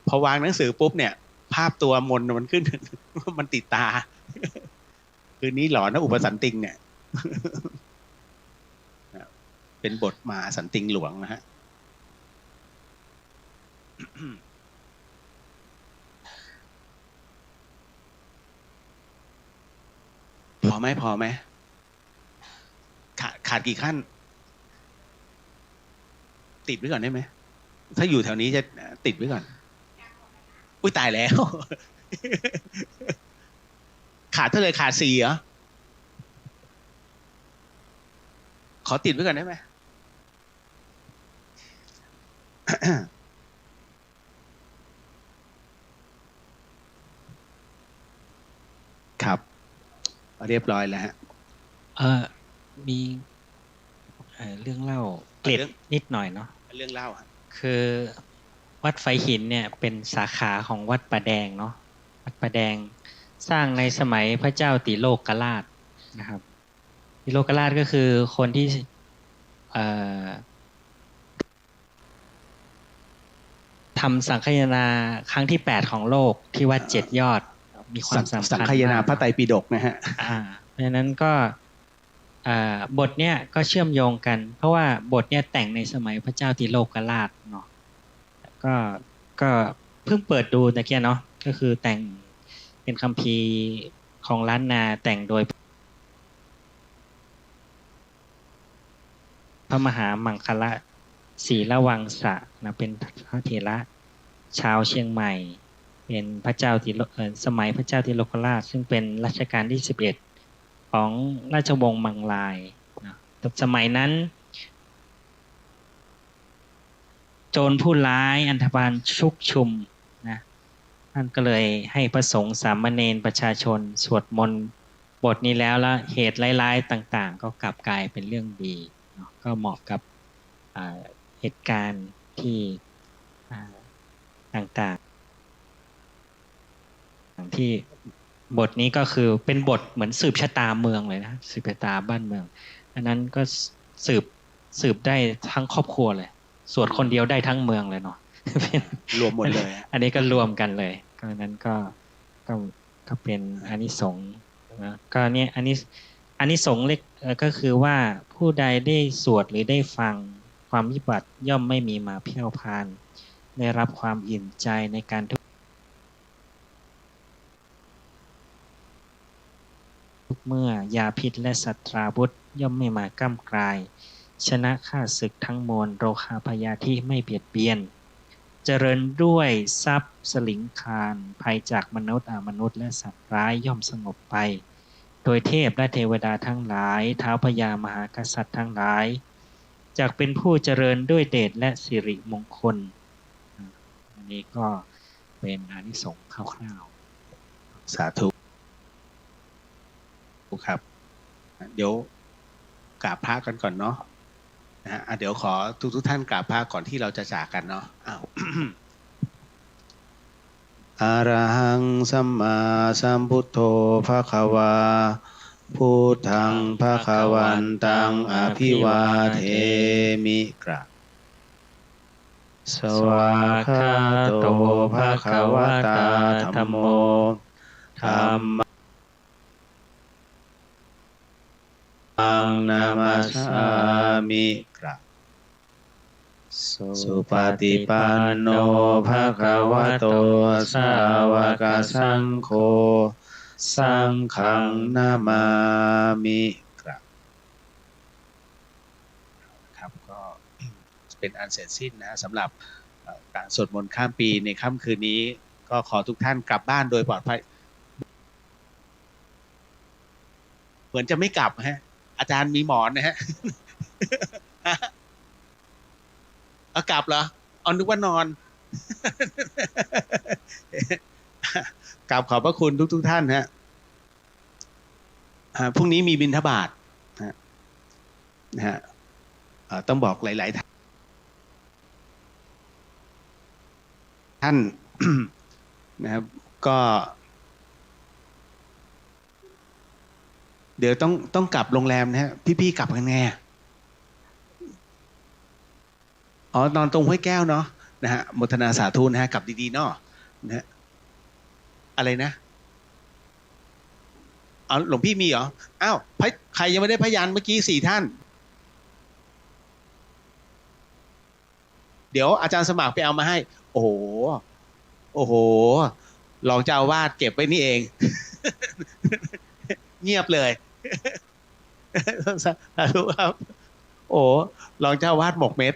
พอวางหนังสือปุ๊บเนี่ย ภาพตัวมนต์มันขึ้น มันติดตา คืนนี้หลอนนะ อุปสันติงเนี่ย เป็นบทมหาสันติงหลวงนะฮะ พอไหม พอไหม ขาด ขาดกี่ขั้น ติดไว้ก่อนได้ไหม ถ้าอยู่แถวนี้จะติดไว้ก่อน อุ้ยตายแล้ว ขาดเท่าไหร่ ขาดสี่เหรอ ขอติดไว้ก่อนได้ไหม ครับ เรียบร้อยแล้วฮะ เออ มี เอ่อ เรื่องเล่า เกร็ด เรื่อง นิดหน่อยเนาะ เรื่องเล่าฮะ คือวัดไฟหินเนี่ยเป็นสาขาของวัดป่าแดงเนาะ วัดป่าแดงสร้างในสมัยพระเจ้าติโลกราชนะครับ ติโลกราชก็คือคนที่ เอ่อ ทำสังคายนาครั้งที่แปดของโลกที่วัดเจ็ดยอด มีความสำคัญ สังคายนามาก พระไตรปิฎกนะฮะ อ่า เพราะฉะนั้นก็ อ่า บทเนี้ยก็เชื่อมโยงกัน เพราะว่าบทเนี้ยแต่งในสมัยพระเจ้าติโลกราชเนาะ ก็ ก็เพิ่งเปิดดูตะเกียเนาะ ก็คือแต่งเป็นคัมภีร์ของล้านนา แต่งโดย พระมหามังคละ ศีลวังสะนะ เป็นพระเถระชาวเชียงใหม่ เป็นพระเจ้าติโล- เอ่อ สมัยพระเจ้าติโลกราช ซึ่งเป็นรัชกาลที่สิบเอ็ดของราชวงศ์มังลายนะ สมัยนั้น โจรผู้ร้ายอันธพาลชุกชุมนะ ท่านก็เลยให้พระสงฆ์สามเณรประชาชนสวดมนต์บทนี้แล้ว แล้วเหตุร้ายๆต่างๆ ก็กลับกลายเป็นเรื่องดีเนาะ ก็เหมาะกับ อ่า เหตุการณ์ที่ อ่า ต่างๆ ที่บทนี้ก็คือเป็นบทเหมือนสืบชะตาเมืองเลยนะ สืบชะตาบ้านเมือง อันนั้นก็สืบ- สืบได้ทั้งครอบครัวเลย สวดคนเดียวได้ทั้งเมืองเลยเนาะ รวมหมดเลยอะ อันนี้ก็รวมกันเลย ก็นั้นก็ ก็ ก็เป็นอานิสงส์นะ ก็เนี่ย อานิ- อานิสงส์เล็ก เอ่อ ก็คือว่าผู้ใดได้สวดหรือได้ฟัง ความวิบัติย่อมไม่มีมาแผ่วพาน ได้รับความอิ่มใจในการทุก ทุกเมื่อ ยาพิษและสัตราวุธย่อมไม่มาก้ำกลาย ชนะข้าศึกทั้งมวล โรคาพยาธิไม่เบียดเบียน เจริญด้วยทรัพย์สลิงคาร ภัยจากมนุษย์อมนุษย์และสัตว์ร้ายย่อมสงบไป โดยเทพและเทวดาทั้งหลาย ท้าวพญามหากษัตริย์ทั้งหลาย จักเป็นผู้เจริญด้วยเดชและสิริมงคล อันนี้ก็เป็นอานิสงส์คร่าวๆ สาธุครับ เดี๋ยวกราบพระกันก่อนเนาะ นะฮะ อ่ะ เดี๋ยวขอทุกๆท่านกราบพระก่อนที่เราจะจากกันเนาะ อ้าว Arahaṃ sammāsambuddho bhagavā, buddhaṃ bhagavantaṃ abhivādemi. กราบ Svākkhāto bhagavatā dhammo, dhammaṃ taṃ namassāmi. กราบ Supaṭipanno bhagavato sāvakasaṅgho, saṅghaṃ namāmi. กราบ ครับ ก็ เป็นอันเสร็จสิ้นนะ สำหรับ เอ่อ การสวดมนต์ข้ามปีในค่ำคืนนี้ ก็ขอทุกท่านกลับบ้านโดยปลอดภัย เหมือนจะไม่กลับฮะ อาจารย์มีหมอนนะฮะ เอากลับเหรอ เอานึกว่านอน กราบขอบพระคุณทุกๆท่านฮะ ฮะ พรุ่งนี้มีบิณฑบาตฮะ นะฮะ เอ่อ ต้องบอกหลายๆท่าน ท่าน นะครับ ก็ เดี๋ยวต้อง ต้องกลับโรงแรมนะฮะ พี่ๆกลับกันไงอะ อ๋อ นอนตรงห้วยแก้วเนาะ นะฮะ โมทนาสาธุนะฮะ กลับดีๆเนาะ นะฮะ อะไรนะ เอา หลวงพี่มีเหรอ อ้าว พระ ใครยังไม่ได้พยัญชนะเมื่อกี้สี่ท่าน เดี๋ยวอาจารย์สมัครไปเอามาให้ โอ้โห โอ้โห รองเจ้าอาวาสเก็บไว้นี่เอง เงียบเลย สาธุครับ โอ้ รองเจ้าอาวาสหมกเม็ด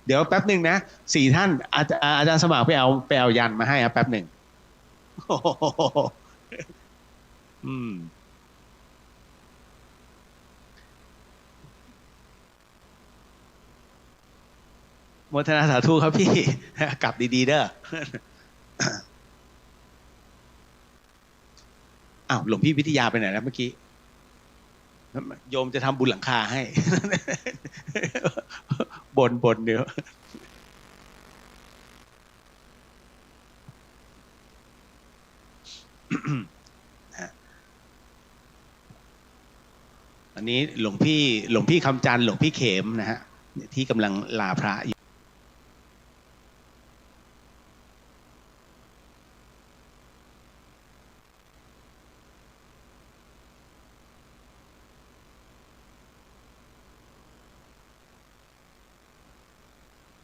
เดี๋ยวแป๊บหนึ่งนะ สี่ท่าน อาจ อาจารย์สมัครไปเอา ไปเอายันมาให้ เอาแป๊บหนึ่ง โอ้โห อืม โมทนาสาธุครับพี่ กลับดีๆเด้อ อ้าว หลวงพี่วิทยาไปไหนแล้วเมื่อกี้ โยมจะทำบุญหลังคาให้ บน บนเดี๋ยว นะฮะ อันนี้หลวงพี่ หลวงพี่คำจันทร์ หลวงพี่เขมนะฮะ ที่กำลังลาพระอยู่